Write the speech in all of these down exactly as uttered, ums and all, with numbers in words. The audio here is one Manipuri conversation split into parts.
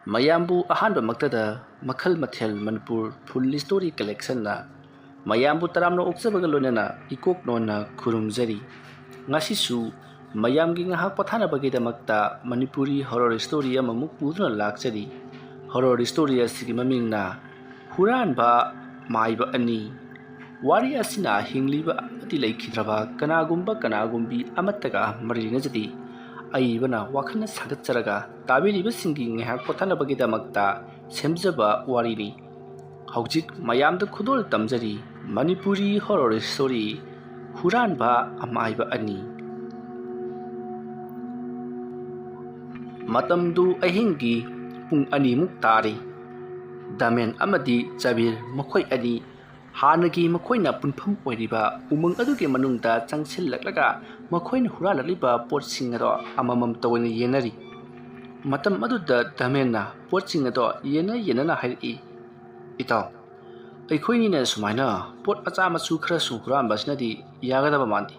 ꯃꯌꯥꯝꯕꯨ ꯑꯍꯥꯟꯕꯃꯛꯇꯗ ꯃꯈꯜ ꯃꯊꯦꯜ ꯃꯅꯤꯄꯨꯔ ꯐꯨꯜ ꯁ꯭ꯇꯣꯔꯤ ꯀꯂꯦꯛꯁꯟꯅ ꯃꯌꯥꯝꯕꯨ ꯇꯔꯥꯝꯅ ꯑꯣꯛꯆꯕꯒ ꯂꯣꯏꯅꯅ ꯏꯀꯣꯛ ꯅꯣꯟꯅ ꯈꯨꯔꯨꯝꯖꯔꯤ꯫ ꯉꯁꯤꯁꯨ ꯃꯌꯥꯝꯒꯤ ꯉꯥꯏꯍꯥꯛ ꯄꯣꯊꯥꯅꯕꯒꯤꯗꯃꯛꯇ ꯃꯅꯤꯄꯨꯔꯤ ꯍꯣꯔꯣꯔ ꯁ꯭ꯇꯣꯔꯤ ꯑꯃꯃꯨꯛ ꯄꯨꯗꯨꯅ ꯂꯥꯛꯆꯔꯤ꯫ ꯍꯣꯔꯣꯔ ꯁ꯭ꯇꯣꯔꯤ ꯑꯁꯤꯒꯤ ꯃꯃꯤꯡꯅ ꯍꯨꯔꯥꯟꯕ ꯃꯥꯏꯕ ꯑꯅꯤ꯫ ꯋꯥꯔꯤ ꯑꯁꯤꯅ ꯍꯤꯡꯂꯤꯕ ꯑꯃꯗꯤ ꯂꯩꯈꯤꯗ꯭ꯔꯕ ꯀꯅꯥꯒꯨꯝꯕ ꯀꯅꯥꯒꯨꯝꯕꯤ ꯑꯃꯠꯇꯒ ꯃꯔꯤ ꯂꯩꯅꯖꯗꯦ꯫ ꯑꯏꯕꯅ ꯋꯥꯈꯜꯅ ꯁꯥꯒꯠꯆꯔꯒ ꯇꯥꯕꯤꯔꯤꯕꯁꯤꯡꯒꯤ ꯉꯥꯏꯍꯥꯛ ꯄꯣꯊꯥꯅꯕꯒꯤꯗꯃꯛꯇ ꯁꯦꯝꯖꯕ ꯋꯥꯔꯤꯅꯤ꯫ ꯍꯧꯖꯤꯛ ꯃꯌꯥꯝꯗ ꯈꯨꯗꯣꯜ ꯇꯝꯖꯔꯤ ꯃꯅꯤꯄꯨꯔꯤ ꯍꯣꯔꯣꯔ ꯁ꯭ꯇꯣꯔꯤ ꯍꯨꯔꯥꯟꯕ ꯑꯃꯥꯏꯕ ꯑꯅꯤ꯫ ꯃꯇꯝꯗꯨ ꯑꯍꯤꯡꯒꯤ ꯄꯨꯡ ꯑꯅꯤꯃꯨꯛ ꯇꯥꯔꯤ꯫ ꯗꯥꯃꯦꯟ ꯑꯃꯗꯤ ꯆꯕꯤꯔ ꯃꯈꯣꯏ ꯑꯅꯤ ꯍꯥꯟꯅꯒꯤ ꯃꯈꯣꯏꯅ ꯄꯨꯟꯐꯝ ꯑꯣꯏꯔꯤꯕ ꯎꯃꯪ ꯑꯗꯨꯒꯤ ꯃꯅꯨꯡꯗ ꯆꯪꯁꯤꯜꯂꯛꯂꯒ ꯃꯈꯣꯏꯅ ꯍꯨꯔꯥꯜꯂꯛꯂꯤꯕ ꯄꯣꯠꯁꯤꯡ ꯑꯗꯣ ꯑꯃꯃꯝꯇ ꯑꯣꯏꯅ ꯌꯦꯟꯅꯔꯤ꯫ ꯃꯇꯝ ꯑꯗꯨꯗ ꯗꯥꯃꯦꯟꯅ ꯄꯣꯠꯁꯤꯡ ꯑꯗꯣ ꯌꯦꯟꯅ ꯌꯦꯟꯅꯅ ꯍꯥꯏꯔꯛꯏ, "ꯏꯇꯥꯎ, ꯑꯩꯈꯣꯏꯅꯤꯅ ꯁꯨꯃꯥꯏꯅ ꯄꯣꯠ ꯃꯆꯥ ꯃꯁꯨ ꯈꯔꯁꯨ ꯍꯨꯔꯥꯟꯕꯁꯤꯅꯗꯤ ꯌꯥꯒꯗꯕ ꯃꯥꯟꯗꯦ꯫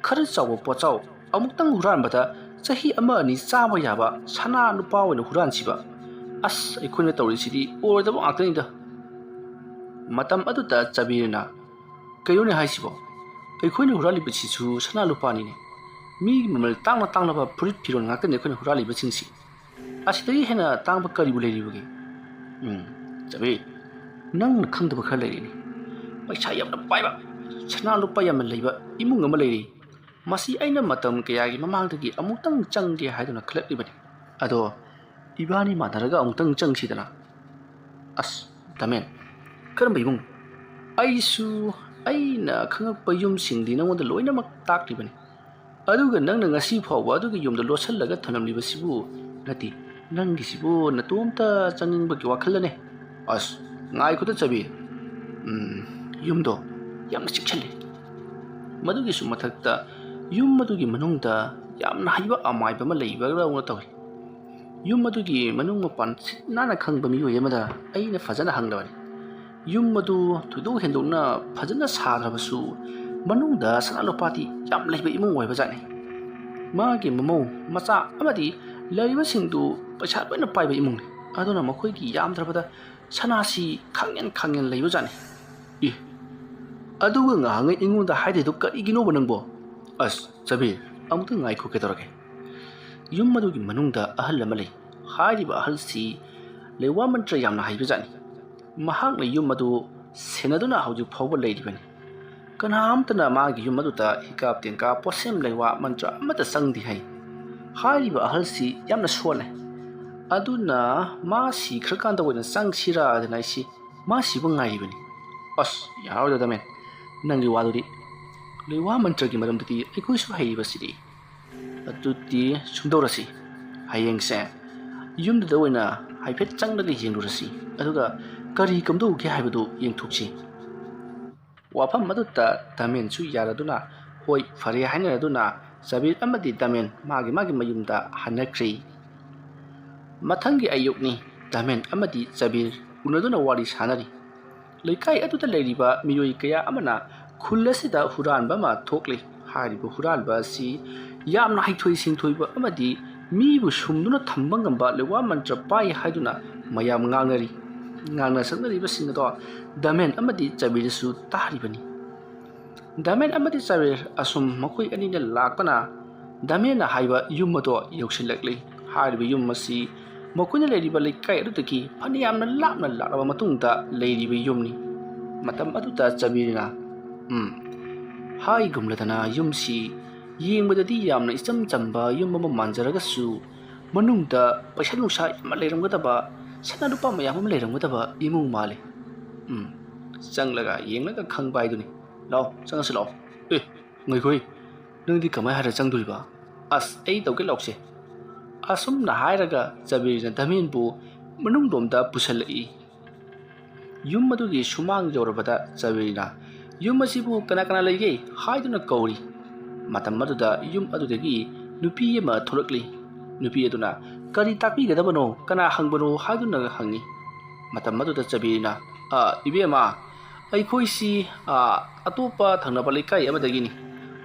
ꯈꯔ ꯆꯥꯎꯕ ꯄꯣꯠꯆꯥꯎ ꯑꯃꯨꯛꯇꯪ ꯍꯨꯔꯥꯟꯕꯗ ꯆꯍꯤ ꯑꯃ ꯑꯅꯤ ꯆꯥꯕ ꯌꯥꯕ ꯁꯅꯥ ꯂꯨꯄꯥ ꯑꯣꯏꯅ ꯍꯨꯔꯥꯟꯁꯤꯕ꯫ ꯑꯁ, ꯑꯩꯈꯣꯏꯅ ꯇꯧꯔꯤꯁꯤꯗꯤ ꯑꯣꯏꯔꯣꯏꯗꯕ ꯉꯥꯛꯇꯅꯤꯗ"꯫ ꯃꯇꯝ ꯑꯗꯨꯗ ꯆꯕꯤꯔꯅ, "ꯀꯩꯅꯣꯅꯦ ꯍꯥꯏꯁꯤꯕꯣ? ꯑꯩꯈꯣꯏꯅ ꯍꯨꯔꯥꯜꯂꯤꯕꯁꯤꯁꯨ ꯁꯅꯥ ꯂꯨꯄꯥꯅꯤꯅꯦ꯫ ꯃꯤꯒꯤ ꯃꯃꯜ ꯇꯥꯡꯅ ꯇꯥꯡꯂꯕ ꯐꯨꯔꯤꯠ ꯐꯤꯔꯣꯜ ꯉꯥꯛꯇꯅꯤ ꯑꯩꯈꯣꯏꯅ ꯍꯨꯔꯥꯜꯂꯤꯕꯁꯤꯡꯁꯤ꯫ ꯑꯁꯤꯗꯒꯤ ꯍꯦꯟꯅ ꯇꯥꯡꯕ ꯀꯔꯤꯕꯨ ꯂꯩꯔꯤꯕꯒꯦ?" "ꯎꯝ, ꯆꯕꯤ, ꯅꯪꯅ ꯈꯪꯗꯕ ꯈꯔ ꯂꯩꯔꯤꯅꯤ꯫ ꯄꯩꯁꯥ ꯌꯥꯝꯅ ꯄꯥꯏꯕ, ꯁꯅꯥ ꯂꯨꯄꯥ ꯌꯥꯝꯅ ꯂꯩꯕ ꯏꯃꯨꯡ ꯑꯃ ꯂꯩꯔꯤ꯫ ꯃꯁꯤ ꯑꯩꯅ ꯃꯇꯝ ꯀꯌꯥꯒꯤ ꯃꯃꯥꯡꯗꯒꯤ ꯑꯃꯨꯛꯇꯪ ꯆꯪꯒꯦ ꯍꯥꯏꯗꯨꯅ ꯈꯜꯂꯛꯂꯤꯕꯅꯤ꯫ ꯑꯗꯣ ꯏꯕꯥꯅꯤ ꯃꯥꯟꯅꯔꯒ ꯑꯃꯨꯛꯇꯪ ꯆꯪꯁꯤꯗꯅ"꯫ "ꯑꯁ, ꯗꯥꯃꯦꯟ, ꯀꯔꯝꯕ ꯏꯃꯨꯡ? ꯑꯩꯁꯨ ꯑꯩꯅ ꯈꯪꯉꯛꯄ ꯌꯨꯝꯁꯤꯡꯗꯤ ꯅꯉꯣꯟꯗ ꯂꯣꯏꯅꯃꯛ ꯇꯥꯛꯂꯤꯕꯅꯤ꯫ ꯑꯗꯨꯒ ꯅꯪꯅ ꯉꯁꯤ ꯐꯥꯎꯕ ꯑꯗꯨꯒꯤ ꯌꯨꯝꯗ ꯂꯣꯠꯁꯤꯜꯂꯒ ꯊꯝꯂꯝꯂꯤꯕꯁꯤꯕꯨ? ꯅꯠꯇꯦ, ꯅꯪꯒꯤꯁꯤꯕꯨ ꯅꯇꯣꯝꯇ ꯆꯪꯅꯤꯡꯕꯒꯤ ꯋꯥꯈꯜꯂꯅꯦ?" "ꯑꯁ, ꯉꯥꯏꯈꯣꯗ ꯆꯕꯤ꯫ ꯎꯝ, ꯌꯨꯝꯗꯣ ꯌꯥꯝꯅ ꯆꯦꯛꯁꯤꯜꯂꯤ꯫ ꯃꯗꯨꯒꯤꯁꯨ ꯃꯊꯛꯇ ꯌꯨꯝ ꯑꯗꯨꯒꯤ ꯃꯅꯨꯡꯗ ꯌꯥꯝꯅ ꯍꯩꯕ ꯑꯃꯥꯏꯕ ꯑꯃ ꯂꯩꯕꯗꯧꯅ ꯇꯧꯏ꯫ ꯌꯨꯝ ꯑꯗꯨꯒꯤ ꯃꯅꯨꯡ ꯃꯄꯥꯟ ꯁꯤꯠ ꯅꯥꯟꯅ ꯈꯪꯕ ꯃꯤꯑꯣꯏ ꯑꯃꯗ ꯑꯩꯅ ꯐꯖꯅ ꯍꯪꯂꯕꯅꯤ꯫ ꯌꯨꯝ ꯑꯗꯨ ꯊꯣꯏꯗꯣꯛ ꯍꯦꯟꯗꯣꯛꯅ ꯐꯖꯅ ꯁꯥꯗ꯭ꯔꯕꯁꯨ ꯃꯅꯨꯡꯗ ꯁꯅꯥ ꯂꯨꯄꯥꯗꯤ ꯌꯥꯝ ꯂꯩꯕ ꯏꯃꯨꯡ ꯑꯣꯏꯕꯖꯥꯠꯅꯤ꯫ ꯃꯥꯒꯤ ꯃꯃꯧ, ꯃꯆꯥ ꯑꯃꯗꯤ ꯂꯩꯔꯤꯕꯁꯤꯡꯗꯨ ꯄꯩꯁꯥ ꯂꯣꯏꯅ ꯄꯥꯏꯕ ꯏꯃꯨꯡꯅꯤ꯫ ꯑꯗꯨꯅ ꯃꯈꯣꯏꯒꯤ ꯌꯥꯝꯗ꯭ꯔꯕꯗ ꯁꯅꯥꯁꯤ ꯈꯪꯌꯦꯟ ꯈꯪꯌꯦꯟ ꯂꯩꯕꯖꯥꯠꯅꯤ꯫ "ꯏ, ꯑꯗꯨꯒ ꯉꯍꯥꯟꯉꯩ ꯑꯩꯉꯣꯟꯗ ꯍꯥꯏꯗ꯭ꯔꯤꯗꯨ ꯀꯔꯤꯒꯤꯅꯣꯕ ꯅꯪꯕꯣ?" "ꯑꯁ, ꯆꯕꯤꯔ, ꯑꯃꯨꯛꯇ ꯉꯥꯏꯈꯣ, ꯀꯩꯗꯧꯔꯒꯦ?" ꯌꯨꯝ ꯑꯗꯨꯒꯤ ꯃꯅꯨꯡꯗ ꯑꯍꯜ ꯑꯃ ꯂꯩ꯫ ꯍꯥꯏꯔꯤꯕ ꯑꯍꯜꯁꯤ ꯂꯩꯋꯥ ꯃꯟꯇ꯭ꯔ ꯌꯥꯝꯅ ꯍꯩꯕꯖꯥꯠꯅꯤ꯫ ꯃꯍꯥꯛꯅ ꯌꯨꯝ ꯑꯗꯨ ꯁꯦꯟꯅꯗꯨꯅ ꯍꯧꯖꯤꯛ ꯐꯥꯎꯕ ꯂꯩꯔꯤꯕꯅꯤ꯫ ꯀꯅꯥꯝꯇꯅ ꯃꯥꯒꯤ ꯌꯨꯝ ꯑꯗꯨꯗ ꯍꯤꯀꯥꯞ ꯇꯦꯡꯀꯥꯞ, ꯄꯣꯠꯁꯦꯝ ꯂꯩꯋꯥ ꯃꯟꯇ꯭ꯔ ꯑꯃꯠꯇ ꯆꯪꯗꯦ ꯍꯥꯏ꯫ ꯍꯥꯏꯔꯤꯕ ꯑꯍꯜꯁꯤ ꯌꯥꯝꯅ ꯁꯣꯜꯂꯦ꯫ ꯑꯗꯨꯅ ꯃꯥ ꯁꯤꯈ꯭ꯔꯀꯥꯟꯗ ꯑꯣꯏꯅ ꯆꯪꯁꯤꯔꯥꯗꯅ ꯑꯩꯁꯤ ꯃꯥ ꯁꯤꯕ ꯉꯥꯏꯔꯤꯕꯅꯤ꯫ "ꯑꯁ, ꯌꯥꯔꯣꯏꯗ ꯗꯃꯦꯟ, ꯅꯪꯒꯤ ꯋꯥꯗꯨꯗꯤ꯫ ꯂꯩꯋꯥ ꯃꯟꯇ꯭ꯔꯒꯤ ꯃꯔꯝꯗꯗꯤ ꯑꯩꯈꯣꯏꯁꯨ ꯍꯩꯔꯤꯕꯁꯤꯗꯤ꯫ ꯑꯗꯨꯗꯤ ꯁꯨꯝꯗꯧꯔꯁꯤ, ꯍꯌꯦꯡꯁꯦ ꯌꯨꯝꯗꯨꯗ ꯑꯣꯏꯅ ꯍꯥꯏꯐꯦꯠ ꯆꯪꯂꯒ ꯌꯦꯡꯂꯨꯔꯁꯤ, ꯑꯗꯨꯒ ꯀꯔꯤ ꯀꯝꯗꯧꯒꯦ ꯍꯥꯏꯕꯗꯨ ꯌꯦꯡꯊꯣꯛꯁꯤ꯫" ꯋꯥꯐꯝ ꯑꯗꯨꯗ ꯗꯃꯦꯟꯁꯨ ꯌꯥꯔꯗꯨꯅ, "ꯍꯣꯏ, ꯐꯔꯦ" ꯍꯥꯏꯅꯔꯗꯨꯅ ꯆꯕꯤꯔ ꯑꯃꯗꯤ ꯗꯃꯦꯟ ꯃꯥꯒꯤ ꯃꯥꯒꯤ ꯃꯌꯨꯝꯗ ꯍꯟꯅꯈ꯭ꯔꯦ꯫ ꯃꯊꯪꯒꯤ ꯑꯌꯨꯛꯅꯤ꯫ ꯗꯃꯦꯟ ꯑꯃꯗꯤ ꯆꯕꯤꯔ ꯎꯅꯗꯨꯅ ꯋꯥꯔꯤ ꯁꯥꯅꯔꯤ꯫ ꯂꯩꯀꯥꯏ ꯑꯗꯨꯗ ꯂꯩꯔꯤꯕ ꯃꯤꯑꯣꯏ ꯀꯌꯥ ꯑꯃꯅ ꯈꯨꯜ ꯑꯁꯤꯗ ꯍꯨꯔꯥꯟꯕ ꯑꯃ ꯊꯣꯛꯂꯤ꯫ ꯍꯥꯏꯔꯤꯕ ꯍꯨꯔꯥꯟꯕ ꯑꯁꯤ ꯌꯥꯝꯅ ꯍꯩꯊꯣꯏ ꯁꯤꯡꯊꯣꯏꯕ ꯑꯃꯗꯤ ꯃꯤꯕꯨ ꯁꯨꯝꯗꯨꯅ ꯊꯝꯕ ꯉꯝꯕ ꯂꯩꯋꯥ ꯃꯟꯇ꯭ꯔ ꯄꯥꯏ ꯍꯥꯏꯗꯨꯅ ꯃꯌꯥꯝ ꯉꯥꯡꯅꯔꯤ꯫ ꯉꯥꯡꯅ ꯁꯛꯅꯔꯤꯕꯁꯤꯡ ꯑꯗꯣ ꯗꯃꯦꯟ ꯑꯃꯗꯤ ꯆꯕꯤꯔꯁꯨ ꯇꯥꯔꯤꯕꯅꯤ꯫ ꯗꯃꯦꯟ ꯑꯃꯗꯤ ꯆꯕꯤꯔ ꯑꯁꯨꯝ ꯃꯈꯣꯏ ꯑꯅꯤꯅ ꯂꯥꯛꯇꯅ ꯗꯃꯦꯟꯅ ꯍꯥꯏꯕ ꯌꯨꯝ ꯑꯗꯣ ꯌꯧꯁꯤꯜꯂꯛꯂꯤ꯫ ꯍꯥꯏꯔꯤꯕ ꯌꯨꯝ ꯑꯁꯤ ꯃꯈꯣꯏꯅ ꯂꯩꯔꯤꯕ ꯂꯩꯀꯥꯏ ꯑꯗꯨꯗꯒꯤ ꯐꯅꯌꯥꯝꯅ ꯂꯥꯞꯅ ꯂꯥꯛꯂꯕ ꯃꯇꯨꯡꯗ ꯂꯩꯔꯤꯕ ꯌꯨꯝꯅꯤ꯫ ꯃꯇꯝ ꯑꯗꯨꯗ ꯆꯕꯤꯔꯅ, "ꯎꯝ, ꯍꯥꯏꯒꯨꯝꯂꯗꯅ ꯌꯨꯝꯁꯤ ꯌꯦꯡꯕꯗꯗꯤ ꯌꯥꯝꯅ ꯏꯆꯝ ꯆꯝꯕ ꯌꯨꯝ ꯑꯃ ꯃꯥꯟꯖꯔꯒꯁꯨ ꯃꯅꯨꯡꯗ ꯄꯩꯁꯥ ꯅꯨꯡꯁꯥ ꯌꯥꯝꯅ ꯂꯩꯔꯝꯒꯗꯕ, ꯁꯅꯥ ꯂꯨꯄꯥ ꯃꯌꯥꯝ ꯑꯃ ꯂꯩꯔꯝꯒꯗꯕ ꯏꯃꯨꯡ ꯃꯥꯜꯂꯤ꯫ ꯎꯝ, ꯆꯪꯂꯒ ꯌꯦꯡꯂꯒ ꯈꯪꯕ ꯍꯥꯏꯗꯨꯅꯤ꯫ ꯂꯥꯛꯑꯣ, ꯆꯪꯉꯁꯤ ꯂꯥꯛꯑꯣ꯫" "ꯑꯦ, ꯉꯥꯏꯈꯣꯏ, ꯅꯪꯗꯤ ꯀꯃꯥꯏꯅ ꯍꯥꯏꯔ ꯆꯪꯗꯣꯔꯤꯕ?" "ꯑꯁ, ꯑꯩ ꯇꯧꯒꯦ ꯂꯥꯛꯁꯦ꯫" ꯑꯁꯨꯝꯅ ꯍꯥꯏꯔꯒ ꯆꯕꯤꯔꯅ ꯗꯃꯦꯟꯕꯨ ꯃꯅꯨꯡꯂꯣꯝꯗ ꯄꯨꯁꯤꯜꯂꯛꯏ꯫ ꯌꯨꯝ ꯑꯗꯨꯒꯤ ꯁꯨꯃꯥꯡ ꯌꯧꯔꯕꯗ ꯆꯕꯤꯔꯅ, "ꯌꯨꯝ ꯑꯁꯤꯕꯨ ꯀꯅꯥ ꯀꯅꯥ ꯂꯩꯒꯦ?" ꯍꯥꯏꯗꯨꯅ ꯀꯧꯔꯤ꯫ ꯃꯇꯝ ꯑꯗꯨꯗ ꯌꯨꯝ ꯑꯗꯨꯗꯒꯤ ꯅꯨꯄꯤ ꯑꯃ ꯊꯣꯛꯂꯛꯂꯤ꯫ ꯅꯨꯄꯤ ꯑꯗꯨꯅ, "ꯀꯔꯤ ꯇꯥꯛꯄꯤꯒꯗꯕꯅꯣ? ꯀꯅꯥ ꯍꯪꯕꯅꯣ?" ꯍꯥꯏꯗꯨꯅ ꯍꯪꯉꯤ꯫ ꯃꯇꯝ ꯑꯗꯨꯗ ꯆꯕꯤꯔꯅ, "ꯑ, ꯏꯕꯦꯝꯃ, ꯑꯩꯈꯣꯏꯁꯤ, ꯑ, ꯑꯇꯣꯞꯄ ꯊꯪꯅꯕ ꯂꯩꯀꯥꯏ ꯑꯃꯗꯒꯤꯅꯤ꯫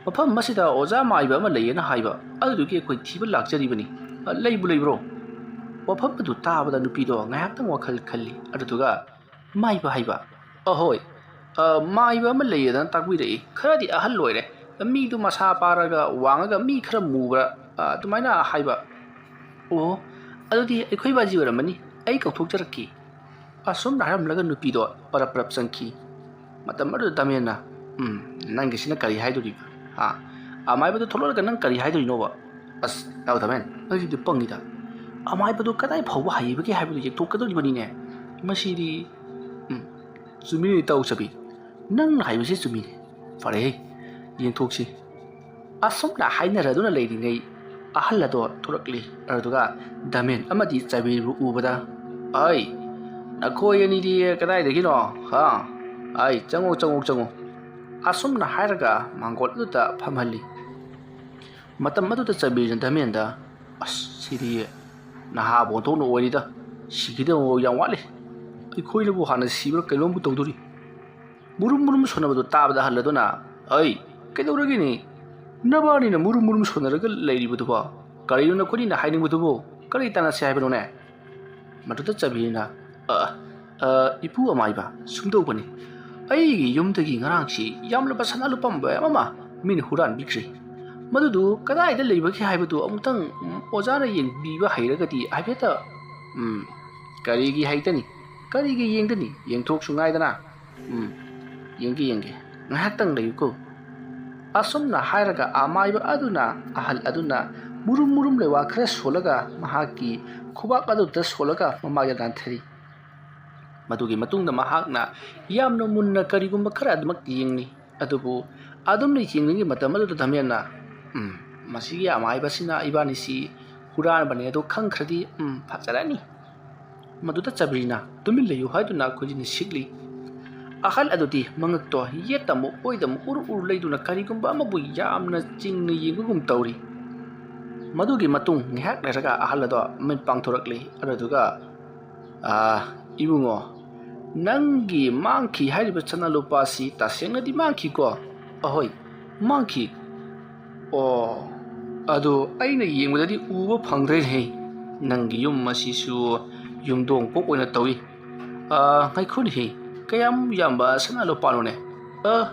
ꯃꯐꯝ ꯑꯁꯤꯗ ꯑꯣꯖꯥ ꯃꯥꯏꯕ ꯑꯃ ꯂꯩꯌꯦꯅ ꯍꯥꯏꯕ, ꯑꯗꯨꯗꯨꯒꯤ ꯑꯩꯈꯣꯏ ꯊꯤꯕ ꯂꯥꯛꯆꯔꯤꯕꯅꯤ꯫ ꯑ, ꯂꯩꯕꯨ ꯂꯩꯕ꯭ꯔꯣ?" ꯋꯥꯐꯝ ꯑꯗꯨ ꯇꯥꯕꯗ ꯅꯨꯄꯤꯗꯣ ꯉꯥꯏꯍꯥꯛꯇꯪ ꯋꯥꯈꯜ ꯈꯜꯂꯤ꯫ ꯑꯗꯨꯗꯨꯒ ꯃꯥꯏꯕ ꯍꯥꯏꯕ, "ꯑꯍꯣꯏ, ꯑ, ꯃꯥꯏꯕ ꯑꯃ ꯂꯩꯌꯦꯗꯅ ꯇꯥꯛꯄꯤꯔꯛꯏ꯫ ꯈꯔꯗꯤ ꯑꯍꯜ ꯑꯣꯏꯔꯦ꯫ ꯃꯤꯗꯨ ꯃꯁꯥ ꯄꯥꯔꯒ ꯋꯥꯡꯉꯒ ꯃꯤ ꯈꯔ ꯃꯨꯕ꯭ꯔꯥ, ꯑ, ꯑꯗꯨꯃꯥꯏꯅ ꯍꯥꯏꯕ꯫" "ꯑꯣ, ꯑꯗꯨꯗꯤ ꯑꯩꯈꯣꯏ ꯕꯥꯖꯤ ꯑꯣꯏꯔꯝꯃꯅꯤ꯫ ꯑꯩ ꯀꯧꯊꯣꯛꯆꯔꯛꯀꯦ꯫" ꯑꯁꯨꯝꯅ ꯍꯥꯏꯔꯝꯂꯒ ꯅꯨꯄꯤꯗꯣ ꯄꯔꯞ ꯄꯔꯞ ꯆꯪꯈꯤ꯫ ꯃꯇꯝ ꯑꯗꯨꯗ ꯗꯥꯃꯦꯟꯅ, "ꯎꯝ, ꯅꯪꯒꯤꯁꯤꯅ ꯀꯔꯤ ꯍꯥꯏꯗꯣꯔꯤꯕ? ꯍꯥ? ꯑꯃꯥꯏꯕꯗꯨ ꯊꯣꯛꯂꯛꯂꯒ ꯅꯪ ꯀꯔꯤ ꯍꯥꯏꯗꯣꯏꯅꯣꯕ?" "ꯑꯁ, ꯌꯥꯎ ꯗꯥꯃꯦꯟ, ꯅꯪꯁꯤꯗꯤ ꯄꯪꯉꯤꯗ꯫ ꯑꯃꯥꯏꯕꯗꯨ ꯀꯗꯥꯏ ꯐꯥꯎꯕ ꯍꯩꯕꯒꯦ ꯍꯥꯏꯕꯗꯨ ꯌꯦꯡꯊꯣꯛꯀꯗꯧꯔꯤꯕꯅꯤꯅꯦ꯫ ꯃꯁꯤꯗꯤ, ꯎꯝ, ꯆꯨꯝꯃꯤꯅꯦ ꯏꯇꯥꯎ ꯆꯕꯤ꯫ ꯅꯪꯅ ꯍꯥꯏꯕꯁꯤ ꯆꯨꯝꯃꯤꯅꯦ꯫ ꯐꯔꯦꯍꯦ, ꯌꯦꯡꯊꯣꯛꯁꯤ꯫" ꯑꯁꯨꯝꯅ ꯍꯥꯏꯅꯔꯗꯨꯅ ꯂꯩꯔꯤꯉꯩ ꯑꯍꯜ ꯑꯗꯣ ꯊꯣꯔꯛꯂꯤ꯫ ꯑꯗꯨꯒ ꯗꯥꯃꯦꯟ ꯑꯃꯗꯤ ꯆꯕꯤꯕꯨ ꯎꯕꯗ, "ꯑꯩ, ꯅꯈꯣꯏ ꯑꯅꯤꯗꯤ ꯀꯗꯥꯏꯗꯒꯤꯅꯣ? ꯍꯥ? ꯑꯩ, ꯆꯪꯉꯣ, ꯆꯪꯉꯣ, ꯆꯪꯉꯣ꯫" ꯑꯁꯨꯝꯅ ꯍꯥꯏꯔꯒ ꯃꯥꯡꯒꯣꯜ ꯑꯗꯨꯗ ꯐꯝꯍꯜꯂꯤ꯫ ꯃꯇꯝ ꯑꯗꯨꯗ ꯆꯕꯤꯔꯅ ꯗꯥꯃꯦꯟꯗ, "ꯑꯁ, ꯁꯤꯗꯤ ꯅꯍꯥꯕꯨ ꯑꯣꯟꯊꯣꯛꯅ ꯑꯣꯏꯔꯤꯗ, ꯁꯤꯒꯤꯗꯕ ꯌꯥꯝ ꯋꯥꯠꯂꯤ꯫ ꯑꯩꯈꯣꯏꯅꯕꯨ ꯍꯥꯟꯅ ꯁꯤꯕ꯭ꯔꯥ ꯀꯩꯅꯣꯝꯕꯨ ꯇꯧꯗꯣꯔꯤ꯫" ꯃꯨꯔꯨꯝ ꯃꯨꯔꯨꯝ ꯁꯣꯟꯅꯕꯗꯨ ꯇꯥꯕꯗ ꯑꯍꯜ ꯑꯗꯨꯅ, "ꯑꯩ, ꯀꯩꯗꯧꯔꯒꯦꯅꯦ? ꯅꯕꯥꯅꯤꯅ ꯃꯨꯔꯨꯝ ꯃꯨꯔꯨꯝ ꯁꯣꯟꯅꯔꯒ ꯂꯩꯔꯤꯕꯗꯨꯕꯣ? ꯀꯔꯤꯅꯣ ꯅꯈꯣꯏꯅꯤꯅ ꯍꯥꯏꯅꯤꯡꯕꯗꯨꯕꯣ? ꯀꯔꯤ ꯇꯥꯟꯅꯁꯦ ꯍꯥꯏꯕꯅꯣꯅꯦ?" ꯃꯗꯨꯗ ꯆꯕꯤꯅ, "ꯑ, ꯑ, ꯏꯄꯨ ꯑꯃꯥꯏꯕ, ꯁꯨꯝꯗꯧꯕꯅꯤ꯫ ꯑꯩꯒꯤ ꯌꯨꯝꯗꯒꯤ ꯉꯔꯥꯡꯁꯤ ꯌꯥꯝꯂꯕ ꯁꯅꯥ ꯂꯨꯄꯥ ꯃꯌꯥꯝ ꯑꯃ ꯃꯤꯅ ꯍꯨꯔꯥꯟꯕꯤꯈ꯭ꯔꯦ꯫ ꯃꯗꯨꯗꯨ ꯀꯗꯥꯏꯗ ꯂꯩꯕꯒꯦ ꯍꯥꯏꯕꯗꯨ ꯑꯃꯨꯛꯇꯪ, ꯎꯝ, ꯑꯣꯖꯥꯅ ꯌꯦꯡꯕꯤꯕ ꯍꯩꯔꯒꯗꯤ ꯍꯥꯏꯐꯦꯠꯇ꯫" "ꯎꯝ, ꯀꯔꯤꯒꯤ ꯍꯩꯇꯅꯤ? ꯀꯔꯤꯒꯤ ꯌꯦꯡꯗꯅꯤ? ꯌꯦꯡꯊꯣꯛꯁꯨ ꯉꯥꯏꯗꯅ꯫" "ꯎꯝ, ꯌꯦꯡꯒꯦ, ꯌꯦꯡꯒꯦ꯫ ꯉꯥꯏꯍꯥꯛꯇꯪ ꯂꯩꯌꯨꯀꯣ꯫" ꯑꯁꯨꯝꯅ ꯍꯥꯏꯔꯒ ꯑꯃꯥꯏꯕ ꯑꯗꯨꯅ, ꯑꯍꯜ ꯑꯗꯨꯅ ꯃꯨꯔꯨꯝ ꯃꯨꯔꯨꯝ ꯂꯩꯋꯥ ꯈꯔ ꯁꯣꯜꯂꯒ ꯃꯍꯥꯛꯀꯤ ꯈꯨꯕꯥꯛ ꯑꯗꯨꯗ ꯁꯣꯜꯂꯒ ꯃꯃꯥꯏꯗ ꯅꯥꯟꯊꯔꯤ꯫ ꯃꯗꯨꯒꯤ ꯃꯇꯨꯡꯗ ꯃꯍꯥꯛꯅ ꯌꯥꯝꯅ ꯃꯨꯟꯅ ꯀꯔꯤꯒꯨꯝꯕ ꯈꯔ ꯑꯗꯨꯃꯛ ꯌꯦꯡꯂꯤ꯫ ꯑꯗꯨꯕꯨ ꯑꯗꯨꯝꯅ ꯌꯦꯡꯂꯤꯉꯩ ꯃꯇꯝ ꯑꯗꯨꯗ ꯗꯥꯃꯦꯟꯅ, "ꯎꯝ, ꯃꯁꯤꯒꯤ ꯑꯃꯥꯏꯕꯁꯤꯅ ꯏꯕꯥꯅꯤꯁꯤ ꯍꯨꯔꯥꯟꯕꯅꯦ ꯑꯗꯨ ꯈꯪꯈ꯭ꯔꯗꯤ, ꯎꯝ, ꯐꯖꯔꯅꯤ꯫" ꯃꯗꯨꯗ ꯆꯕꯤꯅ, "ꯇꯨꯃꯤꯟ ꯂꯩꯌꯨ" ꯍꯥꯏꯗꯨꯅ ꯈꯨꯖꯤꯟ ꯁꯤꯛꯂꯤ꯫ ꯑꯍꯜ ꯑꯗꯨꯗꯤ ꯃꯉꯛꯇꯣ ꯌꯦꯠꯇ ꯑꯃꯨꯛ ꯑꯣꯏꯗ ꯑꯃꯨꯛ ꯎꯔꯨ ꯎꯔꯨ ꯂꯩꯗꯨꯅ ꯀꯔꯤꯒꯨꯝꯕ ꯑꯃꯕꯨ ꯌꯥꯝꯅ ꯆꯤꯡꯅ ꯌꯦꯡꯕꯒꯨꯝ ꯇꯧꯔꯤ꯫ ꯃꯗꯨꯒꯤ ꯃꯇꯨꯡ ꯉꯥꯏꯍꯥꯛ ꯂꯩꯔꯒ ꯑꯍꯜ ꯑꯗꯣ ꯃꯤꯠ ꯄꯥꯡꯊꯣꯔꯛꯂꯤ꯫ ꯑꯗꯨꯗꯨꯒ, "ꯑꯥ, ꯏꯕꯨꯡꯉꯣ, ꯅꯪꯒꯤ ꯃꯥꯡꯈꯤ ꯍꯥꯏꯔꯤꯕ ꯁꯅꯥ ꯂꯨꯄꯥꯁꯤ ꯇꯁꯦꯡꯅꯗꯤ ꯃꯥꯡꯈꯤꯀꯣ?" "ꯑꯍꯣꯏ, ꯃꯥꯡꯈꯤ꯫" "ꯑꯣ, ꯑꯗꯨ ꯑꯩꯅ ꯌꯦꯡꯕꯗꯗꯤ ꯎꯕ ꯐꯪꯗ꯭ꯔꯦꯅꯦꯍꯦ꯫" ꯅꯪꯒꯤ ꯌꯨꯝ ꯑꯁꯤꯁꯨ ꯌꯨꯝꯗꯣꯡ ꯀꯣꯛ ꯑꯣꯏꯅ ꯇꯧꯏ꯫ ꯑ, ꯉꯥꯏꯈꯣꯅꯦꯍꯦ, ꯀꯌꯥꯝ ꯌꯥꯝꯕ ꯁꯅꯥ ꯂꯨꯄꯥꯅꯣꯅꯦ? ꯑ,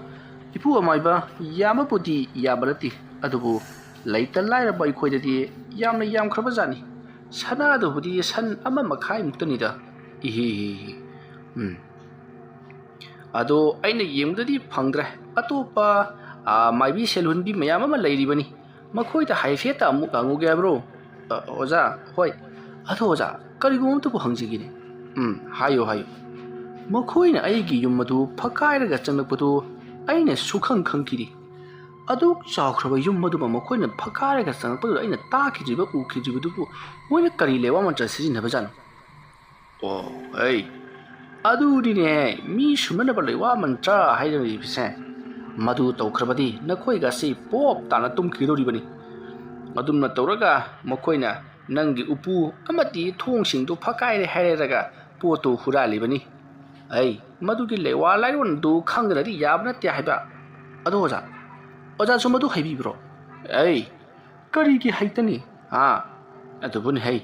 ꯏꯄꯨ ꯑꯃꯥꯏꯕ, ꯌꯥꯝꯕꯕꯨꯗꯤ ꯌꯥꯝꯕ ꯅꯠꯇꯦ, ꯑꯗꯨꯕꯨ ꯂꯩꯇ ꯂꯥꯏꯔꯕ ꯑꯩꯈꯣꯏꯗꯗꯤ ꯌꯥꯝꯅ ꯌꯥꯝꯈ꯭ꯔꯕ ꯖꯥꯠꯅꯤ꯫ ꯁꯅꯥꯗꯨꯕꯨꯗꯤ ꯁꯟ ꯑꯃ ꯃꯈꯥꯏꯃꯨꯛꯇꯅꯤꯗ꯫ ꯏꯍꯤ ꯍꯤ ꯍꯤ꯫ ꯎꯝ꯫ ꯑꯗꯣ ꯑꯩꯅ ꯌꯦꯡꯕꯗꯗꯤ ꯐꯪꯗ꯭ꯔꯦ꯫ ꯑꯇꯣꯞꯄ, ꯑ, ꯃꯥꯏꯕꯤ ꯁꯦꯜꯍꯨꯟꯕꯤ ꯃꯌꯥꯝ ꯑꯃ ꯂꯩꯔꯤꯕꯅꯤ꯫ ꯃꯈꯣꯏꯗ ꯍꯥꯏꯐꯦꯠꯇ ꯑꯃꯨꯛ ꯍꯪꯉꯨꯒꯦ ꯍꯥꯏꯕ꯭ꯔꯣ? ꯑ, ꯑꯣꯖꯥ, ꯍꯣꯏ꯫ ꯑꯗꯣ ꯑꯣꯖꯥ, ꯀꯔꯤꯒꯨꯝꯕ ꯑꯃꯇꯕꯨ ꯍꯪꯖꯒꯦꯅꯦ꯫ ꯎꯝ, ꯍꯥꯏꯌꯨ, ꯍꯥꯏꯌꯨ꯫ ꯃꯈꯣꯏꯅ ꯑꯩꯒꯤ ꯌꯨꯝ ꯑꯗꯨ ꯐꯛꯀꯥꯏꯔꯒ ꯆꯪꯂꯛꯄꯗꯨ ꯑꯩꯅ ꯁꯨꯈꯪ ꯈꯪꯈꯤꯗꯦ꯫ ꯑꯗꯨꯛ ꯆꯥꯎꯈ꯭ꯔꯕ ꯌꯨꯝ ꯑꯗꯨꯃ ꯃꯈꯣꯏꯅ ꯐꯛꯀꯥꯏꯔꯒ ꯆꯪꯂꯛꯄꯗꯨꯗ ꯑꯩꯅ ꯇꯥꯈꯤꯗ꯭ꯔꯤꯕ, ꯎꯈꯤꯗ꯭ꯔꯤꯕꯗꯨꯕꯨ ꯃꯣꯏꯅ ꯀꯔꯤ ꯂꯩꯋꯥ ꯃꯟꯇ꯭ꯔ ꯁꯤꯖꯤꯟꯅꯕꯖꯥꯠꯅꯣ? ꯑꯣ, ꯑꯩ, ꯑꯗꯨꯗꯤꯅꯦ, ꯃꯤ ꯁꯨꯝꯅꯅꯕ ꯂꯩꯋꯥ ꯃꯟꯇ꯭ꯔ ꯍꯥꯏꯔꯤꯕꯁꯦ, ꯃꯗꯨ ꯇꯧꯈ꯭ꯔꯕꯗꯤ ꯅꯈꯣꯏꯒꯁꯤ ꯄꯣꯞ ꯇꯥꯅ ꯇꯨꯝꯈꯤꯗꯧꯔꯤꯕꯅꯤ꯫ ꯑꯗꯨꯝꯅ ꯇꯧꯔꯒ ꯃꯈꯣꯏꯅ ꯅꯪꯒꯤ ꯎꯄꯨ ꯑꯃꯗꯤ ꯊꯣꯡꯁꯤꯡꯗꯨ ꯐꯛꯀꯥꯏꯔꯦ ꯍꯥꯏꯔꯒ ꯄꯣꯠꯇꯨ ꯍꯨꯔꯥꯜꯂꯤꯕꯅꯤ꯫ ꯑꯩ, ꯃꯗꯨꯒꯤ ꯂꯩꯋꯥ ꯂꯥꯏꯔꯣꯟꯗꯨ ꯈꯪꯗꯅꯗꯤ ꯌꯥꯕ ꯅꯠꯇꯦ ꯍꯥꯏꯕ꯫ ꯑꯗꯣ ꯑꯣꯖꯥ, ꯑꯣꯖꯥꯁꯨ ꯃꯗꯨ ꯍꯩꯕꯤꯕ꯭ꯔꯣ? ꯑꯩ, ꯀꯔꯤꯒꯤ ꯍꯩꯇꯅꯤ? ꯑꯥ, ꯑꯗꯨꯕꯨꯅꯤ ꯍꯩ꯫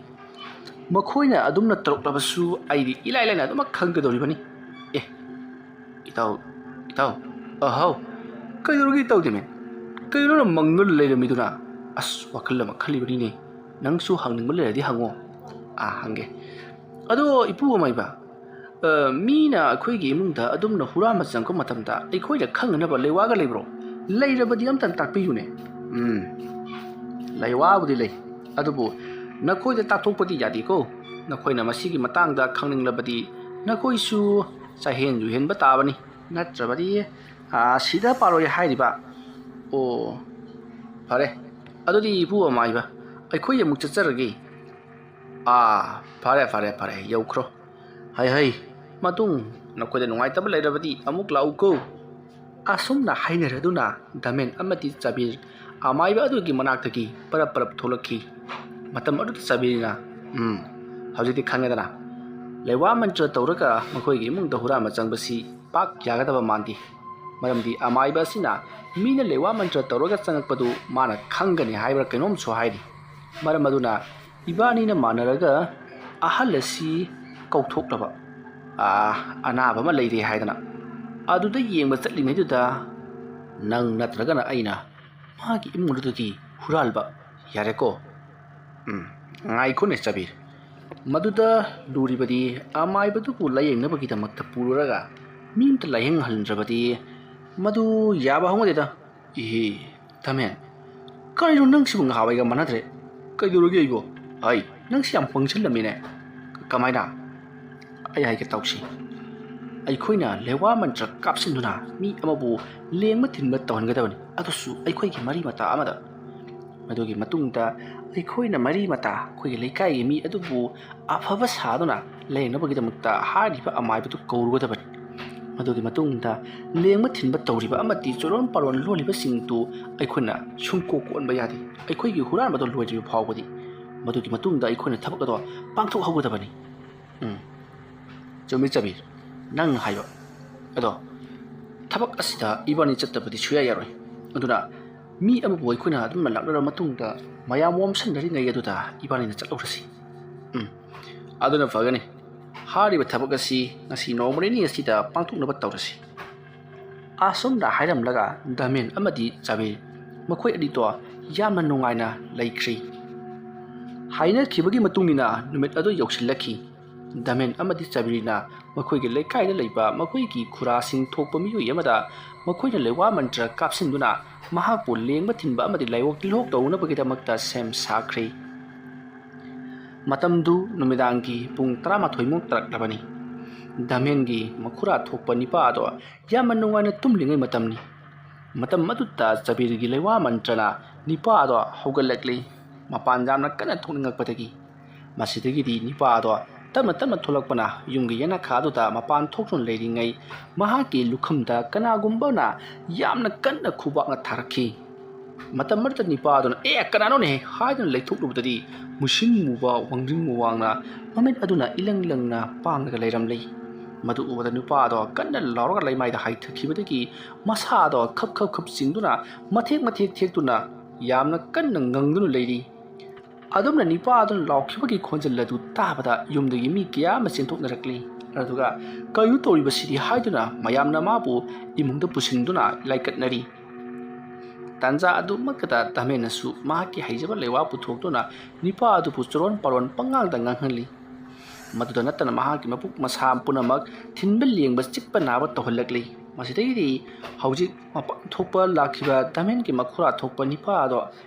ꯃꯈꯣꯏꯅ ꯑꯗꯨꯝꯅ ꯇꯧꯔꯛꯂꯕꯁꯨ ꯑꯩꯗꯤ ꯏꯂꯥꯏ ꯂꯥꯏꯅ ꯑꯗꯨꯃꯛ ꯈꯪꯒꯗꯧꯔꯤꯕꯅꯤ꯫ ꯑꯦ, ꯏꯇꯥꯎ, ꯏꯇꯥꯎ, ꯑꯍꯥꯎ, ꯀꯩꯗꯧꯔꯒꯦ ꯏꯇꯥꯎꯗꯤꯃꯦ? ꯀꯩꯅꯣꯅ ꯃꯪꯉ ꯂꯩꯔꯝꯃꯤꯗꯨꯅ? ꯑꯁ, ꯋꯥꯈꯜ ꯑꯃ ꯈꯜꯂꯤꯕꯅꯤꯅꯦ꯫ ꯅꯪꯁꯨ ꯍꯪꯅꯤꯡꯕ ꯂꯩꯔꯗꯤ ꯍꯪꯉꯣ꯫ ꯑꯥ, ꯍꯪꯒꯦ꯫ ꯑꯗꯣ ꯏꯄꯨ ꯑꯃꯥꯏꯕ, ꯑ, ꯃꯤꯅ ꯑꯩꯈꯣꯏꯒꯤ ꯏꯃꯨꯡꯗ ꯑꯗꯨꯝꯅ ꯍꯨꯔꯥꯟꯕ ꯆꯪꯉꯛꯄ ꯃꯇꯝꯗ ꯑꯩꯈꯣꯏꯅ ꯈꯪꯅꯅꯕ ꯂꯩꯋꯥꯒ ꯂꯩꯕ꯭ꯔꯣ? ꯂꯩꯔꯕꯗꯤ ꯑꯝꯇꯪ ꯇꯥꯛꯄꯤꯌꯨꯅꯦ꯫ ꯎꯝ, ꯂꯩꯋꯥꯕꯨꯗꯤ ꯂꯩ, ꯑꯗꯨꯕꯨ ꯅꯈꯣꯏꯗ ꯇꯥꯛꯊꯣꯛꯄꯗꯤ ꯌꯥꯗꯦꯀꯣ꯫ ꯅꯈꯣꯏꯅ ꯃꯁꯤꯒꯤ ꯃꯇꯥꯡꯗ ꯈꯪꯅꯤꯡꯂꯕꯗꯤ ꯅꯈꯣꯏꯁꯨ ꯆꯍꯦꯟ ꯌꯨꯍꯦꯟꯕ ꯇꯥꯕꯅꯤ, ꯅꯠꯇ꯭ꯔꯕꯗꯤ, ꯑ, ꯁꯤꯗ ꯄꯥꯜꯂꯣꯏ ꯍꯥꯏꯔꯤꯕ꯫ ꯑꯣ, ꯐꯔꯦ, ꯑꯗꯨꯗꯤ ꯏꯄꯨ ꯑꯃꯥꯏꯕ, ꯑꯩꯈꯣꯏ ꯑꯃꯨꯛ ꯆꯠꯆꯔꯒꯦ꯫ ꯑꯥ, ꯐꯔꯦ, ꯐꯔꯦ, ꯐꯔꯦ, ꯌꯧꯈ꯭ꯔꯣ꯫ ꯍꯩ ꯍꯩ, ꯃꯇꯨꯡ ꯅꯈꯣꯏꯗ ꯅꯨꯡꯉꯥꯏꯇꯕ ꯂꯩꯔꯕꯗꯤ ꯑꯃꯨꯛ ꯂꯥꯛꯎꯀꯣ꯫ ꯑꯁꯨꯝꯅ ꯍꯥꯏꯅꯔꯗꯨꯅ ꯗꯥꯃꯦꯟ ꯑꯃꯗꯤ ꯆꯥꯕꯤꯔ ꯑꯃꯥꯏꯕ ꯑꯗꯨꯒꯤ ꯃꯅꯥꯛꯇꯒꯤ ꯄꯔꯞ ꯄꯔꯞ ꯊꯣꯛꯂꯛꯈꯤ꯫ ꯃꯇꯝ ꯑꯗꯨꯗ ꯆꯥꯕꯤꯔꯅ, "ꯎꯝ, ꯍꯧꯖꯤꯛꯇꯤ ꯈꯪꯉꯦꯗꯅ, ꯂꯩꯋꯥ ꯃꯟꯇ꯭ꯔ ꯇꯧꯔꯒ ꯃꯈꯣꯏꯒꯤ ꯏꯃꯨꯡꯗ ꯍꯨꯔꯥꯟꯕ ꯆꯪꯕꯁꯤ ꯄꯥꯛ ꯌꯥꯒꯗꯕ ꯃꯥꯟꯗꯦ꯫ ꯃꯔꯝꯗꯤ ꯑꯃꯥꯏꯕ ꯑꯁꯤꯅ ꯃꯤꯅ ꯂꯩꯋꯥ ꯃꯟꯇ꯭ꯔ ꯇꯧꯔꯒ ꯆꯪꯉꯛꯄꯗꯨ ꯃꯥꯅ ꯈꯪꯒꯅꯤ ꯍꯥꯏꯕ꯭ꯔꯥ ꯀꯩꯅꯣꯝꯁꯨ ꯍꯥꯏꯔꯤ꯫ ꯃꯔꯝ ꯑꯗꯨꯅ ꯏꯕꯥꯅꯤꯅ ꯃꯥꯟꯅꯔꯒ ꯑꯍꯜ ꯑꯁꯤ ꯀꯧꯊꯣꯛꯂꯕ꯫ "ꯑꯥ, ꯑꯅꯥꯕ ꯑꯃ ꯂꯩꯔꯦ" ꯍꯥꯏꯗꯅ꯫ ꯑꯗꯨꯗ ꯌꯦꯡꯕ ꯆꯠꯂꯤꯉꯩꯗꯨꯗ ꯅꯪ ꯅꯠꯇ꯭ꯔꯒꯅ ꯑꯩꯅ ꯃꯥꯒꯤ ꯏꯃꯨꯡꯗꯨꯗꯒꯤ ꯍꯨꯔꯥꯟꯕ ꯌꯥꯔꯦꯀꯣ? ꯎꯝ, ꯉꯥꯏꯈꯣꯅꯦ ꯆꯕꯤꯔ꯫ ꯃꯗꯨꯗ ꯂꯨꯔꯤꯕꯗꯤ ꯑꯃꯥꯏꯕꯗꯨꯕꯨ ꯂꯥꯌꯦꯡꯅꯕꯒꯤꯗꯃꯛꯇ ꯄꯨꯔꯨꯔꯒ ꯃꯤ ꯑꯃꯇ ꯂꯥꯌꯦꯡꯍꯟꯗ꯭ꯔꯕꯗꯤ ꯃꯗꯨ ꯌꯥꯕ ꯍꯧꯅꯗꯦꯗ꯫ ꯏꯍꯦ, ꯗꯃꯦꯟ, ꯀꯔꯤꯅꯣ ꯅꯪꯁꯤꯕꯨ ꯉꯍꯥꯟꯋꯥꯏꯒ ꯃꯥꯟꯅꯗ꯭ꯔꯦ? ꯀꯩꯗꯧꯔꯒꯦ ꯑꯩꯕꯣ? ꯑꯩ, ꯅꯪꯁꯤ ꯌꯥꯝ ꯄꯪꯁꯤꯜꯂꯝꯃꯤꯅꯦ꯫ ꯀꯃꯥꯏꯅ? ꯑꯩ ꯍꯥꯏꯒꯦ ꯇꯧꯁꯤ꯫ ꯑꯩꯈꯣꯏꯅ ꯂꯩꯋꯥ ꯃꯟꯇ꯭ꯔ ꯀꯥꯞꯁꯤꯟꯗꯨꯅ ꯃꯤ ꯑꯃꯕꯨ ꯂꯦꯡꯕ ꯊꯤꯟꯕ ꯇꯧꯍꯟꯒꯗꯕꯅꯤ, ꯑꯗꯨꯁꯨ ꯑꯩꯈꯣꯏꯒꯤ ꯃꯔꯤ ꯃꯇꯥ ꯑꯃꯗ꯫ ꯃꯗꯨꯒꯤ ꯃꯇꯨꯡꯗ ꯑꯩꯈꯣꯏꯅ ꯃꯔꯤ ꯃꯇꯥ ꯑꯩꯈꯣꯏꯒꯤ ꯂꯩꯀꯥꯏꯒꯤ ꯃꯤ ꯑꯗꯨꯕꯨ ꯑꯐꯕ ꯁꯥꯗꯨꯅ ꯂꯥꯌꯦꯡꯅꯕꯒꯤꯗꯃꯛꯇ ꯍꯥꯏꯔꯤꯕ ꯑꯃꯥꯏꯕꯗꯨ ꯀꯧꯔꯨꯒꯗꯕꯅꯤ꯫ ꯃꯗꯨꯒꯤ ꯃꯇꯨꯡꯗ ꯂꯦꯡꯕ ꯊꯤꯟꯕ ꯇꯧꯔꯤꯕ ꯑꯃꯗꯤ ꯆꯨꯔꯣꯟ ꯄꯥꯔꯣꯟ ꯂꯣꯜꯂꯤꯕꯁꯤꯡꯗꯨ ꯑꯩꯈꯣꯏꯅ ꯁꯨꯡꯀꯣꯛ ꯀꯣꯛꯍꯟꯕ ꯌꯥꯗꯦ꯫ ꯑꯩꯈꯣꯏꯒꯤ ꯍꯨꯔꯥꯟꯕꯗꯣ ꯂꯣꯏꯗ꯭ꯔꯤꯕ ꯐꯥꯎꯕꯗꯤ꯫ ꯃꯗꯨꯒꯤ ꯃꯇꯨꯡꯗ ꯑꯩꯈꯣꯏꯅ ꯊꯕꯛ ꯑꯗꯣ ꯄꯥꯡꯊꯣꯛꯍꯧꯒꯗꯕꯅꯤ꯫ ꯎꯝ, ꯆꯨꯝꯃꯤ ꯆꯕꯤꯔ, ꯅꯪꯅ ꯍꯥꯏꯕ꯫ ꯑꯗꯣ ꯊꯕꯛ ꯑꯁꯤꯗ ꯏꯕꯥꯅꯤ ꯆꯠꯇꯕꯗꯤ ꯁꯨꯌꯥ ꯌꯥꯔꯣꯏ꯫ ꯑꯗꯨꯅ ꯃꯤ ꯑꯃꯕꯨ ꯑꯩꯈꯣꯏꯅ ꯑꯗꯨꯝꯅ ꯂꯥꯛꯅꯔꯕ ꯃꯇꯨꯡꯗ ꯃꯌꯥꯝ ꯑꯣꯝꯁꯟꯅꯔꯤꯉꯩ ꯑꯗꯨꯗ ꯏꯕꯥꯅꯤꯅ ꯆꯠꯍꯧꯔꯁꯤ꯫ ꯎꯝ, ꯑꯗꯨꯅ ꯐꯒꯅꯤ꯫ ꯍꯥꯏꯔꯤꯕ ꯊꯕꯛ ꯑꯁꯤ ꯉꯁꯤ ꯅꯣꯡꯃ ꯅꯤꯅꯤ ꯑꯁꯤꯗ ꯄꯥꯡꯊꯣꯛꯅꯕ ꯇꯧꯔꯁꯤ꯫ ꯑꯁꯨꯝꯅ ꯍꯥꯏꯔꯝꯂꯒ ꯗꯃꯦꯟ ꯑꯃꯗꯤ ꯆꯕꯤꯔ ꯃꯈꯣꯏ ꯑꯅꯤꯗꯣ ꯌꯥꯝꯅ ꯅꯨꯡꯉꯥꯏꯅ ꯂꯩꯈ꯭ꯔꯤ꯫ ꯍꯥꯏꯅꯈꯤꯕꯒꯤ ꯃꯇꯨꯡ ꯏꯟꯅ ꯅꯨꯃꯤꯠ ꯑꯗꯨ ꯌꯧꯁꯤꯜꯂꯛꯈꯤ꯫ ꯗꯃꯦꯟ ꯑꯃꯗꯤ ꯆꯕꯤꯔꯤꯅ ꯃꯈꯣꯏꯒꯤ ꯂꯩꯀꯥꯏꯗ ꯂꯩꯕ ꯃꯈꯣꯏꯒꯤ ꯈꯨꯔꯥꯁꯤꯡ ꯊꯣꯛꯄ ꯃꯤꯑꯣꯏ ꯑꯃꯗ ꯃꯈꯣꯏꯅ ꯂꯩꯋꯥ ꯃꯟꯇ꯭ꯔ ꯀꯥꯞꯁꯤꯟꯗꯨꯅ ꯃꯍꯥꯛꯄꯨ ꯂꯦꯡꯕ ꯊꯤꯟꯕ ꯑꯃꯗꯤ ꯂꯥꯏꯑꯣꯛ ꯇꯤꯜꯍꯣꯛ ꯇꯧꯅꯕꯒꯤꯗꯃꯛꯇ ꯁꯦꯝ ꯁꯥꯈ꯭ꯔꯤ꯫ ꯃꯇꯝꯗꯨ ꯅꯨꯃꯤꯗꯥꯡꯒꯤ ꯄꯨꯡ ꯇꯔꯥꯃꯥꯊꯣꯏꯃꯨꯛ ꯇꯥꯔꯛꯂꯕꯅꯤ꯫ ꯗꯃꯦꯟꯒꯤ ꯃꯈꯨꯔꯥ ꯊꯣꯛꯄ ꯅꯤꯄꯥ ꯑꯗꯣ ꯌꯥꯝꯅ ꯅꯨꯡꯉꯥꯏꯅ ꯇꯨꯝꯂꯤꯉꯩ ꯃꯇꯝꯅꯤ꯫ ꯃꯇꯝ ꯑꯗꯨꯗ ꯆꯕꯤꯔꯒꯤ ꯂꯩꯋꯥ ꯃꯟꯇ꯭ꯔꯅ ꯅꯤꯄꯥ ꯑꯗꯣ ꯍꯧꯒꯠꯂꯛꯂꯤ꯫ ꯃꯄꯥꯟ ꯌꯥꯝꯅ ꯀꯟꯅ ꯊꯣꯛꯅꯤꯡꯉꯛꯄꯗꯒꯤ꯫ ꯃꯁꯤꯗꯒꯤꯗꯤ ꯅꯤꯄꯥ ꯑꯗꯣ ꯇꯞꯅ ꯇꯞꯅ ꯊꯣꯛꯂꯛꯄꯅ ꯌꯨꯝꯒꯤ ꯌꯦꯅꯈꯥ ꯑꯗꯨꯗ ꯃꯄꯥꯟ ꯊꯣꯛꯇꯨꯅ ꯂꯩꯔꯤꯉꯩ ꯃꯍꯥꯛꯀꯤ ꯂꯨꯈꯝꯗ ꯀꯅꯥꯒꯨꯝꯕꯅ ꯌꯥꯝꯅ ꯀꯟꯅ ꯈꯨꯕꯥꯛꯅ ꯊꯥꯔꯛꯈꯤ꯫ ꯃꯇꯝ ꯑꯗꯨꯗ ꯅꯤꯄꯥ ꯑꯗꯨꯅ "ꯑꯦ, ꯀꯅꯥꯅꯣꯅꯦ?" ꯍꯥꯏꯗꯨꯅ ꯂꯩꯊꯣꯛꯂꯨꯕꯗꯗꯤ ꯃꯨꯁꯤꯟ ꯃꯨꯕ ꯋꯥꯡꯗ꯭ꯔꯤꯡ ꯃꯨꯋꯥꯡꯅ ꯃꯃꯤꯠ ꯑꯗꯨꯅ ꯏꯂꯪ ꯂꯪꯅ ꯄꯥꯡꯂꯒ ꯂꯩꯔꯝꯂꯤ꯫ ꯃꯗꯨ ꯎꯕꯗ ꯅꯨꯄꯥ ꯑꯗꯣ ꯀꯟꯅ ꯂꯥꯎꯔꯒ ꯂꯩꯃꯥꯏꯗ ꯍꯥꯏꯊꯈꯤꯕꯗꯒꯤ ꯃꯁꯥ ꯑꯗꯣ ꯈꯞ ꯈꯞ ꯈꯞ ꯆꯤꯡꯗꯨꯅ ꯃꯊꯦꯛ ꯃꯊꯦꯛ ꯊꯦꯛꯇꯨꯅ ꯌꯥꯝꯅ ꯀꯟꯅ ꯉꯪꯗꯨꯅ ꯂꯩꯔꯤ꯫ ꯑꯗꯨꯝꯅ ꯅꯤꯄꯥ ꯑꯗꯨꯅ ꯂꯥꯎꯈꯤꯕꯒꯤ ꯈꯣꯟꯖꯦꯜ ꯑꯗꯨ ꯇꯥꯕꯗ ꯌꯨꯝꯗꯒꯤ ꯃꯤ ꯀꯌꯥ ꯑꯃ ꯆꯦꯟꯊꯣꯛꯅꯔꯛꯂꯤ꯫ ꯑꯗꯨꯒ "ꯀꯔꯤꯅꯣ ꯇꯧꯔꯤꯕꯁꯤꯗꯤ?" ꯍꯥꯏꯗꯨꯅ ꯃꯌꯥꯝꯅ ꯃꯥꯕꯨ ꯏꯃꯨꯡꯗ ꯄꯨꯁꯤꯟꯗꯨꯅ ꯂꯥꯏꯀꯠꯅꯔꯤ꯫ ꯇꯥꯟꯖꯥ ꯑꯗꯨꯃꯛꯇꯗ ꯗꯥꯃꯦꯟꯅꯁꯨ ꯃꯍꯥꯛꯀꯤ ꯍꯩꯖꯕ ꯂꯩꯋꯥ ꯄꯨꯊꯣꯛꯇꯨꯅ ꯅꯤꯄꯥ ꯑꯗꯨꯕꯨ ꯆꯨꯔꯣꯟ ꯄꯥꯔꯣꯟ ꯄꯪꯉꯥꯡꯗ ꯉꯥꯡꯍꯜꯂꯤ꯫ ꯃꯗꯨꯗ ꯅꯠꯇꯅ ꯃꯍꯥꯛꯀꯤ ꯃꯕꯨꯛ ꯃꯁꯥ ꯄꯨꯝꯅꯃꯛ ꯊꯤꯟꯕ ꯂꯦꯡꯕ, ꯆꯤꯛꯄ ꯅꯥꯕ ꯇꯧꯍꯜꯂꯛꯂꯤ꯫ ꯃꯁꯤꯗꯒꯤꯗꯤ ꯍꯧꯖꯤꯛ ꯃꯄꯥꯟ ꯊꯣꯛꯄ ꯂꯥꯛꯈꯤꯕ ꯗꯥꯃꯦꯟꯒꯤ ꯃꯈꯨꯔꯥ ꯊꯣꯛꯄ ꯅꯤꯄꯥ ꯑꯗꯣ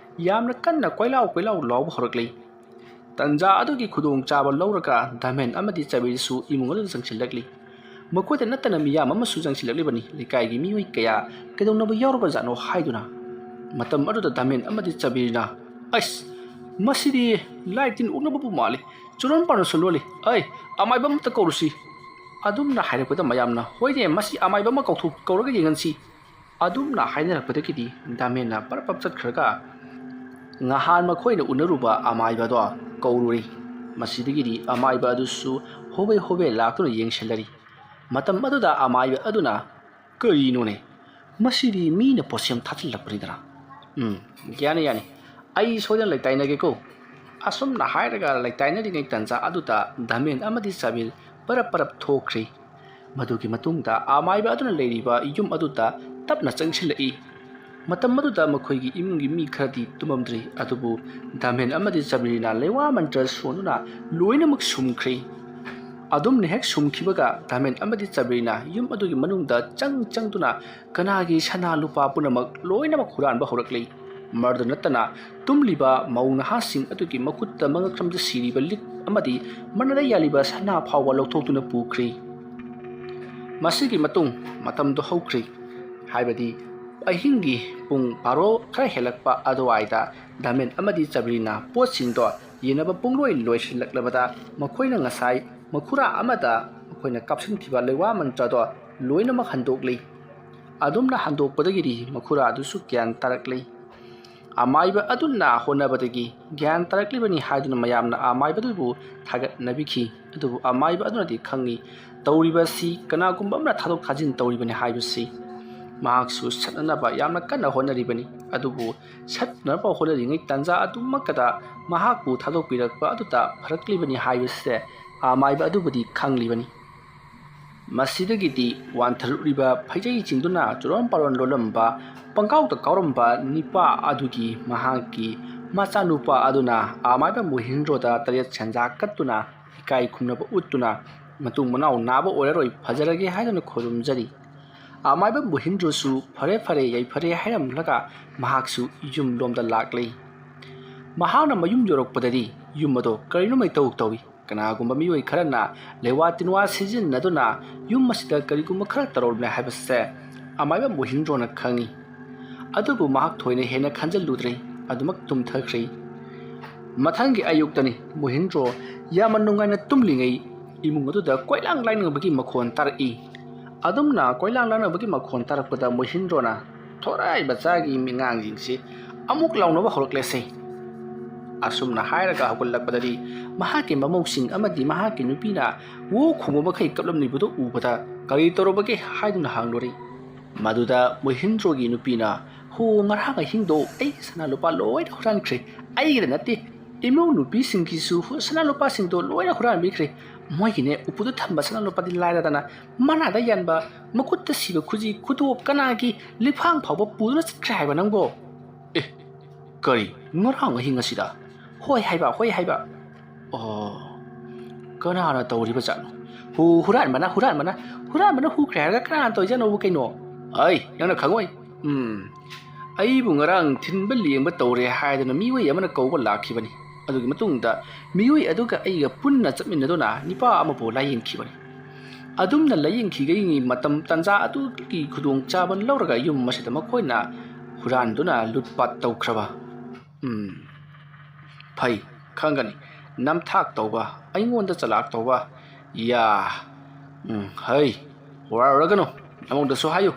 ꯌꯥꯝꯅ ꯀꯟꯅ ꯀꯣꯏꯂꯥꯎ ꯀꯣꯏꯂꯥꯎ ꯂꯥꯎꯕ ꯍꯧꯔꯛꯂꯤ꯫ ꯇꯟꯖꯥ ꯑꯗꯨꯒꯤ ꯈꯨꯗꯣꯡꯆꯥꯕ ꯂꯧꯔꯒ ꯗꯥꯃꯦꯟ ꯑꯃꯗꯤ ꯆꯕꯤꯔꯁꯨ ꯏꯃꯨꯡ ꯑꯗꯨꯗ ꯆꯪꯁꯤꯜꯂꯛꯂꯤ꯫ ꯃꯈꯣꯏꯗ ꯅꯠꯇꯅ ꯃꯤꯌꯥꯝ ꯑꯃꯁꯨ ꯆꯪꯁꯤꯜꯂꯛꯂꯤꯕꯅꯤ꯫ ꯂꯩꯀꯥꯏꯒꯤ ꯃꯤꯑꯣꯏ ꯀꯌꯥ ꯀꯩꯗꯧꯅꯕ ꯌꯥꯎꯔꯕꯖꯥꯠꯅꯣ ꯍꯥꯏꯗꯨꯅ꯫ ꯃꯇꯝ ꯑꯗꯨꯗ ꯗꯥꯃꯦꯟ ꯑꯃꯗꯤ ꯆꯕꯤꯔꯅ, "ꯑꯩꯁ, ꯃꯁꯤꯗꯤ ꯂꯥꯏ ꯇꯤꯟ ꯑꯣꯛꯅꯕꯕꯨ ꯃꯥꯜꯂꯤ꯫ ꯆꯨꯔꯣꯟ ꯄꯥꯔꯣꯟꯁꯨ ꯂꯣꯜꯂꯤ꯫ ꯑꯩ, ꯑꯃꯥꯏꯕ ꯑꯃꯇ ꯀꯧꯔꯨꯁꯤ꯫ ꯑꯗꯨꯝꯅ ꯍꯥꯏꯔꯛꯄꯗ ꯃꯌꯥꯝꯅ, "ꯍꯣꯏꯅꯦ, ꯃꯁꯤ ꯑꯃꯥꯏꯕ ꯑꯃ ꯀꯧꯊꯣꯛ-, ꯀꯧꯔꯒ ꯌꯦꯡꯍꯟꯁꯤ"꯫ ꯑꯗꯨꯝꯅ ꯍꯥꯏꯅꯔꯛꯄꯗꯒꯤꯗꯤ ꯗꯥꯃꯦꯟꯅ ꯄꯔꯞ ꯄꯔꯞ ꯆꯠꯈ꯭ꯔꯒ ꯉꯍꯥꯟ ꯃꯈꯣꯏꯅ ꯎꯅꯔꯨꯕ ꯑꯃꯥꯏꯕꯗꯣ ꯀꯧꯔꯨꯔꯤ꯫ ꯃꯁꯤꯗꯒꯤꯗꯤ ꯑꯃꯥꯏꯕ ꯑꯗꯨꯁꯨ ꯍꯣꯕꯦ ꯍꯣꯕꯦ ꯂꯥꯛꯇꯨꯅ ꯌꯦꯡꯁꯤꯜꯂꯔꯤ꯫ ꯃꯇꯝ ꯑꯗꯨꯗ ꯑꯃꯥꯏꯕ ꯑꯗꯨꯅ, "ꯀꯔꯤꯅꯣꯅꯦ? ꯃꯁꯤꯗꯤ ꯃꯤꯅ ꯄꯣꯠꯁꯦꯝ ꯊꯥꯖꯤꯜꯂꯛꯄꯅꯤꯗꯅ꯫ ꯎꯝ, ꯌꯥꯅꯤ, ꯌꯥꯅꯤ꯫ ꯑꯩ ꯁꯣꯏꯗꯅ ꯂꯩꯇꯥꯏꯅꯒꯦꯀꯣ"꯫ ꯑꯁꯨꯝꯅ ꯍꯥꯏꯔꯒ ꯂꯩꯇꯥꯏꯅꯔꯤꯉꯩ ꯇꯟꯖꯥ ꯑꯗꯨꯗ ꯗꯥꯃꯦꯟ ꯑꯃꯗꯤ ꯆꯕꯤꯔ ꯄꯔꯞ ꯄꯔꯞ ꯊꯣꯛꯈ꯭ꯔꯤ꯫ ꯃꯗꯨꯒꯤ ꯃꯇꯨꯡꯗ ꯑꯃꯥꯏꯕ ꯑꯗꯨꯅ ꯂꯩꯔꯤꯕ ꯌꯨꯝ ꯑꯗꯨꯗ ꯇꯞꯅ ꯆꯪꯁꯤꯜꯂꯛꯏ꯫ ꯃꯇꯝ ꯑꯗꯨꯗ ꯃꯈꯣꯏꯒꯤ ꯏꯃꯨꯡꯒꯤ ꯃꯤ ꯈꯔꯗꯤ ꯇꯨꯝꯃꯝꯗ꯭ꯔꯤ, ꯑꯗꯨꯕꯨ ꯗꯥꯃꯦꯟ ꯑꯃꯗꯤ ꯆꯕꯤꯔꯤꯅ ꯂꯩꯋꯥ ꯃꯟꯇ꯭ꯔ ꯁꯣꯟꯗꯨꯅ ꯂꯣꯏꯅꯃꯛ ꯁꯨꯝꯈ꯭ꯔꯤ꯫ ꯑꯗꯨꯝꯅ ꯍꯦꯛ ꯁꯨꯝꯈꯤꯕꯒ ꯗꯥꯃꯦꯟ ꯑꯃꯗꯤ ꯆꯕꯤꯔꯤꯅ ꯌꯨꯝ ꯑꯗꯨꯒꯤ ꯃꯅꯨꯡꯗ ꯆꯪ ꯆꯪꯗꯨꯅ ꯀꯅꯥꯒꯤ ꯁꯅꯥ ꯂꯨꯄꯥ ꯄꯨꯝꯅꯃꯛ ꯂꯣꯏꯅꯃꯛ ꯍꯨꯔꯥꯟꯕ ꯍꯧꯔꯛꯂꯤ꯫ ꯃꯗꯨ ꯅꯠꯇꯅ ꯇꯨꯝꯂꯤꯕ ꯃꯧ ꯅꯍꯥꯁꯤꯡ ꯑꯗꯨꯒꯤ ꯃꯈꯨꯠꯇ ꯃꯉꯛꯁꯝꯗ ꯁꯤꯔꯤꯕ ꯂꯤꯛ ꯑꯃꯗꯤ ꯃꯅꯥꯗ ꯌꯥꯜꯂꯤꯕ ꯁꯅꯥ ꯐꯥꯎꯕ ꯂꯧꯊꯣꯛꯇꯨꯅ ꯄꯨꯈ꯭ꯔꯤ꯫ ꯃꯁꯤꯒꯤ ꯃꯇꯨꯡ ꯃꯇꯝꯗꯨ ꯍꯧꯈ꯭ꯔꯤ, ꯍꯥꯏꯕꯗꯤ ꯑꯍꯤꯡꯒꯤ ꯄꯨꯡ ꯕꯥꯔꯣ ꯈꯔ ꯍꯦꯜꯂꯛꯄ ꯑꯗꯨꯋꯥꯏꯗ ꯗꯥꯃꯦꯟ ꯑꯃꯗꯤ ꯆꯕꯤꯔꯤꯅ ꯄꯣꯠꯁꯤꯡꯗꯣ ꯌꯦꯟꯅꯕ ꯄꯨꯡꯂꯣꯏ ꯂꯣꯏꯁꯤꯜꯂꯛꯂꯕꯗ ꯃꯈꯣꯏꯅ ꯉꯁꯥꯏ ꯃꯈꯨꯔꯥ ꯑꯃꯗ ꯃꯈꯣꯏꯅ ꯀꯥꯞꯁꯤꯟꯈꯤꯕ ꯂꯩꯋꯥ ꯃꯟꯇ꯭ꯔꯗꯣ ꯂꯣꯏꯅꯃꯛ ꯍꯟꯗꯣꯛꯂꯤ꯫ ꯑꯗꯨꯝꯅ ꯍꯟꯗꯣꯛꯄꯗꯒꯤꯗꯤ ꯃꯈꯨꯔꯥ ꯑꯗꯨꯁꯨ ꯒ꯭ꯌꯥꯟ ꯇꯥꯔꯛꯂꯤ꯫ ꯑꯃꯥꯏꯕ ꯑꯗꯨꯅ ꯍꯣꯠꯅꯕꯗꯒꯤ ꯒ꯭ꯌꯥꯟ ꯇꯥꯔꯛꯂꯤꯕꯅꯤ ꯍꯥꯏꯗꯨꯅ ꯃꯌꯥꯝꯅ ꯑꯃꯥꯏꯕꯗꯨꯕꯨ ꯊꯥꯒꯠꯅꯕꯤꯈꯤ꯫ ꯑꯗꯨꯕꯨ ꯑꯃꯥꯏꯕ ꯑꯗꯨꯅꯗꯤ ꯈꯪꯉꯤ ꯇꯧꯔꯤꯕ ꯑꯁꯤ ꯀꯅꯥꯒꯨꯝꯕ ꯑꯃꯅ ꯊꯥꯗꯣꯛ ꯊꯥꯖꯤꯟ ꯇꯧꯔꯤꯕꯅꯤ ꯍꯥꯏꯕꯁꯤ꯫ ꯃꯍꯥꯛꯁꯨ ꯁꯠꯅꯅꯕ ꯌꯥꯝꯅ ꯀꯟꯅ ꯍꯣꯠꯅꯔꯤꯕꯅꯤ꯫ ꯑꯗꯨꯕꯨ ꯁꯠꯅꯅꯕ ꯍꯣꯠꯅꯔꯤꯉꯩ ꯇꯥꯟꯖꯥ ꯑꯗꯨꯃꯛꯇꯗ ꯃꯍꯥꯛꯄꯨ ꯊꯥꯗꯣꯛꯄꯤꯔꯛꯄ ꯑꯗꯨꯗ ꯐꯔꯛꯂꯤꯕꯅꯤ ꯍꯥꯏꯕꯁꯦ ꯑꯃꯥꯏꯕ ꯑꯗꯨꯕꯨꯗꯤ ꯈꯪꯂꯤꯕꯅꯤ꯫ ꯃꯁꯤꯗꯒꯤꯗꯤ ꯋꯥꯟꯊꯔꯛꯂꯤꯕ ꯐꯩꯖꯩ ꯆꯤꯡꯗꯨꯅ ꯆꯨꯔꯣꯟ ꯄꯥꯔꯣꯟ ꯂꯣꯜꯂꯝꯕ, ꯄꯪꯀꯥꯎꯗ ꯀꯥꯎꯔꯝꯕ ꯅꯤꯄꯥ ꯑꯗꯨꯒꯤ ꯃꯍꯥꯛꯀꯤ ꯃꯆꯥꯅꯨꯄꯥ ꯑꯗꯨꯅ ꯑꯃꯥꯏꯕ ꯃꯣꯍꯤꯟꯗ꯭ꯔꯣꯗ ꯇꯔꯦꯠ ꯁꯦꯟꯖꯥ ꯀꯠꯇꯨꯅ ꯏꯀꯥꯏ ꯈꯨꯝꯅꯕ ꯎꯠꯇꯨꯅ ꯃꯇꯨꯡ ꯃꯅꯥꯎ ꯅꯥꯕ ꯑꯣꯏꯔꯔꯣꯏ, ꯐꯖꯔꯒꯦ ꯍꯥꯏꯗꯨꯅ ꯈꯨꯔꯨꯝꯖꯔꯤ꯫ ꯑꯃꯥꯏꯕ ꯃꯣꯍꯤꯟꯗ꯭ꯔꯣꯁꯨ ꯐꯔꯦ ꯐꯔꯦ ꯌꯥꯏꯐꯔꯦ ꯍꯥꯏꯔꯝꯂꯒ ꯃꯍꯥꯛꯁꯨ ꯌꯨꯝꯂꯣꯝꯗ ꯂꯥꯛꯂꯤ꯫ ꯃꯍꯥꯛꯅ ꯃꯌꯨꯝ ꯌꯧꯔꯛꯄꯗꯗꯤ ꯌꯨꯝ ꯑꯗꯣ ꯀꯔꯤꯅꯣ ꯃꯩꯇꯧ ꯇꯧꯏ꯫ ꯀꯅꯥꯒꯨꯝꯕ ꯃꯤꯑꯣꯏ ꯈꯔꯅ ꯂꯩꯋꯥ ꯇꯤꯟꯋꯥ ꯁꯤꯖꯤꯟꯅꯗꯨꯅ ꯌꯨꯝ ꯑꯁꯤꯗ ꯀꯔꯤꯒꯨꯝꯕ ꯈꯔ ꯇꯧꯔꯕꯅꯦ ꯍꯥꯏꯕꯁꯦ ꯑꯃꯥꯏꯕ ꯃꯣꯍꯤꯟꯗ꯭ꯔꯣꯅ ꯈꯪꯏ꯫ ꯑꯗꯨꯕꯨ ꯃꯍꯥꯛ ꯊꯣꯏꯅ ꯍꯦꯟꯅ ꯈꯟꯖꯤꯜꯂꯨꯗ꯭ꯔꯦ꯫ ꯑꯗꯨꯃꯛ ꯇꯨꯝꯊꯈ꯭ꯔꯦ꯫ ꯃꯊꯪꯒꯤ ꯑꯌꯨꯛꯇꯅꯤ ꯃꯣꯍꯤꯟꯗ꯭ꯔꯣ ꯌꯥꯝꯅ ꯅꯨꯡꯉꯥꯏꯅ ꯇꯨꯝꯂꯤꯉꯩ ꯏꯃꯨꯡ ꯑꯗꯨꯗ ꯀꯣꯏꯂꯥꯡ ꯂꯥꯡꯅꯕꯒꯤ ꯃꯈꯣꯟ ꯇꯥꯔꯛꯏ꯫ ꯑꯗꯨꯝꯅ ꯀꯣꯏꯂꯥꯡ ꯂꯥꯡꯅꯕꯒꯤ ꯃꯈꯣꯟ ꯇꯥꯔꯛꯄꯗ ꯃꯣꯍꯤꯟꯗ꯭ꯔꯣꯅ, "ꯊꯣꯔꯥꯏ ꯃꯆꯥꯒꯤ ꯃꯤꯉꯥꯡꯁꯤꯡꯁꯤ ꯑꯃꯨꯛ ꯂꯥꯎꯅꯕ ꯍꯧꯔꯛꯂꯦꯁꯦ"꯫ ꯑꯁꯨꯝꯅ ꯍꯥꯏꯔꯒ ꯍꯧꯒꯠꯂꯛꯄꯗꯗꯤ ꯃꯍꯥꯛꯀꯤ ꯃꯃꯧꯁꯤꯡ ꯑꯃꯗꯤ ꯃꯍꯥꯛꯀꯤ ꯅꯨꯄꯤꯅ ꯋꯣ ꯈꯣꯡꯕ ꯃꯈꯩ ꯀꯞꯂꯝꯂꯤꯕꯗꯨ ꯎꯕꯗ, "ꯀꯔꯤ ꯇꯧꯔꯕꯒꯦ?" ꯍꯥꯏꯗꯨꯅ ꯍꯪꯂꯨꯔꯤ꯫ ꯃꯗꯨꯗ ꯃꯣꯍꯤꯟꯗ꯭ꯔꯣꯒꯤ ꯅꯨꯄꯤꯅ, "ꯍꯣ, ꯉꯔꯥꯡ ꯑꯍꯤꯡꯗꯣ ꯑꯩꯒꯤ ꯁꯅꯥ ꯂꯨꯄꯥ ꯂꯣꯏꯅ ꯍꯨꯔꯥꯟꯈ꯭ꯔꯦ꯫ ꯑꯩꯒꯤꯗ ꯅꯠꯇꯦ, ꯏꯃꯧ ꯅꯨꯄꯤꯁꯤꯡꯒꯤꯁꯨ ꯍꯨ-, ꯁꯅꯥ ꯂꯨꯄꯥꯁꯤꯡꯗꯣ ꯂꯣꯏꯅ ꯍꯨꯔꯥꯟꯕꯤꯈ꯭ꯔꯦ꯫ ꯃꯣꯏꯒꯤꯅꯦ, ꯎꯄꯨꯗ ꯊꯝꯕ ꯁꯅꯥ ꯂꯨꯄꯥꯗꯤ ꯂꯥꯏꯔꯗꯅ, ꯃꯅꯥꯗ ꯌꯥꯟꯕ, ꯃꯈꯨꯠꯇ ꯁꯤꯕ ꯈꯨꯖꯤ ꯈꯨꯗꯣꯞ ꯀꯅꯥꯒꯤ ꯂꯤꯛꯐꯥꯡ ꯐꯥꯎꯕ ꯄꯨꯗꯨꯅ ꯆꯠꯈ꯭ꯔꯦ ꯍꯥꯏꯕ ꯅꯪꯕꯣ?" "ꯑꯦ, ꯀꯔꯤ? ꯉꯔꯥꯡ ꯑꯍꯤꯡ ꯑꯁꯤꯗ?" "ꯍꯣꯏ ꯍꯥꯏꯕ, ꯍꯣꯏ ꯍꯥꯏꯕ"꯫ "ꯑꯣ, ꯀꯅꯥꯅ ꯇꯧꯔꯤꯕ ꯖꯥꯠꯅꯣ? ꯍꯨ-, ꯍꯨꯔꯥꯟꯕꯅ, ꯍꯨꯔꯥꯟꯕꯅ, ꯍꯨꯔꯥꯟꯕꯅ ꯍꯨꯈ꯭ꯔꯦ ꯍꯥꯏꯔꯒ ꯀꯅꯥꯅ ꯇꯧꯔꯤꯖꯥꯠꯅꯣꯕ ꯀꯩꯅꯣ?" "ꯑꯩ, ꯅꯪꯅ ꯈꯪꯉꯣꯏ꯫ ꯎꯝ, ꯑꯩꯕꯨ ꯉꯔꯥꯡ ꯊꯤꯟꯕ ꯂꯦꯡꯕ ꯇꯧꯔꯦ ꯍꯥꯏꯗꯅ ꯃꯤꯑꯣꯏ ꯑꯃꯅ ꯀꯧꯕ ꯂꯥꯛꯈꯤꯕꯅꯤ꯫ ꯑꯗꯨꯒꯤ ꯃꯇꯨꯡꯗ ꯃꯤꯑꯣꯏ ꯑꯗꯨꯒ ꯑꯩꯒ ꯄꯨꯟꯅ ꯆꯠꯃꯤꯟꯅꯗꯨꯅ ꯅꯤꯄꯥ ꯑꯃꯕꯨ ꯂꯥꯌꯦꯡꯈꯤꯕꯅꯤ꯫ ꯑꯗꯨꯝꯅ ꯂꯥꯌꯦꯡꯈꯤꯒꯩꯒꯤ ꯃꯇꯝ ꯇꯥꯟꯖꯥ ꯑꯗꯨꯒꯤ ꯈꯨꯗꯣꯡꯆꯥꯕ ꯂꯧꯔꯒ ꯌꯨꯝ ꯑꯁꯤꯗ ꯃꯈꯣꯏꯅ ꯍꯨꯔꯥꯟꯗꯨꯅ ꯂꯨꯠꯄꯥꯠ ꯇꯧꯈ꯭ꯔꯕ"꯫ "ꯎꯝ, ꯐꯩ, ꯈꯪꯒꯅꯤ꯫ ꯅꯝꯊꯥꯛ ꯇꯧꯕ, ꯑꯩꯉꯣꯟꯗ ꯆꯂꯥꯛ ꯇꯧꯕ꯫ ꯌꯥ, ꯎꯝ, ꯍꯩ, ꯋꯥꯔꯧꯔꯒꯅꯨ, ꯅꯃꯧꯗꯁꯨ ꯍꯥꯏꯌꯨ꯫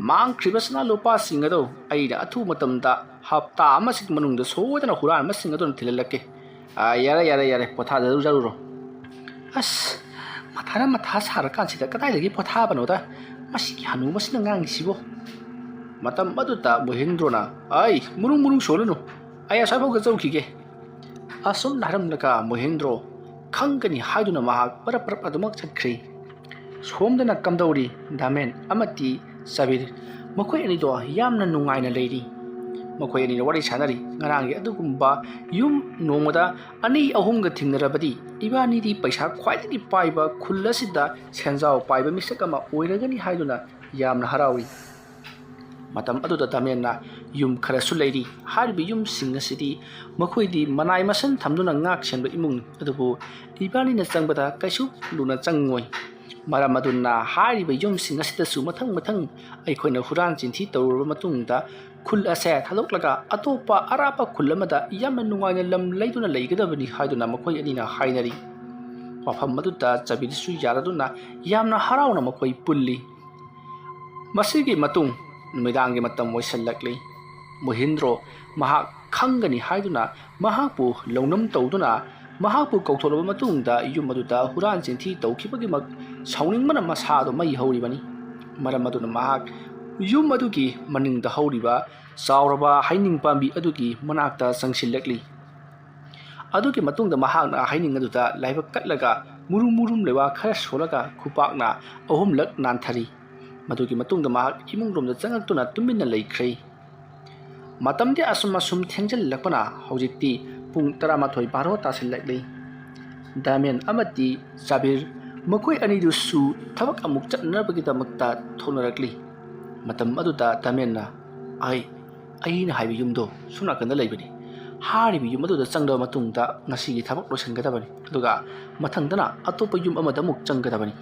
ꯃꯥꯡꯈ꯭ꯔꯤꯕ ꯁꯅꯥ ꯂꯨꯄꯥꯁꯤꯡ ꯑꯗꯨ ꯑꯩꯅ ꯑꯊꯨꯕ ꯃꯇꯝꯗ, ꯍꯞꯇꯥ ꯑꯃꯁꯤꯒꯤ ꯃꯅꯨꯡꯗ ꯁꯣꯏꯗꯅ ꯍꯨꯔꯥꯟꯕꯁꯤꯡ ꯑꯗꯨꯅ ꯊꯤꯜꯍꯜꯂꯛꯀꯦ꯫ ꯑꯥ, ꯌꯥꯔꯦ, ꯌꯥꯔꯦ, ꯌꯥꯔꯦ, ꯄꯣꯊꯥꯖꯔꯨꯖꯔꯨꯔꯣ"꯫ ꯑꯁ, ꯃꯊꯥꯅ ꯃꯊꯥ ꯁꯥꯔꯀꯥꯟꯁꯤꯗ ꯀꯗꯥꯏꯗꯒꯤ ꯄꯣꯊꯥꯕꯅꯣꯗ? "ꯃꯁꯤꯒꯤ ꯍꯅꯨꯕꯁꯤꯅ ꯉꯥꯡꯉꯤꯁꯤꯕꯣ?" ꯃꯇꯝ ꯑꯗꯨꯗ ꯃꯣꯍꯦꯟꯗ꯭ꯔꯣꯅ, "ꯑꯩ ꯃꯨꯔꯨꯡ ꯃꯨꯔꯨꯡ ꯁꯣꯜꯂꯅꯨ, ꯑꯩ ꯑꯁ꯭ꯋꯥꯏꯐꯥꯎ ꯆꯠꯆꯧꯈꯤꯒꯦ"꯫ ꯑꯁꯨꯝꯅ ꯍꯥꯏꯔꯝꯂꯒ ꯃꯣꯍꯦꯟꯗ꯭ꯔꯣ ꯈꯪꯒꯅꯤ ꯍꯥꯏꯗꯨꯅ ꯃꯍꯥꯛ ꯄꯔꯞ ꯄꯔꯞ ꯑꯗꯨꯃꯛ ꯆꯠꯈ꯭ꯔꯦ꯫ ꯁꯣꯝꯗꯅ ꯀꯝꯗꯧꯔꯤ? ꯗꯥꯃꯦꯟ ꯑꯃꯗꯤ ꯆꯕꯤꯔ, ꯃꯈꯣꯏ ꯑꯅꯤꯗꯣ ꯌꯥꯝꯅ ꯅꯨꯡꯉꯥꯏꯅ ꯂꯩꯔꯤ꯫ ꯃꯈꯣꯏ ꯑꯅꯤꯅ ꯋꯥꯔꯤ ꯁꯥꯟꯅꯔꯤ꯫ ꯉꯔꯥꯡꯒꯤ ꯑꯗꯨꯒꯨꯝꯕ ꯌꯨꯝ ꯅꯣꯡꯃꯗ ꯑꯅꯤ ꯑꯍꯨꯝꯒ ꯊꯦꯡꯅꯔꯕꯗꯤ ꯏꯕꯥꯅꯤꯗꯤ ꯄꯩꯁꯥ ꯈ꯭ꯋꯥꯏꯗꯒꯤ ꯄꯥꯏꯕ, ꯈꯨꯜ ꯑꯁꯤꯗ ꯁꯦꯟꯖꯥꯎ ꯄꯥꯏꯕ ꯃꯤꯁꯛ ꯑꯃ ꯑꯣꯏꯔꯒꯅꯤ ꯍꯥꯏꯗꯨꯅ ꯌꯥꯝꯅ ꯍꯔꯥꯎꯏ꯫ ꯃꯇꯝ ꯑꯗꯨꯗ ꯗꯥꯃꯦꯟꯅ ꯌꯨꯝ ꯈꯔꯁꯨ ꯂꯩꯔꯤ꯫ ꯍꯥꯏꯔꯤꯕ ꯌꯨꯝꯁꯤꯡ ꯑꯁꯤꯗꯤ ꯃꯈꯣꯏꯗꯤ ꯃꯅꯥꯏ ꯃꯁꯤꯟ ꯊꯝꯗꯨꯅ ꯉꯥꯛ ꯁꯦꯟꯕ ꯏꯃꯨꯡꯅꯤ꯫ ꯑꯗꯨꯕꯨ ꯏꯕꯥꯅꯤꯅ ꯆꯪꯕꯗ ꯀꯩꯁꯨ ꯂꯨꯅ ꯆꯪꯉꯣꯏ꯫ ꯃꯔꯝ ꯑꯗꯨꯅ ꯍꯥꯏꯔꯤꯕ ꯌꯨꯝꯁꯤꯡ ꯑꯁꯤꯗꯁꯨ ꯃꯊꯪ ꯃꯊꯪ ꯑꯩꯈꯣꯏꯅ ꯍꯨꯔꯥꯟ ꯆꯤꯟꯊꯤ ꯇꯧꯔꯨꯔꯕ ꯃꯇꯨꯡꯗ ꯈꯨꯜ ꯑꯁꯦ ꯊꯥꯗꯣꯛꯂꯒ ꯑꯇꯣꯞꯄ ꯑꯔꯥꯞꯄ ꯈꯨꯜ ꯑꯃꯗ ꯌꯥꯝꯅ ꯅꯨꯡꯉꯥꯏꯅ ꯂꯝ ꯂꯩꯗꯨꯅ ꯂꯩꯒꯗꯕꯅꯤ ꯍꯥꯏꯗꯨꯅ ꯃꯈꯣꯏ ꯑꯅꯤꯅ ꯍꯥꯏꯅꯔꯤ꯫ ꯋꯥꯐꯝ ꯑꯗꯨꯗ ꯆꯕꯤꯔꯁꯨ ꯌꯥꯔꯗꯨꯅ ꯌꯥꯝꯅ ꯍꯔꯥꯎꯅ ꯃꯈꯣꯏ ꯄꯨꯜꯂꯤ꯫ ꯃꯁꯤꯒꯤ ꯃꯇꯨꯡ ꯅꯨꯃꯤꯗꯥꯡꯒꯤ ꯃꯇꯝ ꯑꯣꯏꯁꯤꯜꯂꯛꯂꯤ꯫ ꯃꯣꯍꯤꯟꯗ꯭ꯔꯣ ꯃꯍꯥꯛ ꯈꯪꯒꯅꯤ ꯍꯥꯏꯗꯨꯅ ꯃꯍꯥꯛꯄꯨ ꯂꯧꯅꯝ ꯇꯧꯗꯨꯅ ꯃꯍꯥꯛꯄꯨ ꯀꯧꯊꯣꯛꯂꯕ ꯃꯇꯨꯡꯗ ꯌꯨꯝ ꯑꯗꯨꯗ ꯍꯨꯔꯥꯟ ꯆꯤꯟꯊꯤ ꯇꯧꯈꯤꯕꯒꯤꯃꯛ ꯁꯥꯎꯅꯤꯡꯕꯅ ꯃꯁꯥꯗꯣ ꯃꯩ ꯍꯧꯔꯤꯕꯅꯤ꯫ ꯃꯔꯝ ꯑꯗꯨꯅ ꯃꯍꯥꯛ ꯌꯨꯝ ꯑꯗꯨꯒꯤ ꯃꯅꯤꯡꯗ ꯍꯧꯔꯤꯕ ꯆꯥꯎꯔꯕ ꯍꯩꯅꯤꯡ ꯄꯥꯝꯕꯤ ꯑꯗꯨꯒꯤ ꯃꯅꯥꯛꯇ ꯆꯪꯁꯤꯜꯂꯛꯂꯤ꯫ ꯑꯗꯨꯒꯤ ꯃꯇꯨꯡꯗ ꯃꯍꯥꯛꯅ ꯍꯩꯅꯤꯡ ꯑꯗꯨꯗ ꯂꯥꯏꯕꯛ ꯀꯠꯂꯒ ꯃꯨꯔꯨꯝ ꯃꯨꯔꯨꯝ ꯂꯩꯋꯥ ꯈꯔ ꯁꯣꯜꯂꯒ ꯈꯨꯄꯥꯛꯅ ꯑꯍꯨꯝꯂꯛ ꯅꯥꯟꯊꯔꯤ꯫ ꯃꯗꯨꯒꯤ ꯃꯇꯨꯡꯗ ꯃꯍꯥꯛ ꯏꯃꯨꯡ ꯔꯣꯝꯗ ꯆꯪꯉꯛꯇꯨꯅ ꯇꯨꯃꯤꯟꯅ ꯂꯩꯈ꯭ꯔꯦ꯫ ꯃꯇꯝꯗꯤ ꯑꯁꯨꯝ ꯑꯁꯨꯝ ꯊꯦꯡꯖꯤꯜꯂꯛꯄꯅ ꯍꯧꯖꯤꯛꯇꯤ ꯄꯨꯡ ꯇꯔꯥꯃꯥꯊꯣꯏ ꯕꯥꯔꯣ ꯇꯥꯁꯤꯜꯂꯛꯂꯤ꯫ ꯗꯥꯃꯦꯟ ꯑꯃꯗꯤ ꯆꯥꯕꯤꯔ ꯃꯈꯣꯏ ꯑꯅꯤꯗꯨꯁꯨ ꯊꯕꯛ ꯑꯃꯨꯛ ꯆꯠꯅꯅꯕꯒꯤꯗꯃꯛꯇ ꯊꯣꯛꯅꯔꯛꯂꯤ꯫ ꯃꯇꯝ ꯑꯗꯨꯗ ꯗꯥꯃꯦꯟꯅ, "ꯑꯩ, ꯑꯩꯅ ꯍꯥꯏꯕ ꯌꯨꯝꯗꯣ ꯁꯣꯝ ꯅꯥꯀꯟꯗ ꯂꯩꯕꯅꯤ꯫ ꯍꯥꯏꯔꯤꯕ ꯌꯨꯝ ꯑꯗꯨꯗ ꯆꯪꯂꯕ ꯃꯇꯨꯡꯗ ꯉꯁꯤꯒꯤ ꯊꯕꯛ ꯂꯣꯏꯁꯤꯟꯒꯗꯕꯅꯤ꯫ ꯑꯗꯨꯒ ꯃꯊꯪꯗꯅ ꯑꯇꯣꯞꯄ ꯌꯨꯝ ꯑꯃꯗ ꯑꯃꯨꯛ ꯆꯪꯒꯗꯕꯅꯤ꯫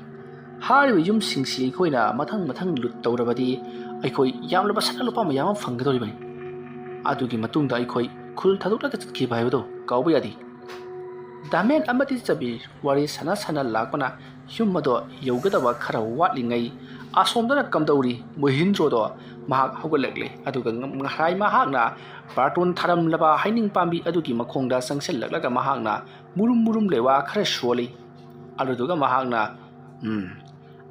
ꯍꯥꯏꯔꯤꯕ ꯌꯨꯝꯁꯤꯡꯁꯤ ꯑꯩꯈꯣꯏꯅ ꯃꯊꯪ ꯃꯊꯪ ꯂꯨꯠ ꯇꯧꯔꯕꯗꯤ ꯑꯩꯈꯣꯏ ꯌꯥꯝꯂꯕ ꯁꯅꯥ ꯂꯨꯄꯥ ꯃꯌꯥꯝ ꯑꯃ ꯐꯪꯒꯗꯧꯔꯤꯕꯅꯤ꯫ ꯑꯗꯨꯒꯤ ꯃꯇꯨꯡꯗ ꯑꯩꯈꯣꯏ ꯈꯨꯜ ꯊꯥꯗꯣꯛꯂꯒ ꯆꯠꯈꯤꯕ ꯍꯥꯏꯕꯗꯣ ꯀꯥꯎꯕ ꯌꯥꯗꯦ"꯫ ꯗꯥꯃꯦꯟ ꯑꯃꯗꯤ ꯆꯕꯤꯔ ꯋꯥꯔꯤ ꯁꯥꯟꯅ ꯁꯥꯟꯅ ꯂꯥꯛꯄꯅ ꯌꯨꯝ ꯑꯗꯣ ꯌꯧꯒꯗꯕ ꯈꯔ ꯋꯥꯠꯂꯤꯉꯩ ꯑꯁꯣꯝꯗꯅ ꯀꯝꯗꯧꯔꯤ? ꯃꯣꯍꯤꯟꯗ꯭ꯔꯣꯗꯣ ꯃꯍꯥꯛ ꯍꯧꯒꯠꯂꯛꯂꯦ꯫ ꯑꯗꯨꯒ ꯉ-, ꯉꯁꯥꯏ ꯃꯍꯥꯛꯅ ꯕꯥꯔꯇꯣꯟ ꯊꯥꯔꯝꯂꯕ ꯍꯩꯅꯤꯡ ꯄꯥꯝꯕꯤ ꯑꯗꯨꯒꯤ ꯃꯈꯣꯡꯗ ꯆꯪꯁꯤꯜꯂꯛꯂꯒ ꯃꯍꯥꯛꯅ ꯃꯨꯔꯨꯝ ꯃꯨꯔꯨꯝ ꯂꯩꯋꯥ ꯈꯔ ꯁꯣꯜꯂꯤ꯫ ꯑꯗꯨꯗꯨꯒ ꯃꯍꯥꯛꯅ, "ꯎꯝ,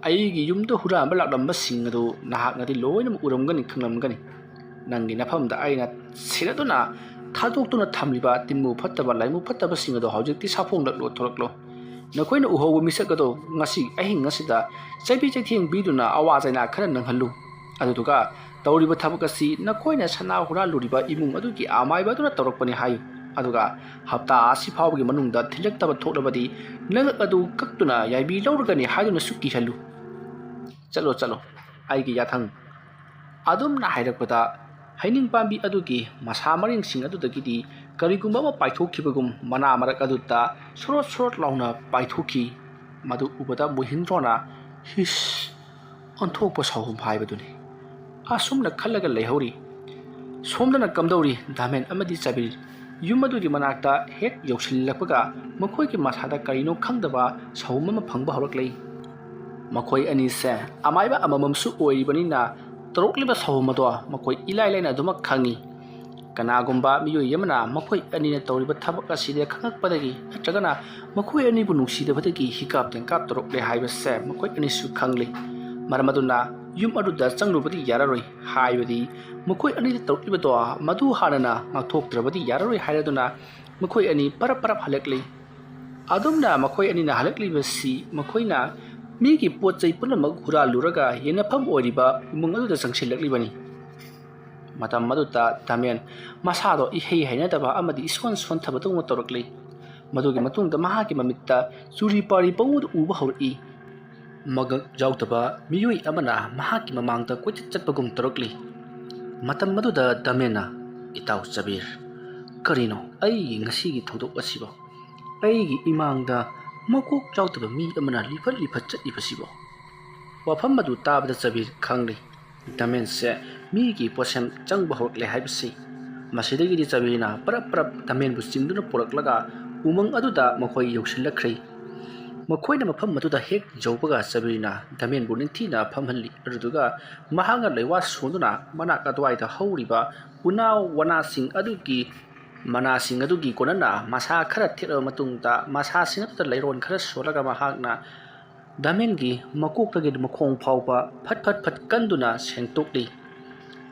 ꯑꯩꯒꯤ ꯌꯨꯝꯗ ꯍꯨꯔꯥꯟꯕ ꯂꯥꯛꯂꯝꯕꯁꯤꯡ ꯑꯗꯨ ꯅꯍꯥꯛꯅꯗꯤ ꯂꯣꯏꯅꯃꯛ ꯎꯔꯝꯒꯅꯤ, ꯈꯪꯂꯝꯒꯅꯤ꯫ ꯅꯪꯒꯤ ꯅꯐꯝꯗ ꯑꯩꯅ ꯁꯤꯟꯅꯗꯨꯅ ꯊꯥꯗꯣꯛꯇꯨꯅ ꯊꯝꯂꯤꯕ ꯇꯤꯟꯃꯨ ꯐꯠꯇꯕ, ꯂꯥꯏꯃꯨ ꯐꯠꯇꯕꯁꯤꯡ ꯑꯗꯨ ꯍꯧꯖꯤꯛꯇꯤ ꯁꯥꯐꯣꯡꯂꯛꯂꯣ, ꯊꯣꯔꯛꯂꯣ꯫ ꯅꯈꯣꯏꯅ ꯎꯍꯧꯕ ꯃꯤꯁꯛ ꯑꯗꯨ ꯉꯁꯤ ꯑꯍꯤꯡ ꯑꯁꯤꯗ ꯆꯩꯕꯤ ꯆꯩꯊꯦꯡ ꯄꯤꯗꯨꯅ ꯑꯋꯥ ꯆꯩꯅꯥ ꯈꯔ ꯅꯪꯍꯜꯂꯨ꯫ ꯑꯗꯨꯗꯨꯒ ꯇꯧꯔꯤꯕ ꯊꯕꯛ ꯑꯁꯤ ꯅꯈꯣꯏꯅ ꯁꯅꯥ ꯍꯨꯔꯥꯜꯂꯨꯔꯤꯕ ꯏꯃꯨꯡ ꯑꯗꯨꯒꯤ ꯑꯃꯥꯏꯕ ꯑꯗꯨꯅ ꯇꯧꯔꯛꯄꯅꯤ ꯍꯥꯏꯌꯨ꯫ ꯑꯗꯨꯒ ꯍꯞꯇꯥ ꯑꯁꯤ ꯐꯥꯎꯕꯒꯤ ꯃꯅꯨꯡꯗ ꯊꯤꯜꯂꯛꯇꯕ ꯊꯣꯛꯂꯕꯗꯤ ꯅꯉꯛ ꯑꯗꯨ ꯀꯛꯇꯨꯅ ꯌꯥꯏꯕꯤ ꯂꯧꯔꯒꯅꯤ ꯍꯥꯏꯗꯨꯅꯁꯨ ꯀꯤꯍꯜꯂꯨ꯫ ꯆꯠꯂꯣ, ꯆꯠꯂꯣ, ꯑꯩꯒꯤ ꯌꯥꯊꯪ꯫ ꯑꯗꯨꯝꯅ ꯍꯥꯏꯔꯛꯄꯗ ꯍꯩꯅꯤꯡ ꯄꯥꯝꯕꯤ ꯑꯗꯨꯒꯤ ꯃꯁꯥ ꯃꯔꯦꯡꯁꯤꯡ ꯑꯗꯨꯗꯒꯤꯗꯤ ꯀꯔꯤꯒꯨꯝꯕ ꯑꯃ ꯄꯥꯏꯊꯣꯛꯈꯤꯕꯒꯨꯝ ꯃꯅꯥ ꯃꯔꯛ ꯑꯗꯨꯗ ꯁꯣꯔꯣꯠ ꯁꯣꯔꯣꯠ ꯂꯥꯎꯅ ꯄꯥꯏꯊꯣꯛꯈꯤ꯫ ꯃꯗꯨ ꯎꯕꯗ ꯃꯣꯍꯤꯟꯗ꯭ꯔꯣꯅ "ꯍꯤꯁ, ꯑꯣꯟꯊꯣꯛꯄ ꯁꯥꯎꯍꯨꯝ" ꯍꯥꯏꯕꯗꯨꯅꯤ꯫ ꯑꯁꯨꯝꯅ ꯈꯜꯂꯒ ꯂꯩꯍꯧꯔꯤ꯫ ꯁꯣꯝꯗꯅ ꯀꯝꯗꯧꯔꯤ? ꯗꯥꯃꯦꯟ ꯑꯃꯗꯤ ꯆꯕꯤꯔ ꯌꯨꯝ ꯑꯗꯨꯒꯤ ꯃꯅꯥꯛꯇ ꯍꯦꯛ ꯌꯧꯁꯤꯜꯂꯛꯄꯒ ꯃꯈꯣꯏꯒꯤ ꯃꯁꯥꯗ ꯀꯔꯤꯅꯣ ꯈꯪꯗꯕ ꯁꯥꯎꯍꯨꯝ ꯑꯃ ꯐꯪꯕ ꯍꯧꯔꯛꯂꯦ꯫ ꯃꯈꯣꯏ ꯑꯅꯤꯁꯦ ꯑꯃꯥꯏꯕ ꯑꯃꯃꯝꯁꯨ ꯑꯣꯏꯔꯤꯕꯅꯤꯅ ꯇꯧꯔꯛꯂꯤꯕ ꯁꯥꯎꯍꯨꯝ ꯑꯗꯣ ꯃꯈꯣꯏ ꯏꯂꯥꯏ ꯂꯥꯏꯅ ꯑꯗꯨꯃꯛ ꯈꯪꯏ꯫ ꯀꯅꯥꯒꯨꯝꯕ ꯃꯤꯑꯣꯏ ꯑꯃꯅ ꯃꯈꯣꯏ ꯑꯅꯤꯅ ꯇꯧꯔꯤꯕ ꯊꯕꯛ ꯑꯁꯤꯗ ꯈꯪꯉꯛꯄꯗꯒꯤ ꯅꯠꯇ꯭ꯔꯒꯅ ꯃꯈꯣꯏ ꯑꯅꯤꯕꯨ ꯅꯨꯡꯁꯤꯗꯕꯗꯒꯤ ꯍꯤꯀꯥꯞ ꯇꯦꯡꯀꯥꯞ ꯇꯧꯔꯛꯂꯦ ꯍꯥꯏꯕꯁꯦ ꯃꯈꯣꯏ ꯑꯅꯤꯁꯨ ꯈꯪꯂꯤ꯫ ꯃꯔꯝ ꯑꯗꯨꯅ ꯌꯨꯝ ꯑꯗꯨꯗ ꯆꯪꯂꯨꯕꯗꯤ ꯌꯥꯔꯔꯣꯏ, ꯍꯥꯏꯕꯗꯤ ꯃꯈꯣꯏ ꯑꯅꯤꯅ ꯇꯧꯔꯛꯂꯤꯕꯗꯣ ꯃꯗꯨ ꯍꯥꯟꯅꯅ ꯉꯥꯛꯊꯣꯛꯇ꯭ꯔꯕꯗꯤ ꯌꯥꯔꯔꯣꯏ ꯍꯥꯏꯔꯗꯨꯅ ꯃꯈꯣꯏ ꯑꯅꯤ ꯄꯔꯞ ꯄꯔꯞ ꯍꯜꯂꯛꯂꯤ꯫ ꯑꯗꯨꯝꯅ ꯃꯈꯣꯏ ꯑꯅꯤꯅ ꯍꯜꯂꯛꯂꯤꯕꯁꯤ ꯃꯈꯣꯏꯅ ꯃꯤꯒꯤ ꯄꯣꯠ ꯆꯩ ꯄꯨꯝꯅꯃꯛ ꯍꯨꯔꯥꯜꯂꯨꯔꯒ ꯌꯦꯟꯅꯐꯝ ꯑꯣꯏꯔꯤꯕ ꯏꯃꯨꯡ ꯑꯗꯨꯗ ꯆꯪꯁꯤꯜꯂꯛꯂꯤꯕꯅꯤ꯫ ꯃꯇꯝ ꯑꯗꯨꯗ ꯗꯥꯃꯦꯟ ꯃꯁꯥꯗꯣ ꯏꯍꯩ ꯍꯩꯅꯗꯕ ꯑꯃꯗꯤ ꯏꯁꯣꯟ ꯁꯣꯟꯊꯕꯗꯧꯅ ꯇꯧꯔꯛꯂꯤ꯫ ꯃꯗꯨꯒꯤ ꯃꯇꯨꯡꯗ ꯃꯍꯥꯛꯀꯤ ꯃꯃꯤꯠꯇ ꯆꯨꯔꯤ ꯄꯥꯔꯤ ꯄꯪꯎꯗ ꯎꯕ ꯍꯧꯔꯛꯏ꯫ ꯃꯉꯛ ꯌꯥꯎꯗꯕ ꯃꯤꯑꯣꯏ ꯑꯃꯅ ꯃꯍꯥꯛꯀꯤ ꯃꯃꯥꯡꯗ ꯀꯣꯏꯆꯠ ꯆꯠꯄꯒꯨꯝ ꯇꯧꯔꯛꯂꯤ꯫ ꯃꯇꯝ ꯑꯗꯨꯗ ꯗꯥꯃꯦꯟꯅ, "ꯏꯇꯥꯎ ꯆꯕꯤꯔ, ꯀꯔꯤꯅꯣ ꯑꯩꯒꯤ ꯉꯁꯤꯒꯤ ꯊꯧꯗꯣꯛ ꯑꯁꯤꯕꯣ? ꯑꯩꯒꯤ ꯏꯃꯥꯡꯗ ꯃꯀꯣꯛ ꯌꯥꯎꯗꯕ ꯃꯤ ꯑꯃꯅ ꯂꯤꯐꯠ ꯂꯤꯐꯠ ꯆꯠꯂꯤꯕꯁꯤꯕꯣ?" ꯋꯥꯐꯝ ꯑꯗꯨ ꯇꯥꯕꯗ ꯆꯕꯤꯔ ꯈꯪꯂꯤ꯫ ꯗꯥꯃꯦꯟꯁꯦ ꯃꯤꯒꯤ ꯄꯣꯠꯁꯦꯝ ꯆꯪꯕ ꯍꯧꯔꯛꯂꯦ ꯍꯥꯏꯕꯁꯤ꯫ ꯃꯁꯤꯗꯒꯤꯗꯤ ꯆꯕꯤꯔꯅ ꯄꯔꯞ ꯄꯔꯞ ꯗꯥꯃꯦꯟꯕꯨ ꯆꯤꯡꯗꯨꯅ ꯄꯨꯔꯛꯂꯒ ꯎꯃꯪ ꯑꯗꯨꯗ ꯃꯈꯣꯏ ꯌꯧꯁꯤꯜꯂꯛꯈ꯭ꯔꯦ꯫ ꯃꯈꯣꯏꯅ ꯃꯐꯝ ꯑꯗꯨꯗ ꯍꯦꯛ ꯌꯧꯕꯒ ꯆꯕꯤꯔꯅ ꯗꯥꯃꯦꯟꯕꯨ ꯅꯤꯡꯊꯤꯅ ꯐꯝꯍꯜꯂꯤ꯫ ꯑꯗꯨꯗꯨꯒ ꯃꯍꯥꯛꯅ ꯂꯩꯋꯥ ꯁꯣꯟꯗꯨꯅ ꯃꯅꯥꯛ ꯑꯗꯨꯋꯥꯏꯗ ꯍꯧꯔꯤꯕ ꯎꯅꯥ ꯋꯥꯅꯥꯁꯤꯡ ꯑꯗꯨꯒꯤ ꯃꯅꯥꯁꯤꯡ ꯑꯗꯨꯒꯤ ꯀꯣꯟꯅꯅ ꯃꯁꯥ ꯈꯔ ꯊꯦꯠꯂꯕ ꯃꯇꯨꯡꯗ ꯃꯁꯥꯁꯤꯡ ꯑꯗꯨꯗ ꯂꯩꯔꯣꯟ ꯈꯔ ꯁꯣꯜꯂꯒ ꯃꯍꯥꯛꯅ ꯗꯥꯃꯦꯟꯒꯤ ꯃꯀꯣꯛꯇꯒꯤ ꯃꯈꯣꯡ ꯐꯥꯎꯕ ꯐꯠ ꯐꯠ ꯐꯠ ꯀꯟꯗꯨꯅ ꯁꯦꯡꯇꯣꯛꯂꯤ꯫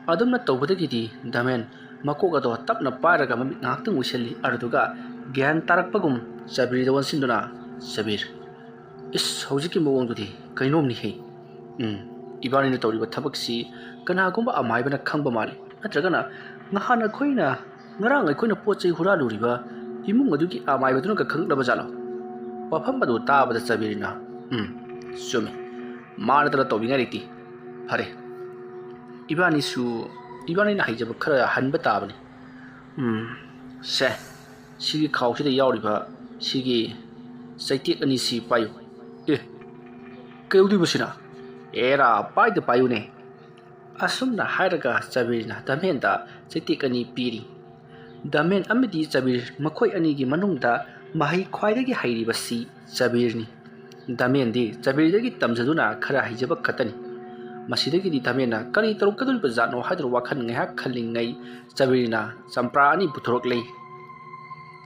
ꯑꯗꯨꯝꯅ ꯇꯧꯕꯗꯒꯤꯗꯤ ꯗꯥꯃꯦꯟ ꯃꯀꯣꯛ ꯑꯗꯣ ꯇꯞꯅ ꯄꯥꯏꯔꯒ ꯃꯃꯤꯠ ꯉꯥꯏꯍꯥꯛꯇꯪ ꯎꯏꯁꯤꯜꯂꯤ꯫ ꯑꯗꯨꯗꯨꯒ ꯒ꯭ꯌꯥꯟ ꯇꯥꯔꯛꯄꯒꯨꯝ ꯆꯕꯤꯔꯗ ꯑꯣꯟꯁꯤꯟꯗꯨꯅ, "ꯆꯕꯤꯔ, ꯏꯁ, ꯍꯧꯖꯤꯛꯀꯤ ꯃꯑꯣꯡꯗꯨꯗꯤ ꯀꯩꯅꯣꯝꯅꯤꯍꯦ꯫ ꯎꯝ, ꯏꯕꯥꯅꯤꯅ ꯇꯧꯔꯤꯕ ꯊꯕꯛꯁꯤ ꯀꯅꯥꯒꯨꯝꯕ ꯑꯃꯥꯏꯕꯅ ꯈꯪꯕ ꯃꯥꯜꯂꯤ꯫ ꯅꯠꯇ꯭ꯔꯒꯅ ꯉꯍꯥꯟ ꯑꯩꯈꯣꯏꯅ, ꯉꯔꯥꯡ ꯑꯩꯈꯣꯏꯅ ꯄꯣꯠ ꯆꯩ ꯍꯨꯔꯥꯜꯂꯨꯔꯤꯕ ꯏꯃꯨꯡ ꯑꯗꯨꯒꯤ ꯑꯃꯥꯏꯕꯗꯨꯅꯒ ꯈꯪꯂꯛꯂꯕ ꯖꯥꯠꯂꯣ?" ꯋꯥꯐꯝ ꯑꯗꯨ ꯇꯥꯕꯗ ꯆꯕꯤꯔꯅ, "ꯎꯝ, ꯆꯨꯝꯃꯤ꯫ ꯃꯥ ꯅꯠꯇꯅ ꯇꯧꯕꯤꯉꯥꯏ ꯂꯩꯇꯦ꯫ ꯐꯔꯦ, ꯏꯕꯥꯅꯤꯁꯨ, ꯏꯕꯥꯅꯤꯅ ꯍꯩꯖꯕ ꯈꯔ ꯍꯟꯕ ꯇꯥꯕꯅꯤ꯫ ꯎꯝ, ꯁꯦ, ꯁꯤꯒꯤ ꯈꯥꯎꯁꯤꯗ ꯌꯥꯎꯔꯤꯕ ꯁꯤꯒꯤ ꯆꯩꯇꯦꯛ ꯑꯅꯤꯁꯤ ꯄꯥꯏꯌꯨ꯫ ꯑꯦ, ꯀꯩꯗꯧꯗꯣꯏꯕ ꯁꯤꯅ? ꯑꯦꯔꯥ, ꯄꯥꯏꯗ ꯄꯥꯏꯌꯨꯅꯦ꯫" ꯑꯁꯨꯝꯅ ꯍꯥꯏꯔꯒ ꯆꯕꯤꯔꯅ ꯗꯥꯃꯦꯟꯗ ꯆꯩꯇꯦꯛ ꯑꯅꯤ ꯄꯤꯔꯤ꯫ ꯗꯥꯃꯦꯟ ꯑꯃꯗꯤ ꯆꯕꯤꯔ ꯃꯈꯣꯏ ꯑꯅꯤꯒꯤ ꯃꯅꯨꯡꯗ ꯃꯍꯩ ꯈ꯭ꯋꯥꯏꯗꯒꯤ ꯍꯩꯔꯤꯕꯁꯤ ꯆꯕꯤꯔꯅꯤ꯫ ꯗꯥꯃꯦꯟꯗꯤ ꯆꯕꯤꯔꯗꯒꯤ ꯇꯝꯖꯗꯨꯅ ꯈꯔ ꯍꯩꯖꯕ ꯈꯛꯇꯅꯤ꯫ ꯃꯁꯤꯗꯒꯤꯗꯤ ꯗꯥꯃꯦꯟꯅ ꯀꯔꯤ ꯇꯧꯔꯛꯀꯗꯧꯔꯤꯕ ꯖꯥꯠꯅꯣ ꯍꯥꯏꯗꯨꯅ ꯋꯥꯈꯜ ꯉꯥꯏꯍꯥꯛ ꯈꯜꯂꯤꯉꯩ ꯆꯕꯤꯔꯅ ꯆꯝꯄ꯭ꯔꯥ ꯑꯅꯤ ꯄꯨꯊꯣꯔꯛꯂꯦ꯫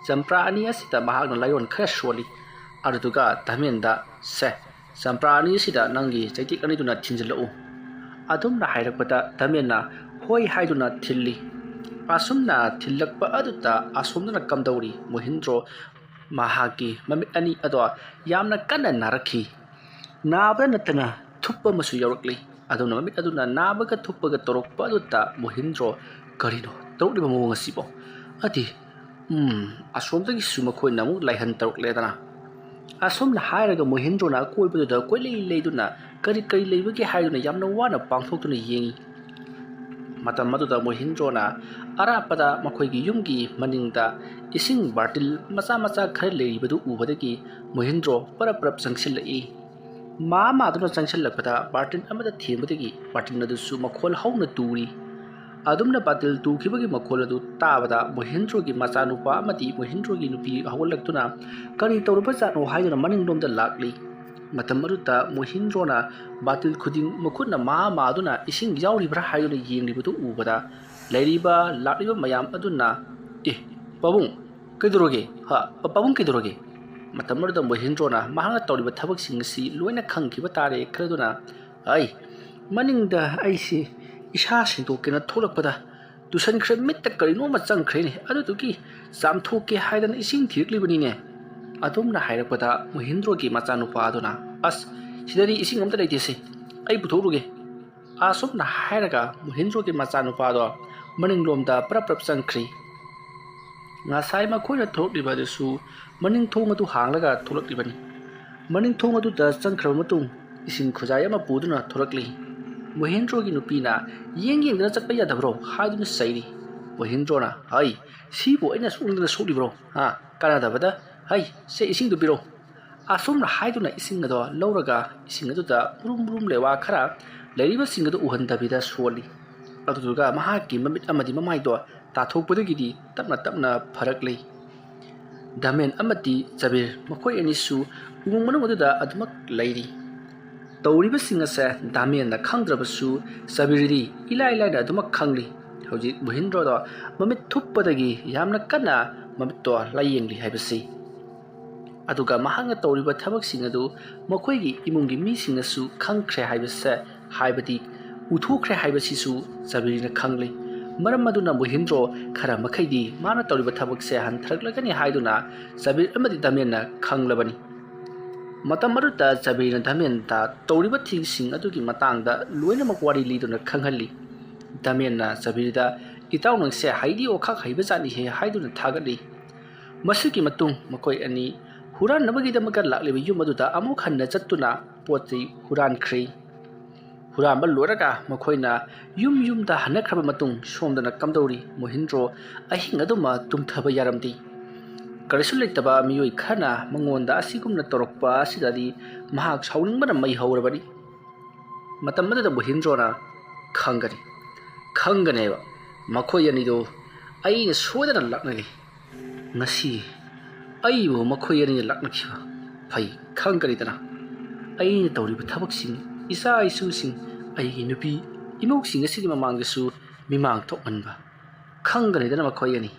ꯆꯝꯄ꯭ꯔꯥ ꯑꯅꯤ ꯑꯁꯤꯗ ꯃꯍꯥꯛꯅ ꯂꯥꯏꯑꯣꯟ ꯈꯔ ꯁꯣꯜꯂꯤ꯫ ꯑꯗꯨꯗꯨꯒ ꯗꯥꯃꯦꯟꯗ, "ꯁꯦ, ꯆꯝꯄ꯭ꯔꯥ ꯑꯅꯤ ꯑꯁꯤꯗ ꯅꯪꯒꯤ ꯆꯩꯇꯦꯛ ꯑꯅꯤꯗꯨꯅ ꯊꯤꯟꯖꯤꯜꯂꯛꯎ꯫" ꯑꯗꯨꯝꯅ ꯍꯥꯏꯔꯛꯄꯗ ꯗꯥꯃꯦꯟꯅ ꯍꯣꯏ ꯍꯥꯏꯗꯨꯅ ꯊꯤꯜꯂꯤ꯫ ꯑꯁꯨꯝꯅ ꯊꯤꯜꯂꯛꯄ ꯑꯗꯨꯗ ꯑꯁꯣꯝꯗꯅ ꯀꯝꯗꯧꯔꯤ? ꯃꯣꯍꯤꯟꯗ꯭ꯔꯣ ꯃꯍꯥꯛꯀꯤ ꯃꯃꯤꯠ ꯑꯅꯤ ꯑꯗꯣ ꯌꯥꯝꯅ ꯀꯟꯅ ꯅꯥꯔꯛꯈꯤ꯫ ꯅꯥꯕꯗ ꯅꯠꯇꯅ ꯊꯨꯞꯄ ꯑꯃꯁꯨ ꯌꯥꯎꯔꯛꯂꯤ꯫ ꯑꯗꯨꯅ ꯃꯃꯤꯠ ꯑꯗꯨꯅ ꯅꯥꯕꯒ ꯊꯨꯞꯄꯒ ꯇꯧꯔꯛꯄ ꯑꯗꯨꯗ ꯃꯣꯍꯤꯟꯗ꯭ꯔꯣ, "ꯀꯔꯤꯅꯣ ꯇꯧꯔꯛꯂꯤꯕ ꯃꯑꯣꯡ ꯑꯁꯤꯕꯣ? ꯑꯗꯤ, ꯎꯝ, ꯑꯁꯣꯝꯗꯒꯤꯁꯨ ꯃꯈꯣꯏꯅ ꯑꯃꯨꯛ ꯂꯥꯏꯍꯟ ꯇꯧꯔꯛꯂꯦꯗꯅ꯫" ꯑꯁꯨꯝꯅ ꯍꯥꯏꯔꯒ ꯃꯣꯍꯤꯟꯗ꯭ꯔꯣꯅ ꯑꯀꯣꯏꯕꯗꯨꯗ ꯀꯣꯏꯂꯩ ꯂꯩꯗꯨꯅ ꯀꯔꯤ ꯀꯔꯤ ꯂꯩꯕꯒꯦ ꯍꯥꯏꯗꯨꯅ ꯌꯥꯝꯅ ꯋꯥꯅ ꯄꯥꯡꯊꯣꯛꯇꯨꯅ ꯌꯦꯡꯏ꯫ ꯃꯇꯝ ꯑꯗꯨꯗ ꯃꯣꯍꯤꯟꯗ꯭ꯔꯣꯅ ꯑꯔꯥꯞꯄꯗ ꯃꯈꯣꯏꯒꯤ ꯌꯨꯝꯒꯤ ꯃꯅꯤꯡꯗ ꯏꯁꯤꯡ ꯕꯥꯔꯇꯤꯜ ꯃꯆꯥ ꯃꯆꯥ ꯈꯔ ꯂꯩꯔꯤꯕꯗꯨ ꯎꯕꯗꯒꯤ ꯃꯣꯍꯤꯟꯗ꯭ꯔꯣ ꯄꯔꯞ ꯄꯔꯞ ꯆꯪꯁꯤꯜꯂꯛꯏ꯫ ꯃꯥ ꯃꯥꯗꯨꯅ ꯆꯪꯁꯤꯜꯂꯛꯄꯗ ꯕꯥꯔꯇꯤꯜ ꯑꯃꯗ ꯊꯦꯡꯕꯗꯒꯤ ꯕꯥꯔꯇꯤꯜ ꯑꯗꯨꯁꯨ ꯃꯈꯣꯜ ꯍꯧꯅ ꯇꯨꯔꯤ꯫ ꯑꯗꯨꯝꯅ ꯕꯥꯔꯇꯤꯜ ꯇꯨꯈꯤꯕꯒꯤ ꯃꯈꯣꯜ ꯑꯗꯨ ꯇꯥꯕꯗ ꯃꯣꯍꯤꯟꯗ꯭ꯔꯣꯒꯤ ꯃꯆꯥꯅꯨꯄꯥ ꯑꯃꯗꯤ ꯃꯣꯍꯤꯟꯗ꯭ꯔꯣꯒꯤ ꯅꯨꯄꯤ ꯍꯧꯒꯠꯂꯛꯇꯨꯅ ꯀꯔꯤ ꯇꯧꯔꯕꯖꯥꯠꯅꯣ ꯍꯥꯏꯗꯨꯅ ꯃꯅꯤꯡꯂꯣꯝꯗ ꯂꯥꯛꯂꯤ꯫ ꯃꯇꯝ ꯑꯗꯨꯗ ꯃꯣꯍꯤꯟꯗ꯭ꯔꯣꯅ ꯕꯥꯔꯇꯤꯜ ꯈꯨꯗꯤꯡ ꯃꯈꯨꯠꯅ ꯃꯥ ꯃꯥꯗꯨꯅ ꯏꯁꯤꯡ ꯌꯥꯎꯔꯤꯕ꯭ꯔꯥ ꯍꯥꯏꯗꯨꯅ ꯌꯦꯡꯂꯤꯕꯗꯨ ꯎꯕꯗ ꯂꯩꯔꯤꯕ ꯂꯥꯛꯂꯤꯕ ꯃꯌꯥꯝ ꯑꯗꯨꯅ, "ꯑꯦ, ꯄꯥꯕꯨꯡ, ꯀꯩꯗꯧꯔꯒꯦ? ꯍꯥ, ꯄꯥꯕꯨꯡ ꯀꯩꯗꯧꯔꯒꯦ?" ꯃꯇꯝ ꯑꯗꯨꯗ ꯃꯣꯍꯦꯟꯗ꯭ꯔꯣꯅ ꯃꯍꯥꯛꯅ ꯇꯧꯔꯤꯕ ꯊꯕꯛꯁꯤꯡ ꯑꯁꯤ ꯂꯣꯏꯅ ꯈꯪꯈꯤꯕ ꯇꯥꯔꯦ ꯈꯜꯂꯗꯨꯅ, "ꯑꯩ ꯃꯅꯤꯡꯗ ꯑꯩꯁꯤ ꯏꯁꯥ ꯁꯦꯡꯗꯣꯛꯀꯦꯅ ꯊꯣꯛꯂꯛꯄꯗ ꯇꯨꯁꯟꯈ꯭ꯔꯦ, ꯃꯤꯠꯇ ꯀꯔꯤꯅꯣ ꯑꯃ ꯆꯪꯈ꯭ꯔꯦꯅꯦ, ꯑꯗꯨꯗꯨꯒꯤ ꯆꯥꯝꯊꯣꯛꯀꯦ ꯍꯥꯏꯗꯅ ꯏꯁꯤꯡ ꯊꯤꯔꯛꯂꯤꯕꯅꯤꯅꯦ"꯫ ꯑꯗꯨꯝꯅ ꯍꯥꯏꯔꯛꯄꯗ ꯃꯣꯍꯦꯟꯗ꯭ꯔꯣꯒꯤ ꯃꯆꯥꯅꯨꯄꯥ ꯑꯗꯨꯅ, "ꯑꯁ, ꯁꯤꯗꯗꯤ ꯏꯁꯤꯡ ꯑꯝꯇ ꯂꯩꯇꯦꯁꯦ, ꯑꯩ ꯄꯨꯊꯣꯛꯂꯨꯒꯦ"꯫ ꯑꯁꯨꯝꯅ ꯍꯥꯏꯔꯒ ꯃꯣꯍꯦꯟꯗ꯭ꯔꯣꯒꯤ ꯃꯆꯥꯅꯨꯄꯥꯗꯣ ꯃꯅꯤꯡꯂꯣꯝꯗ ꯄ꯭ꯔꯞ ꯄ꯭ꯔꯞ ꯆꯪꯈ꯭ꯔꯤ꯫ ꯉꯁꯥꯏ ꯃꯈꯣꯏꯅ ꯊꯣꯛꯂꯤꯕ ꯑꯗꯨꯁꯨ ꯃꯅꯤꯡ ꯊꯣꯡ ꯑꯗꯨ ꯍꯥꯡꯂꯒ ꯊꯣꯛꯂꯛꯂꯤꯕꯅꯤ꯫ ꯃꯅꯤꯡ ꯊꯣꯡ ꯑꯗꯨꯗ ꯆꯪꯈ꯭ꯔꯕ ꯃꯇꯨꯡ ꯏꯁꯤꯡ ꯈꯨꯖꯥꯏ ꯑꯃ ꯄꯨꯗꯨꯅ ꯊꯣꯛꯂꯛꯂꯤ꯫ ꯃꯣꯍꯦꯟꯗ꯭ꯔꯣꯒꯤ ꯅꯨꯄꯤꯅ, "ꯌꯦꯡ ꯌꯦꯡꯗꯅ ꯆꯠꯄ ꯌꯥꯗꯕ꯭ꯔꯣ?" ꯍꯥꯏꯗꯨꯅ ꯆꯩꯔꯤ꯫ ꯃꯣꯍꯦꯟꯗ꯭ꯔꯣꯅ, "ꯍꯩ, ꯁꯤꯕꯨ ꯑꯩꯅ ꯁꯣꯛꯅꯤꯡꯗꯅ ꯁꯣꯛꯂꯤꯕ꯭ꯔꯣ? ꯍꯥ? ꯀꯥꯟꯅꯗꯕꯗ, ꯍꯩ, ꯁꯦ, ꯏꯁꯤꯡꯗꯨ ꯄꯤꯔꯣ"꯫ ꯑꯁꯨꯝꯅ ꯍꯥꯏꯗꯨꯅ ꯏꯁꯤꯡ ꯑꯗꯣ ꯂꯧꯔꯒ ꯏꯁꯤꯡ ꯑꯗꯨꯗ ꯎꯔꯨꯝ ꯎꯔꯨꯝ ꯂꯩꯋꯥ ꯈꯔ ꯂꯩꯔꯤꯕꯁꯤꯡ ꯑꯗꯨ ꯎꯍꯟꯗꯕꯤꯗ ꯁꯣꯜꯂꯤ꯫ ꯑꯗꯨꯗꯨꯒ ꯃꯍꯥꯛꯀꯤ ꯃꯃꯤꯠ ꯑꯃꯗꯤ ꯃꯃꯥꯏꯗꯣ ꯇꯥꯊꯣꯛꯄꯗꯒꯤꯗꯤ ꯇꯞꯅ ꯇꯞꯅ ꯐꯔꯛꯂꯤ꯫ ꯗꯥꯃꯦꯟ ꯑꯃꯗꯤ ꯖꯕꯤꯔ, ꯃꯈꯣꯏ ꯑꯅꯤꯁꯨ ꯎꯃꯪ ꯃꯅꯨꯡ ꯑꯗꯨꯗ ꯑꯗꯨꯃꯛ ꯂꯩꯔꯤ꯫ ꯇꯧꯔꯤꯕꯁꯤꯡ ꯑꯁꯦ ꯗꯥꯃꯦꯟꯅ ꯈꯪꯗ꯭ꯔꯕꯁꯨ ꯖꯕꯤꯔꯗꯤ ꯏꯂꯥꯏ ꯂꯥꯏꯅ ꯑꯗꯨꯃꯛ ꯈꯪꯂꯤ꯫ ꯍꯧꯖꯤꯛ ꯃꯣꯍꯦꯟꯗ꯭ꯔꯣꯗꯣ ꯃꯃꯤꯠ ꯊꯨꯞꯄꯗꯒꯤ ꯌꯥꯝꯅ ꯀꯟꯅ ꯃꯃꯤꯠꯇꯣ ꯂꯥꯏꯌꯦꯡꯂꯤ ꯍꯥꯏꯕꯁꯤ꯫ ꯑꯗꯨꯒ ꯃꯍꯥꯛꯅ ꯇꯧꯔꯤꯕ ꯊꯕꯛꯁꯤꯡ ꯑꯗꯨ ꯃꯈꯣꯏꯒꯤ ꯏꯃꯨꯡꯒꯤ ꯃꯤꯁꯤꯡꯅꯁꯨ ꯈꯪꯈ꯭ꯔꯦ ꯍꯥꯏꯕꯁꯦ, ꯍꯥꯏꯕꯗꯤ ꯎꯊꯣꯛꯈ꯭ꯔꯦ ꯍꯥꯏꯕꯁꯤꯁꯨ ꯖꯕꯤꯔꯅ ꯈꯪꯂꯤ꯫ ꯃꯔꯝ ꯑꯗꯨꯅ ꯃꯣꯍꯦꯟꯗ꯭ꯔꯣ ꯈꯔ ꯃꯈꯩꯗꯤ ꯃꯥꯅ ꯇꯧꯔꯤꯕ ꯊꯕꯛꯁꯦ ꯍꯟꯊꯔꯛꯂꯒꯅꯤ ꯍꯥꯏꯗꯨꯅ ꯖꯕꯤꯔ ꯑꯃꯗꯤ ꯗꯥꯃꯦꯟꯅ ꯈꯪꯂꯕꯅꯤ꯫ ꯃꯇꯝ ꯑꯗꯨꯗ ꯖꯕꯤꯔꯅ ꯗꯥꯃꯦꯟꯗ ꯇꯧꯔꯤꯕ ꯊꯤꯁꯤꯡ ꯑꯗꯨꯒꯤ ꯃꯇꯥꯡꯗ ꯂꯣꯏꯅꯃꯛ ꯋꯥꯔꯤ ꯂꯤꯗꯨꯅ ꯈꯪꯍꯜꯂꯤ꯫ ꯗꯥꯃꯦꯟꯅ ꯖꯕꯤꯔꯗ, "ꯏꯇꯥꯎ ꯅꯪꯁꯦ ꯍꯩꯗꯤ ꯑꯣꯈꯥꯛ ꯍꯩꯕꯖꯥꯠꯅꯤꯍꯦ" ꯍꯥꯏꯗꯨꯅ ꯊꯥꯒꯠꯂꯤ꯫ ꯃꯁꯤꯒꯤ ꯃꯇꯨꯡ ꯃꯈꯣꯏ ꯑꯅꯤ ꯍꯨꯔꯥꯟꯅꯕꯒꯤꯗꯃꯛꯇ ꯂꯥꯛꯂꯤꯕ ꯌꯨꯝ ꯑꯗꯨꯗ ꯑꯃꯨꯛ ꯍꯟꯅ ꯆꯠꯇꯨꯅ ꯄꯣꯠ ꯆꯩ ꯍꯨꯔꯥꯟꯈ꯭ꯔꯦ꯫ ꯍꯨꯔꯥꯟꯕ ꯂꯣꯏꯔꯒ ꯃꯈꯣꯏꯅ ꯌꯨꯝ ꯌꯨꯝꯗ ꯍꯟꯅꯈ꯭ꯔꯕ ꯃꯇꯨꯡ ꯁꯣꯝꯗꯅ ꯀꯝꯗꯧꯔꯤ? ꯃꯣꯍꯦꯟꯗ꯭ꯔꯣ ꯑꯍꯤꯡ ꯑꯗꯨꯃ ꯇꯨꯝꯊꯕ ꯌꯥꯔꯝꯗꯦ꯫ ꯀꯔꯤꯁꯨ ꯂꯩꯇꯕ ꯃꯤꯑꯣꯏ ꯈꯔꯅ ꯃꯉꯣꯟꯗ ꯑꯁꯤꯒꯨꯝꯅ ꯇꯧꯔꯛꯄ ꯑꯁꯤꯗꯗꯤ ꯃꯍꯥꯛ ꯁꯥꯎꯅꯤꯡꯕꯅ ꯃꯩ ꯍꯧꯔꯕꯅꯤ꯫ ꯃꯇꯝ ꯑꯗꯨꯗ ꯃꯣꯍꯦꯟꯗ꯭ꯔꯣꯅ, "ꯈꯪꯒꯅꯤ, ꯈꯪꯒꯅꯦꯕ, ꯃꯈꯣꯏ ꯑꯅꯤꯗꯨ ꯑꯩꯅ ꯁꯣꯏꯗꯅ ꯂꯥꯛꯅꯒꯦ꯫ ꯉꯁꯤ ꯑꯩꯕꯨ ꯃꯈꯣꯏ ꯑꯅꯤꯅ ꯂꯥꯛꯅꯈꯤꯕ ꯐꯩ꯫ ꯈꯪꯒꯅꯤꯗꯅ, ꯑꯩꯅ ꯇꯧꯔꯤꯕ ꯊꯕꯛꯁꯤꯡ, ꯏꯆꯥ ꯏꯁꯨꯁꯤꯡ, ꯑꯩꯒꯤ ꯅꯨꯄꯤ ꯏꯃꯧꯁꯤꯡ ꯑꯁꯤꯒꯤ ꯃꯃꯥꯡꯗꯁꯨ ꯃꯤꯃꯥꯡ ꯊꯣꯛꯍꯟꯕ꯫ ꯈꯪꯒꯅꯤꯗꯅ ꯃꯈꯣꯏ ꯑꯅꯤ"꯫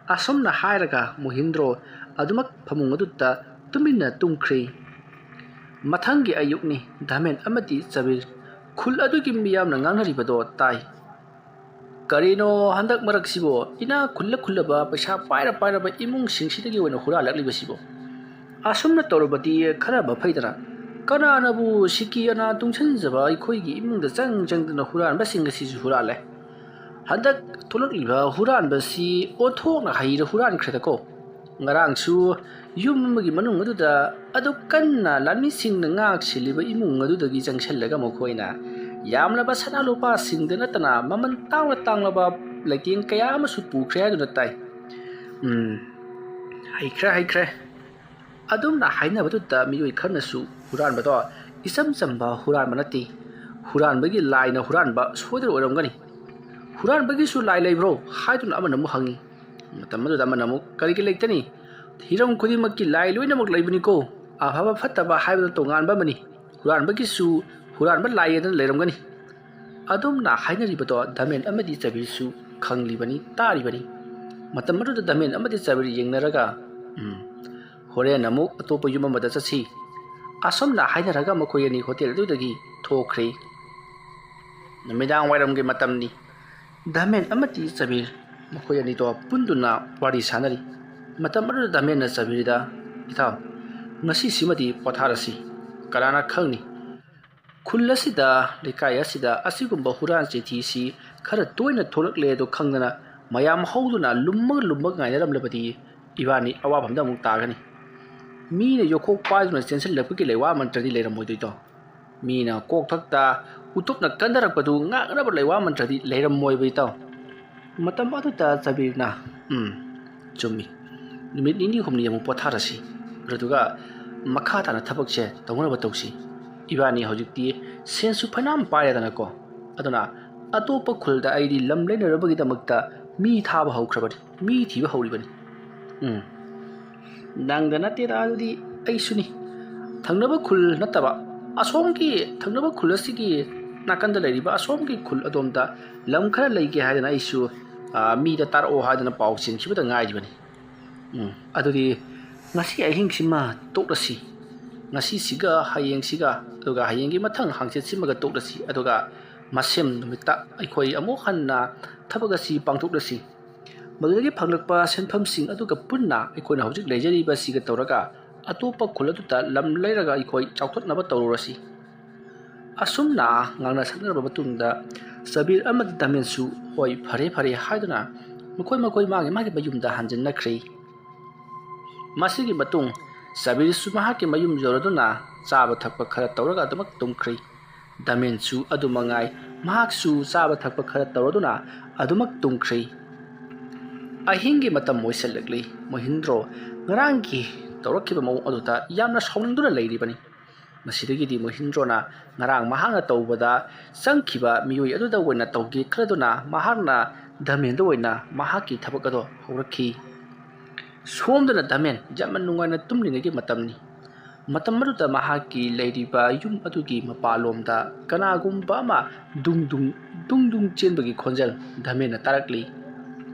ꯑꯁꯨꯝꯅ ꯍꯥꯏꯔꯒ ꯃꯣꯍꯤꯟꯗ꯭ꯔꯣ ꯑꯗꯨꯃꯛ ꯐꯃꯨꯡ ꯑꯗꯨꯗ ꯇꯨꯃꯤꯟꯅ ꯇꯨꯝꯈ꯭ꯔꯦ꯫ ꯃꯊꯪꯒꯤ ꯑꯌꯨꯛꯅꯤ꯫ ꯙꯃꯦꯟ ꯑꯃꯗꯤ ꯆꯕꯤꯔ ꯈꯨꯜ ꯑꯗꯨꯒꯤ ꯃꯤꯌꯥꯝꯅ ꯉꯥꯡꯅꯔꯤꯕꯗꯣ ꯇꯥꯏ꯫ "ꯀꯔꯤꯅꯣ ꯍꯟꯗꯛ ꯃꯔꯛꯁꯤꯕꯣ ꯏꯅꯥꯛ ꯈꯨꯜꯂ ꯈꯨꯜꯂꯕ ꯄꯩꯁꯥ ꯄꯥꯏꯔ ꯄꯥꯏꯔꯕ ꯏꯃꯨꯡꯁꯤꯡꯁꯤꯗꯒꯤ ꯑꯣꯏꯅ ꯍꯨꯔꯥꯜꯂꯛꯂꯤꯕꯁꯤꯕꯣ? ꯑꯁꯨꯝꯅ ꯇꯧꯔꯕꯗꯤ ꯈꯔ ꯃꯐꯩꯗꯅ꯫ ꯀꯅꯥꯅꯕꯨ ꯁꯤꯀꯤ ꯑꯅꯥ ꯇꯨꯡꯁꯤꯟꯖꯕ ꯑꯩꯈꯣꯏꯒꯤ ꯏꯃꯨꯡꯗ ꯆꯪ ꯆꯪꯗꯅ ꯍꯨꯔꯥꯟꯕꯁꯤꯡ ꯑꯁꯤꯁꯨ ꯍꯨꯔꯥꯜꯂꯦ? ꯍꯟꯗꯛ ꯊꯣꯛꯂꯛꯂꯤꯕ ꯍꯨꯔꯥꯟꯕꯁꯤ ꯑꯣꯟꯊꯣꯛꯅ ꯍꯩꯔ ꯍꯨꯔꯥꯟꯈ꯭ꯔꯦꯗꯀꯣ꯫ ꯉꯔꯥꯡꯁꯨ ꯌꯨꯝ ꯑꯃꯒꯤ ꯃꯅꯨꯡ ꯑꯗꯨꯗ ꯑꯗꯨꯛ ꯀꯟꯅ ꯂꯥꯟꯃꯤꯁꯤꯡꯅ ꯉꯥꯛ ꯁꯦꯜꯂꯤꯕ ꯏꯃꯨꯡ ꯑꯗꯨꯗꯒꯤ ꯆꯪꯁꯤꯜꯂꯒ ꯃꯈꯣꯏꯅ ꯌꯥꯝꯂꯕ ꯁꯅꯥ ꯂꯨꯄꯥꯁꯤꯡꯗ ꯅꯠꯇꯅ ꯃꯃꯜ ꯇꯥꯡꯂ ꯇꯥꯡꯂꯕ ꯂꯩꯇꯦꯡ ꯀꯌꯥ ꯑꯃꯁꯨ ꯄꯨꯈ꯭ꯔꯦ ꯍꯥꯏꯗꯨꯅ ꯇꯥꯏ꯫ ꯎꯝ, ꯍꯩꯈ꯭ꯔꯦ, ꯍꯩꯈ꯭ꯔꯦ꯫ ꯑꯗꯨꯝꯅ ꯍꯥꯏꯅꯕꯗꯨꯗ ꯃꯤꯑꯣꯏ ꯈꯔꯅꯁꯨ ꯍꯨꯔꯥꯟꯕꯗꯣ ꯏꯆꯝ ꯆꯝꯕ ꯍꯨꯔꯥꯟꯕ ꯅꯠꯇꯦ, ꯍꯨꯔꯥꯟꯕꯒꯤ ꯂꯥꯏꯅ ꯍꯨꯔꯥꯟꯕ ꯁꯣꯏꯗꯅ ꯑꯣꯏꯔꯝꯒꯅꯤ꯫ ꯍꯨꯔꯥꯟꯕꯒꯤꯁꯨ ꯂꯥꯏ ꯂꯩꯕ꯭ꯔꯣ ꯍꯥꯏꯗꯨꯅ ꯑꯃꯅ ꯑꯃꯨꯛ ꯍꯪꯉꯤ꯫ ꯃꯇꯝ ꯑꯗꯨꯗ ꯑꯃꯅ ꯑꯃꯨꯛ, "ꯀꯔꯤꯒꯤ ꯂꯩꯇꯅꯤ? ꯍꯤꯔꯝ ꯈꯨꯗꯤꯡꯃꯛꯀꯤ ꯂꯥꯏ ꯂꯣꯏꯅꯃꯛ ꯂꯩꯕꯅꯤꯀꯣ꯫ ꯑꯐꯕ ꯐꯠꯇꯕ ꯍꯥꯏꯕꯗꯨ ꯇꯣꯉꯥꯟꯕ ꯑꯃꯅꯤ꯫ ꯍꯨꯔꯥꯟꯕꯒꯤꯁꯨ ꯍꯨꯔꯥꯟꯕ ꯂꯥꯏ ꯑꯗꯨꯅ ꯂꯩꯔꯝꯒꯅꯤ"꯫ ꯑꯗꯨꯝꯅ ꯍꯥꯏꯅꯔꯤꯕꯗꯣ ꯙꯃꯦꯟ ꯑꯃꯗꯤ ꯆꯕꯤꯔꯁꯨ ꯈꯪꯂꯤꯕꯅꯤ, ꯇꯥꯔꯤꯕꯅꯤ꯫ ꯃꯇꯝ ꯑꯗꯨꯗ ꯙꯃꯦꯟ ꯑꯃꯗꯤ ꯆꯕꯤꯔ ꯌꯦꯡꯅꯔꯒ, "ꯎꯝ, ꯍꯣꯔꯦꯟ ꯑꯃꯨꯛ ꯑꯇꯣꯞꯄ ꯌꯨꯝ ꯑꯃꯗ ꯆꯠꯁꯤ"꯫ ꯑꯁꯨꯝꯅ ꯍꯥꯏꯅꯔꯒ ꯃꯈꯣꯏ ꯑꯅꯤ ꯍꯣꯇꯦꯜ ꯑꯗꯨꯗꯒꯤ ꯊꯣꯛꯈ꯭ꯔꯦ꯫ ꯅꯨꯃꯤꯗꯥꯡ ꯋꯥꯏꯔꯝꯒꯤ ꯃꯇꯝꯅꯤ꯫ ꯙꯃꯦꯟ ꯑꯃꯗꯤ ꯆꯕꯤꯔ ꯃꯈꯣꯏ ꯑꯅꯤꯗꯣ ꯄꯨꯟꯗꯨꯅ ꯋꯥꯔꯤ ꯁꯥꯟꯅꯔꯤ꯫ ꯃꯇꯝ ꯑꯗꯨꯗ ꯙꯃꯦꯟꯅ ꯆꯕꯤꯔꯗ, "ꯏꯇꯥꯎ, ꯉꯁꯤꯁꯤꯃꯗꯤ ꯄꯣꯊꯥꯔꯁꯤ꯫ ꯀꯅꯥꯅ ꯈꯪꯅꯤ, ꯈꯨꯜ ꯑꯁꯤꯗ, ꯂꯩꯀꯥꯏ ꯑꯁꯤꯗ ꯑꯁꯤꯒꯨꯝꯕ ꯍꯨꯔꯥꯟ ꯆꯤꯟꯊꯤꯁꯤ ꯈꯔ ꯇꯣꯏꯅ ꯊꯣꯛꯂꯛꯂꯦ ꯑꯗꯣ ꯈꯪꯗꯅ ꯃꯌꯥꯝ ꯍꯧꯗꯨꯅ ꯂꯨꯝꯃꯒ ꯂꯨꯝꯃꯒ ꯉꯥꯏꯅꯔꯝꯂꯕꯗꯤ ꯏꯕꯥꯅꯤ ꯑꯋꯥꯐꯝꯗ ꯑꯃꯨꯛ ꯇꯥꯒꯅꯤ꯫ ꯃꯤꯅ ꯌꯣꯈꯣꯛ ꯄꯥꯏꯗꯨꯅ ꯆꯦꯟꯁꯤꯜꯂꯛꯄꯒꯤ ꯂꯩꯋꯥ ꯃꯟꯇ꯭ꯔꯗꯤ ꯂꯩꯔꯝꯃꯣꯏꯗꯣꯏꯗꯣ꯫ ꯃꯤꯅ ꯀꯣꯛꯊꯛꯇ ꯎꯇꯨꯞꯅ ꯀꯟꯊꯔꯛꯄꯗꯨ ꯉꯥꯛꯅꯕ ꯂꯩꯋꯥ ꯃꯟꯇ꯭ꯔꯗꯤ ꯂꯩꯔꯝꯃꯣꯏꯕ ꯏꯇꯥꯎ"꯫ ꯃꯇꯝ ꯑꯗꯨꯗ ꯆꯕꯤꯔꯅ, "ꯎꯝ, ꯆꯨꯝꯃꯤ꯫ ꯅꯨꯃꯤꯠ ꯅꯤꯅꯤ ꯍꯨꯝꯅꯤ ꯑꯃꯨꯛ ꯄꯣꯊꯥꯔꯁꯤ꯫ ꯑꯗꯨꯗꯨꯒ ꯃꯈꯥ ꯇꯥꯅ ꯊꯕꯛꯁꯦ ꯇꯧꯅꯕ ꯇꯧꯁꯤ꯫ ꯏꯕꯥꯅꯤ ꯍꯧꯖꯤꯛꯇꯤ ꯁꯦꯟꯁꯨ ꯐꯅꯌꯥꯝ ꯄꯥꯏꯔꯦꯗꯅꯀꯣ꯫ ꯑꯗꯨꯅ ꯑꯇꯣꯞꯄ ꯈꯨꯜꯗ ꯑꯩꯗꯤ ꯂꯝ ꯂꯩꯅꯔꯕꯒꯤꯗꯃꯛꯇ ꯃꯤ ꯊꯥꯕ ꯍꯧꯈ꯭ꯔꯕꯅꯤ, ꯃꯤ ꯊꯤꯕ ꯍꯧꯔꯤꯕꯅꯤ"꯫ ꯎꯝ꯫ "ꯅꯪꯗ ꯅꯠꯇꯦꯗ, ꯑꯗꯨꯗꯤ ꯑꯩꯁꯨꯅꯤ꯫ ꯊꯪꯅꯕ ꯈꯨꯜ ꯅꯠꯇꯕ, ꯑꯁꯣꯝꯒꯤ ꯊꯪꯅꯕ ꯈꯨꯜ ꯑꯁꯤꯒꯤ ꯅꯥꯀꯟꯗ ꯂꯩꯔꯤꯕ ꯑꯁꯣꯝꯒꯤ ꯈꯨꯜ ꯑꯗꯣꯝꯗ ꯂꯝ ꯈꯔ ꯂꯩꯒꯦ ꯍꯥꯏꯗꯅ ꯑꯩꯁꯨ ꯃꯤꯗ ꯇꯥꯔꯛꯑꯣ ꯍꯥꯏꯗꯅ ꯄꯥꯎ ꯆꯦꯟꯈꯤꯕꯗ ꯉꯥꯏꯔꯤꯕꯅꯤ꯫ ꯎꯝ, ꯑꯗꯨꯗꯤ ꯉꯁꯤ ꯑꯍꯤꯡꯁꯤꯃ ꯇꯣꯛꯂꯁꯤ꯫ ꯉꯁꯤꯁꯤꯒ ꯍꯌꯦꯡꯁꯤꯒ, ꯑꯗꯨꯒ ꯍꯌꯦꯡꯒꯤ ꯃꯊꯪ ꯍꯪꯆꯤꯠꯁꯤꯃꯒ ꯇꯣꯛꯂꯁꯤ꯫ ꯑꯗꯨꯒ ꯃꯁꯦꯝ ꯅꯨꯃꯤꯠꯇ ꯑꯩꯈꯣꯏ ꯑꯃꯨꯛ ꯍꯟꯅ ꯊꯕꯛ ꯑꯁꯤ ꯄꯥꯡꯊꯣꯛꯂꯁꯤ꯫ ꯃꯗꯨꯗꯒꯤ ꯐꯪꯂꯛꯄ ꯁꯦꯟꯐꯝꯁꯤꯡ ꯑꯗꯨꯒ ꯄꯨꯟꯅ ꯑꯩꯈꯣꯏꯅ ꯍꯧꯖꯤꯛ ꯂꯩꯖꯔꯤꯕ ꯑꯁꯤꯒ ꯇꯧꯔꯒ ꯑꯇꯣꯞꯄ ꯈꯨꯜ ꯑꯗꯨꯗ ꯂꯝ ꯂꯩꯔꯒ ꯑꯩꯈꯣꯏ ꯆꯥꯎꯊꯣꯛꯅꯕ ꯇꯧꯔꯨꯔꯁꯤ꯫ ꯑꯁꯨꯝꯅ ꯉꯥꯡꯅ ꯁꯛꯅꯔꯕ ꯃꯇꯨꯡꯗ ꯁꯕꯤꯔ ꯑꯃꯗꯤ ꯗꯥꯃꯦꯟꯁꯨ "ꯍꯣꯏ, ꯐꯔꯦ ꯐꯔꯦ" ꯍꯥꯏꯗꯨꯅ ꯃꯈꯣꯏ ꯃꯈꯣꯏ ꯃꯥꯒꯤ ꯃꯥꯒꯤ ꯃꯌꯨꯝꯗ ꯍꯟꯖꯤꯟꯅꯈ꯭ꯔꯦ꯫ ꯃꯁꯤꯒꯤ ꯃꯇꯨꯡ ꯁꯕꯤꯔꯁꯨ ꯃꯍꯥꯛꯀꯤ ꯃꯌꯨꯝ ꯌꯧꯔꯗꯨꯅ ꯆꯥꯕ ꯊꯛꯄ ꯈꯔ ꯇꯧꯔꯒ ꯑꯗꯨꯃꯛ ꯇꯨꯝꯈ꯭ꯔꯦ꯫ ꯗꯥꯃꯦꯟꯁꯨ ꯑꯗꯨ ꯃꯉꯥꯏ, ꯃꯍꯥꯛꯁꯨ ꯆꯥꯕ ꯊꯛꯄ ꯈꯔ ꯇꯧꯔꯗꯨꯅ ꯑꯗꯨꯃꯛ ꯇꯨꯝꯈ꯭ꯔꯦ꯫ ꯑꯍꯤꯡꯒꯤ ꯃꯇꯝ ꯑꯣꯏꯁꯜꯂꯛꯂꯤ꯫ ꯃꯣꯍꯤꯟꯗ꯭ꯔꯣ ꯉꯔꯥꯡꯒꯤ ꯇꯧꯔꯛꯈꯤꯕ ꯃꯑꯣꯡ ꯑꯗꯨꯗ ꯌꯥꯝꯅ ꯁꯥꯎꯅꯤꯡꯗꯨꯅ ꯂꯩꯔꯤꯕꯅꯤ꯫ ꯃꯁꯤꯗꯒꯤꯗꯤ ꯃꯣꯍꯤꯟꯗ꯭ꯔꯣꯅ ꯉꯔꯥꯡ ꯃꯍꯥꯛꯅ ꯇꯧꯕꯗ ꯆꯪꯈꯤꯕ ꯃꯤꯑꯣꯏ ꯑꯗꯨꯗ ꯑꯣꯏꯅ ꯇꯧꯒꯦ ꯈꯜꯂꯗꯨꯅ ꯃꯍꯥꯛꯅ ꯗꯥꯃꯦꯟꯗ ꯑꯣꯏꯅ ꯃꯍꯥꯛꯀꯤ ꯊꯕꯛ ꯑꯗꯣ ꯍꯧꯔꯛꯈꯤ꯫ ꯁꯣꯝꯗꯅ ꯗꯥꯃꯦꯟ ꯌꯥꯝꯅ ꯅꯨꯡꯉꯥꯏꯅ ꯇꯨꯝꯂꯤꯉꯩꯒꯤ ꯃꯇꯝꯅꯤ꯫ ꯃꯇꯝ ꯑꯗꯨꯗ ꯃꯍꯥꯛꯀꯤ ꯂꯩꯔꯤꯕ ꯌꯨꯝ ꯑꯗꯨꯒꯤ ꯃꯄꯥꯟꯂꯣꯝꯗ ꯀꯅꯥꯒꯨꯝꯕ ꯑꯃ ꯗꯨꯡ ꯗꯨꯡ, ꯗꯨꯡ ꯗꯨꯡ ꯆꯦꯟꯕꯒꯤ ꯈꯣꯟꯖꯦꯜ ꯗꯥꯃꯦꯟꯅ ꯇꯥꯔꯛꯂꯤ꯫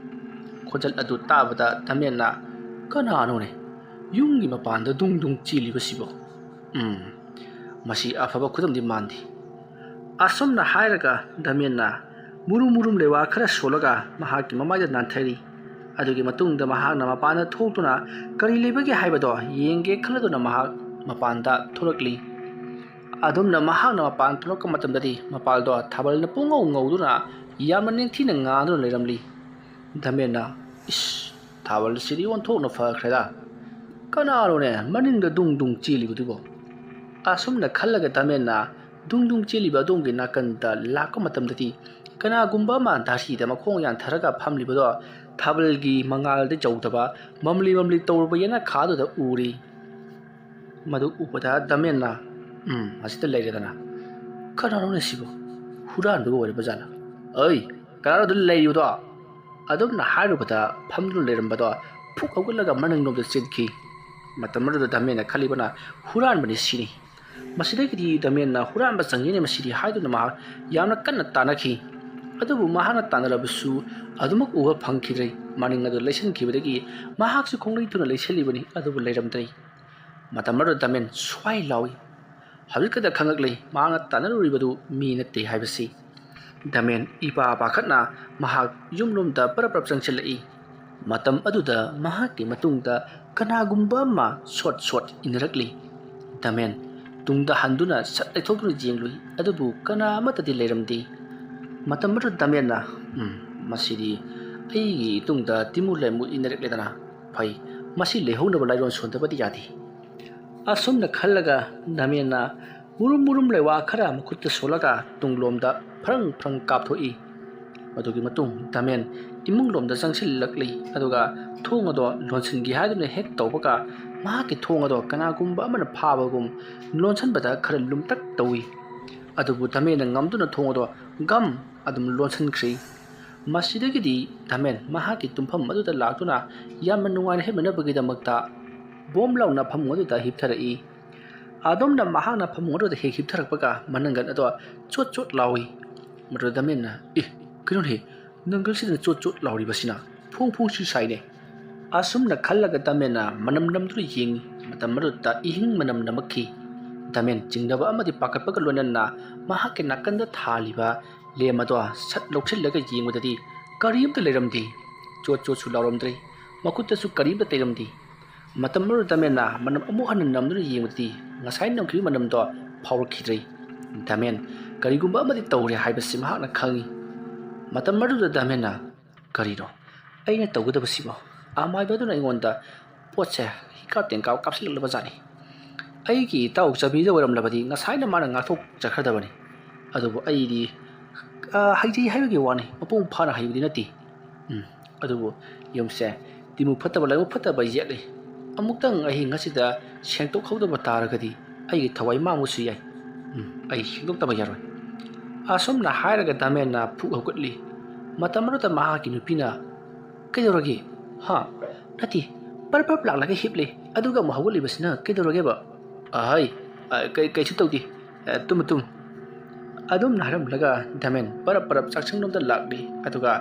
ꯈꯣꯟꯖꯦꯜ ꯑꯗꯨ ꯇꯥꯕꯗ ꯗꯥꯃꯦꯟꯅ, "ꯀꯅꯥꯅꯣꯅꯦ? ꯌꯨꯝꯒꯤ ꯃꯄꯥꯟꯗ ꯗꯨꯡ ꯗꯨꯡ ꯆꯦꯜꯂꯤꯕꯁꯤꯕꯣ? ꯎꯝ, ꯃꯁꯤ ꯑꯐꯕ ꯈꯨꯗꯝꯗꯤ ꯃꯥꯟꯗꯦ"꯫ ꯑꯁꯨꯝꯅ ꯍꯥꯏꯔꯒ ꯗꯥꯃꯦꯟꯅ ꯃꯨꯔꯨꯝ ꯃꯨꯔꯨꯝ ꯂꯩꯋꯥ ꯈꯔ ꯁꯣꯜꯂꯒ ꯃꯍꯥꯛꯀꯤ ꯃꯃꯥꯏꯗ ꯅꯥꯟꯊꯔꯤ꯫ ꯑꯗꯨꯒꯤ ꯃꯇꯨꯡꯗ ꯃꯍꯥꯛꯅ ꯃꯄꯥꯟꯗ ꯊꯣꯛꯇꯨꯅ ꯀꯔꯤ ꯂꯩꯕꯒꯦ ꯍꯥꯏꯕꯗꯣ ꯌꯦꯡꯒꯦ ꯈꯜꯂꯗꯨꯅ ꯃꯍꯥꯛ ꯃꯄꯥꯟꯗ ꯊꯣꯛꯂꯛꯂꯤ꯫ ꯑꯗꯨꯝꯅ ꯃꯍꯥꯛꯅ ꯃꯄꯥꯟ ꯊꯣꯛꯂꯛꯄ ꯃꯇꯝꯗꯗꯤ ꯃꯄꯥꯜꯗꯣ ꯊꯥꯕꯜꯅ ꯄꯨꯡꯉꯧ ꯉꯧꯗꯨꯅ ꯌꯥꯝꯅ ꯅꯤꯡꯊꯤꯅ ꯉꯥꯟꯗꯨꯅ ꯂꯩꯔꯝꯂꯤ꯫ ꯗꯥꯃꯦꯟꯅ, "ꯏꯁ, ꯊꯥꯕꯜꯁꯤꯗꯤ ꯑꯣꯟꯊꯣꯛꯅ ꯐꯈ꯭ꯔꯦꯗ꯫ ꯀꯅꯥꯅꯣꯅꯦ ꯃꯅꯤꯡꯗ ꯗꯨꯡ ꯗꯨꯡ ꯆꯦꯜꯂꯤꯕꯗꯨꯕꯣ?" ꯑꯁꯨꯝꯅ ꯈꯜꯂꯒ ꯗꯥꯃꯦꯟꯅ ꯗꯨꯡ ꯗꯨꯡ ꯆꯦꯜꯂꯤꯕ ꯑꯗꯣꯝꯒꯤ ꯅꯥꯀꯟꯗ ꯂꯥꯛꯄ ꯃꯇꯝꯗꯗꯤ ꯀꯅꯥꯒꯨꯝꯕ ꯑꯃ ꯗꯥꯔꯤꯗ ꯃꯈꯣꯡ ꯌꯥꯟꯊꯔꯒ ꯐꯝꯂꯤꯕꯗꯣ ꯊꯥꯕꯜꯒꯤ ꯃꯉꯥꯜꯗ ꯌꯧꯗꯕ ꯃꯝꯂꯤ ꯃꯝꯂꯤ ꯇꯧꯔꯕ ꯌꯦꯅꯈꯥꯗꯨꯗ ꯎꯔꯤ꯫ ꯃꯗꯨ ꯎꯕꯗ ꯗꯥꯃꯦꯟꯅ, "ꯎꯝ, ꯑꯁꯤꯗ ꯂꯩꯔꯦꯗꯅ꯫ ꯀꯅꯥꯅꯣꯅꯦ ꯁꯤꯕꯨ? ꯍꯨꯔꯥꯟꯕꯒ ꯑꯣꯏꯔꯕ ꯖꯥꯠꯂ? ꯑꯩ, ꯀꯅꯥꯅꯣ ꯑꯗꯨ ꯂꯩꯔꯤꯕꯗꯣ?" ꯑꯗꯨꯝꯅ ꯍꯥꯏꯔꯨꯕꯗ ꯐꯝꯗꯨꯅ ꯂꯩꯔꯝꯕꯗꯣ ꯐꯨꯛ ꯍꯧꯒꯠꯂꯒ ꯃꯅꯤꯡꯂꯣꯝꯗ ꯆꯦꯟꯈꯤ꯫ ꯃꯇꯝ ꯑꯗꯨꯗ ꯗꯥꯃꯦꯟꯅ ꯈꯜꯂꯤꯕꯅ, "ꯍꯨꯔꯥꯟꯕꯅꯤ ꯁꯤꯅꯤ꯫ ꯃꯁꯤꯗꯒꯤꯗꯤ ꯗꯥꯃꯦꯟꯅ ꯍꯨꯔꯥꯟꯕ ꯆꯪꯉꯤꯅꯦ ꯃꯁꯤꯗꯤ" ꯍꯥꯏꯗꯨꯅ ꯃꯍꯥꯛ ꯌꯥꯝꯅ ꯀꯟꯅ ꯇꯥꯟꯅꯈꯤ꯫ ꯑꯗꯨꯕꯨ ꯃꯍꯥꯛꯅ ꯇꯥꯟꯅꯔꯕꯁꯨ ꯑꯗꯨꯃꯛ ꯎꯕ ꯐꯪꯈꯤꯗ꯭ꯔꯦ꯫ ꯃꯅꯤꯡ ꯑꯗꯨ ꯂꯩꯁꯤꯟꯈꯤꯕꯗꯒꯤ ꯃꯍꯥꯛꯁꯨ ꯈꯣꯡꯂꯩ ꯊꯨꯅ ꯂꯩꯁꯤꯜꯂꯤꯕꯅꯤ, ꯑꯗꯨꯕꯨ ꯂꯩꯔꯝꯗ꯭ꯔꯦ꯫ ꯃꯇꯝ ꯑꯗꯨꯗ ꯗꯃꯦꯟ ꯁ꯭ꯋꯥꯏ ꯂꯥꯎꯏ꯫ ꯍꯧꯖꯤꯛꯈꯛꯇ ꯈꯪꯂꯛꯂꯦ ꯃꯍꯥꯛꯅ ꯇꯥꯟꯅꯔꯨꯔꯤꯕꯗꯨ ꯃꯤ ꯅꯠꯇꯦ ꯍꯥꯏꯕꯁꯤ꯫ ꯗꯃꯦꯟ ꯏꯄꯥ ꯄꯥꯈꯠꯅ ꯃꯍꯥꯛ ꯌꯨꯝꯂꯣꯝꯗ ꯄꯔꯞ ꯄꯔꯞ ꯆꯪꯁꯤꯜꯂꯛꯏ꯫ ꯃꯇꯝ ꯑꯗꯨꯗ ꯃꯍꯥꯛꯀꯤ ꯃꯇꯨꯡꯗ ꯀꯅꯥꯒꯨꯝꯕ ꯑꯃ ꯁꯣꯠ ꯁꯣꯠ ꯏꯟꯅꯔꯛꯂꯤ꯫ ꯗꯃꯦꯟ ꯇꯨꯡꯗ ꯍꯟꯗꯨꯅ ꯁꯠ ꯂꯩꯊꯣꯛꯇꯨꯅ ꯌꯦꯡꯂꯨꯏ, ꯑꯗꯨꯕꯨ ꯀꯅꯥ ꯑꯃꯠꯇꯗꯤ ꯂꯩꯔꯝꯗꯦ꯫ ꯃꯇꯝ ꯑꯗꯨꯗ ꯗꯃꯦꯟꯅ, "ꯎꯝ, ꯃꯁꯤꯗꯤ ꯑꯩꯒꯤ ꯏꯇꯨꯡꯗ ꯇꯤꯃꯨ ꯂꯩꯃꯨ ꯏꯟꯅꯔꯛꯂꯦꯗꯅ꯫ ꯐꯩ, ꯃꯁꯤ ꯂꯩꯍꯧꯅꯕ ꯂꯥꯏꯔꯣꯟ ꯁꯣꯟꯗꯕꯗꯤ ꯌꯥꯗꯦ"꯫ ꯑꯁꯨꯝꯅ ꯈꯜꯂꯒ ꯗꯃꯦꯟꯅ ꯃꯨꯔꯨꯝ ꯃꯨꯔꯨꯝ ꯂꯩꯋꯥ ꯈꯔ ꯃꯈꯨꯠꯇ ꯁꯣꯜꯂꯒ ꯇꯨꯡꯂꯣꯝꯗ ꯐ꯭ꯔꯪ ꯐ꯭ꯔꯪ ꯀꯥꯞꯊꯣꯛꯏ꯫ ꯃꯗꯨꯒꯤ ꯃꯇꯨꯡ ꯗꯃꯦꯟ ꯏꯃꯨꯡꯂꯣꯝꯗ ꯆꯪꯁꯤꯜꯂꯛꯂꯤ, ꯑꯗꯨꯒ ꯊꯣꯡ ꯑꯗꯣ ꯂꯣꯟꯁꯤꯟꯒꯦ ꯍꯥꯏꯗꯨꯅ ꯍꯦꯛ ꯇꯧꯕꯒ, ꯃꯍꯥꯛꯀꯤ ꯊꯣꯡ ꯑꯗꯣ ꯀꯅꯥꯒꯨꯝꯕ ꯑꯃꯅ ꯐꯥꯕꯒꯨꯝ ꯂꯣꯟꯁꯤꯟꯕꯗ ꯈꯔ ꯂꯨꯝꯇꯛ ꯇꯧꯏ꯫ ꯑꯗꯨꯕꯨ ꯗꯃꯦꯟꯅ ꯉꯝꯗꯨꯅ ꯊꯣꯡ ꯑꯗꯣ ꯒꯝ ꯑꯗꯨꯝ ꯂꯣꯟꯁꯤꯟꯈ꯭ꯔꯤ꯫ ꯃꯁꯤꯗꯒꯤꯗꯤ ꯗꯃꯦꯟ ꯃꯍꯥꯛꯀꯤ ꯇꯨꯝꯐꯝ ꯑꯗꯨꯗ ꯂꯥꯛꯇꯨꯅ ꯌꯥꯝꯅ ꯅꯨꯡꯉꯥꯏꯅ ꯍꯤꯞꯅꯅꯕꯒꯤꯗꯃꯛꯇ ꯕꯣꯝ ꯂꯥꯎꯅ ꯐꯃꯨꯡ ꯑꯗꯨꯗ ꯍꯤꯞꯊꯔꯛꯏ꯫ ꯑꯗꯣꯝꯅ ꯃꯍꯥꯛꯅ ꯐꯃꯨꯡ ꯑꯗꯨꯗ ꯍꯦꯛ ꯍꯤꯞꯊꯔꯛꯄꯒ ꯃꯅꯪꯒꯜ ꯑꯗꯣ ꯆꯣꯠ ꯆꯣꯠ ꯂꯥꯎꯏ꯫ ꯃꯗꯨꯗ ꯗꯃꯦꯟꯅ, "ꯑꯦ, ꯀꯩꯅꯣꯅꯦ, ꯅꯪꯒꯜꯁꯤꯗꯅ ꯆꯣꯠ ꯆꯣꯠ ꯂꯥꯎꯔꯤꯕꯁꯤꯅ? ꯐꯣꯡ ꯐꯣꯡꯁꯨ ꯁꯥꯏꯅꯦ"꯫ ꯑꯁꯨꯝꯅ ꯈꯜꯂꯒ ꯗꯃꯦꯟꯅ ꯃꯅꯝ ꯅꯝꯗꯨꯅ ꯌꯦꯡꯉꯤ꯫ ꯃꯇꯝ ꯑꯗꯨꯗ ꯏꯍꯤꯡ ꯃꯅꯝ ꯅꯝꯃꯛꯈꯤ꯫ ꯗꯃꯦꯟ ꯆꯤꯡꯅꯕ ꯑꯃꯗꯤ ꯄꯥꯈꯠꯄꯒ ꯂꯣꯏꯅꯅ ꯃꯍꯥꯛꯀꯤ ꯅꯥꯀꯟꯗ ꯊꯥꯜꯂꯤꯕ ꯂꯦꯝ ꯑꯗꯣ ꯁꯠ ꯂꯧꯁꯤꯜꯂꯒ ꯌꯦꯡꯕꯗꯗꯤ ꯀꯔꯤꯝꯇ ꯂꯩꯔꯝꯗꯦ꯫ ꯆꯣꯠ ꯆꯣꯠꯁꯨ ꯂꯥꯎꯔꯝꯗ꯭ꯔꯦ꯫ ꯃꯈꯨꯠꯇꯁꯨ ꯀꯔꯤꯝꯇ ꯇꯩꯔꯝꯗꯦ꯫ ꯃꯇꯝ ꯑꯗꯨꯗ ꯗꯃꯦꯟꯅ ꯃꯅꯝ ꯑꯃꯨꯛ ꯍꯟꯅ ꯅꯝꯗꯨꯅ ꯌꯦꯡꯕꯗꯗꯤ ꯉꯁꯥꯏ ꯅꯝꯈꯤꯕ ꯃꯅꯝꯗꯣ ꯐꯥꯎꯔꯛꯈꯤꯗ꯭ꯔꯦ꯫ ꯗꯃꯦꯟ ꯀꯔꯤꯒꯨꯝꯕ ꯑꯃꯗꯤ ꯇꯧꯔꯦ ꯍꯥꯏꯕꯁꯤ ꯃꯍꯥꯛꯅ ꯈꯪꯏ꯫ ꯃꯇꯝ ꯑꯗꯨꯗ ꯗꯃꯦꯟꯅ, "ꯀꯔꯤꯅꯣ ꯑꯩꯅ ꯇꯧꯒꯗꯕꯁꯤꯕꯣ?" ꯑꯃꯥꯏꯕ ꯑꯗꯨꯅ ꯑꯩꯉꯣꯟꯗ ꯄꯣꯠꯁꯦ ꯍꯤꯀꯥꯞ ꯇꯦꯡꯀꯥꯞ ꯀꯥꯞꯁꯤꯜꯂꯛꯂꯕ ꯖꯥꯠꯅꯤ꯫ ꯑꯩꯒꯤ ꯏꯇꯥꯎ ꯆꯕꯤꯗ ꯑꯣꯏꯔꯝꯂꯕꯗꯤ ꯉꯁꯥꯏꯅ ꯃꯥꯅ ꯉꯥꯛꯊꯣꯛꯆꯈ꯭ꯔꯗꯕꯅꯤ꯫ ꯑꯗꯨꯕꯨ ꯑꯩꯗꯤ, ꯑ, ꯍꯩꯖꯩ ꯍꯥꯏꯕꯒꯤ ꯋꯥꯅꯤ, ꯃꯄꯨꯡ ꯐꯥꯅ ꯍꯩꯕꯗꯤ ꯅꯠꯇꯦ꯫ ꯎꯝ, ꯑꯗꯨꯕꯨ ꯌꯨꯝꯁꯦ ꯇꯤꯃꯨ ꯐꯠꯇꯕ ꯂꯥꯏꯃꯨ ꯐꯠꯇꯕ ꯌꯦꯠꯂꯤ꯫ ꯑꯃꯨꯛꯇꯪ ꯑꯍꯤꯡ ꯑꯁꯤꯗ ꯁꯦꯡꯗꯣꯛꯍꯧꯗꯕ ꯇꯥꯔꯒꯗꯤ ꯑꯩꯒꯤ ꯊꯋꯥꯏ ꯃꯥꯡꯕꯁꯨ ꯌꯥꯏ꯫ ꯎꯝ, ꯑꯩ ꯁꯦꯡꯗꯣꯛꯇꯕ ꯌꯥꯔꯣꯏ꯫ ꯑꯁꯨꯝꯅ ꯍꯥꯏꯔꯒ ꯗꯥꯃꯦꯟꯅ ꯐꯨꯛ ꯍꯧꯒꯠꯂꯤ꯫ ꯃꯇꯝ ꯑꯗꯨꯗ ꯃꯍꯥꯛꯀꯤ ꯅꯨꯄꯤꯅ, "ꯀꯩꯗꯧꯔꯒꯦ? ꯍꯥ? ꯅꯠꯇꯦ, ꯄꯔꯞ ꯄꯔꯞ ꯂꯥꯛꯂꯒ ꯍꯤꯞꯂꯦ, ꯑꯗꯨꯒ ꯑꯃꯨꯛ ꯍꯧꯒꯠꯂꯤꯕꯁꯤꯅ ꯀꯩꯗꯧꯔꯒꯦꯕ?" "ꯑꯍꯩ, ꯑ, ꯀꯩ-, ꯀꯩꯁꯨ ꯇꯧꯗꯦ꯫ ꯑ, ꯇꯨꯝꯃꯨ, ꯇꯨꯝꯃꯨ"꯫ ꯑꯗꯨꯝꯅ ꯍꯥꯏꯔꯝꯂꯒ ꯗꯃꯦꯟ ꯄꯔꯞ ꯄꯔꯞ ꯆꯥꯛꯁꯪꯂꯣꯝꯗ ꯂꯥꯛꯂꯤ꯫ ꯑꯗꯨꯒ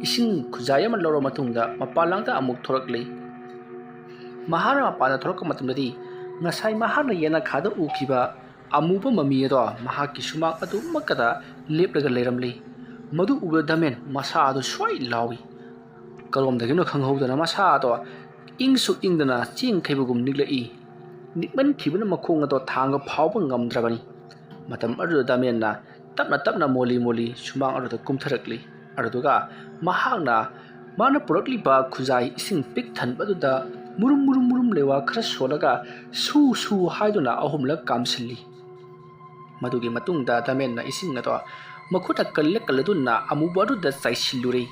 ꯏꯁꯤꯡ ꯈꯨꯖꯥꯏ ꯑꯃ ꯂꯧꯔꯕ ꯃꯇꯨꯡꯗ ꯃꯄꯥꯟꯂꯥꯡꯗ ꯑꯃꯨꯛ ꯊꯣꯔꯛꯂꯤ꯫ ꯃꯍꯥꯛꯅ ꯃꯄꯥꯟꯗ ꯊꯣꯔꯛꯄ ꯃꯇꯝꯗꯗꯤ ꯉꯁꯥꯏ ꯃꯍꯥꯛꯅ ꯌꯦꯅꯈꯥꯗ ꯎꯈꯤꯕ ꯑꯃꯨꯕ ꯃꯃꯤ ꯑꯗꯣ ꯃꯍꯥꯛꯀꯤ ꯁꯨꯃꯥꯡ ꯑꯗꯨꯃꯛꯀꯗ ꯂꯦꯞꯂꯒ ꯂꯩꯔꯝꯂꯤ꯫ ꯃꯗꯨ ꯎꯕꯗ ꯗꯃꯦꯟ ꯃꯁꯥ ꯑꯗꯨ ꯁ꯭ꯋꯥꯏ ꯂꯥꯎꯏ꯫ ꯀꯔꯣꯝꯗꯒꯤꯅꯣ ꯈꯪꯍꯧꯗꯅ ꯃꯁꯥ ꯑꯗꯣ ꯏꯪꯁꯨ ꯏꯪꯗꯅ ꯆꯦꯡꯈꯩꯕꯒꯨꯝ ꯅꯤꯛꯂꯛꯏ꯫ ꯅꯤꯛꯃꯟꯈꯤꯕꯅ ꯃꯈꯣꯡ ꯑꯗꯣ ꯊꯥꯡꯕ ꯐꯥꯎꯕ ꯉꯝꯗ꯭ꯔꯕꯅꯤ꯫ ꯃꯇꯝ ꯑꯗꯨꯗ ꯗꯃꯦꯟꯅ ꯇꯞꯅ ꯇꯞꯅ ꯃꯣꯂꯤ ꯃꯣꯂꯤ ꯁꯨꯃꯥꯡ ꯑꯗꯨꯗ ꯀꯨꯝꯊꯔꯛꯂꯤ꯫ ꯑꯗꯨꯗꯨꯒ ꯃꯍꯥꯛꯅ ꯃꯥꯅ ꯄꯨꯔꯛꯂꯤꯕ ꯈꯨꯖꯥꯏ ꯏꯁꯤꯡ ꯄꯤꯛ ꯊꯟꯕ ꯑꯗꯨꯗ ꯃꯨꯔꯨꯝ ꯃꯨꯔꯨꯝ ꯃꯨꯔꯨꯝ ꯂꯩꯋꯥ ꯈꯔ ꯁꯣꯜꯂꯒ ꯁꯨ ꯁꯨ ꯍꯥꯏꯗꯨꯅ ꯑꯍꯨꯝꯂꯛ ꯀꯥꯝꯁꯤꯜꯂꯤ꯫ ꯃꯗꯨꯒꯤ ꯃꯇꯨꯡꯗ ꯗꯃꯦꯟꯅ ꯏꯁꯤꯡ ꯑꯗꯣ ꯃꯈꯨꯠꯅ ꯀꯜꯂ ꯀꯜꯂꯗꯨꯅ ꯑꯃꯨꯕ ꯑꯗꯨꯗ ꯆꯥꯏꯁꯤꯜꯂꯨꯔꯦ꯫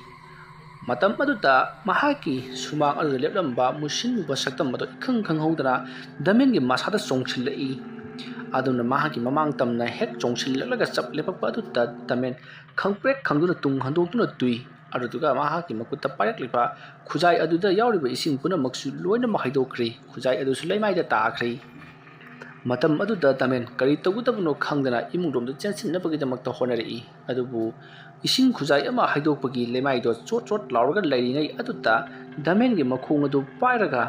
ꯃꯇꯝ ꯑꯗꯨꯗ ꯃꯍꯥꯛꯀꯤ ꯁꯨꯃꯥꯡ ꯑꯗꯨꯗ ꯂꯦꯞꯂꯝꯕ ꯃꯨꯁꯤꯟ ꯃꯨꯕ ꯁꯛꯇꯝ ꯑꯗꯨ ꯏꯈꯪ ꯈꯪꯍꯧꯗꯅ ꯗꯃꯦꯟꯒꯤ ꯃꯁꯥꯗ ꯆꯣꯡꯁꯤꯜꯂꯛꯏ꯫ ꯑꯗꯨꯅ ꯃꯍꯥꯛꯀꯤ ꯃꯃꯥꯡ ꯇꯝꯅ ꯍꯦꯛ ꯆꯣꯡꯁꯤꯜꯂꯛꯂꯒ ꯆꯞ ꯂꯦꯞꯄꯛꯄ ꯑꯗꯨꯗ ꯗꯃꯦꯟ ꯈꯪꯄ꯭ꯔꯦꯛ ꯈꯪꯗꯨꯅ ꯇꯨꯡ ꯍꯟꯗꯣꯛꯇꯨꯅ ꯇꯨꯏ꯫ ꯑꯗꯨꯗꯨꯒ ꯃꯍꯥꯛꯀꯤ ꯃꯈꯨꯠꯇ ꯄꯥꯏꯔꯛꯂꯤꯕ ꯈꯨꯖꯥꯏ ꯑꯗꯨꯗ ꯌꯥꯎꯔꯤꯕ ꯏꯁꯤꯡ ꯄꯨꯝꯅꯃꯛꯁꯨ ꯂꯣꯏꯅꯃꯛ ꯍꯩꯗꯣꯛꯈ꯭ꯔꯦ꯫ ꯈꯨꯖꯥꯏ ꯑꯗꯨꯁꯨ ꯂꯩꯃꯥꯏꯗ ꯇꯥꯈ꯭ꯔꯦ꯫ ꯃꯇꯝ ꯑꯗꯨꯗ ꯗꯃꯦꯟ ꯀꯔꯤ ꯇꯧꯒꯗꯕꯅꯣ ꯈꯪꯗꯅ ꯏꯃꯨꯡꯔꯣꯝꯗ ꯆꯦꯟꯁꯤꯟꯅꯕꯒꯤꯗꯃꯛꯇ ꯍꯣꯠꯅꯔꯛꯏ꯫ ꯑꯗꯨꯕꯨ ꯏꯁꯤꯡ ꯈꯨꯖꯥꯏ ꯑꯃ ꯍꯩꯗꯣꯛꯄꯒꯤ ꯂꯩꯃꯥꯏꯗꯣ ꯆꯣꯠ ꯆꯣꯠ ꯂꯥꯎꯔꯒ ꯂꯩꯔꯤꯉꯩ ꯑꯗꯨꯗ ꯗꯃꯦꯟꯒꯤ ꯃꯈꯣꯡ ꯑꯗꯨ ꯄꯥꯏꯔꯒ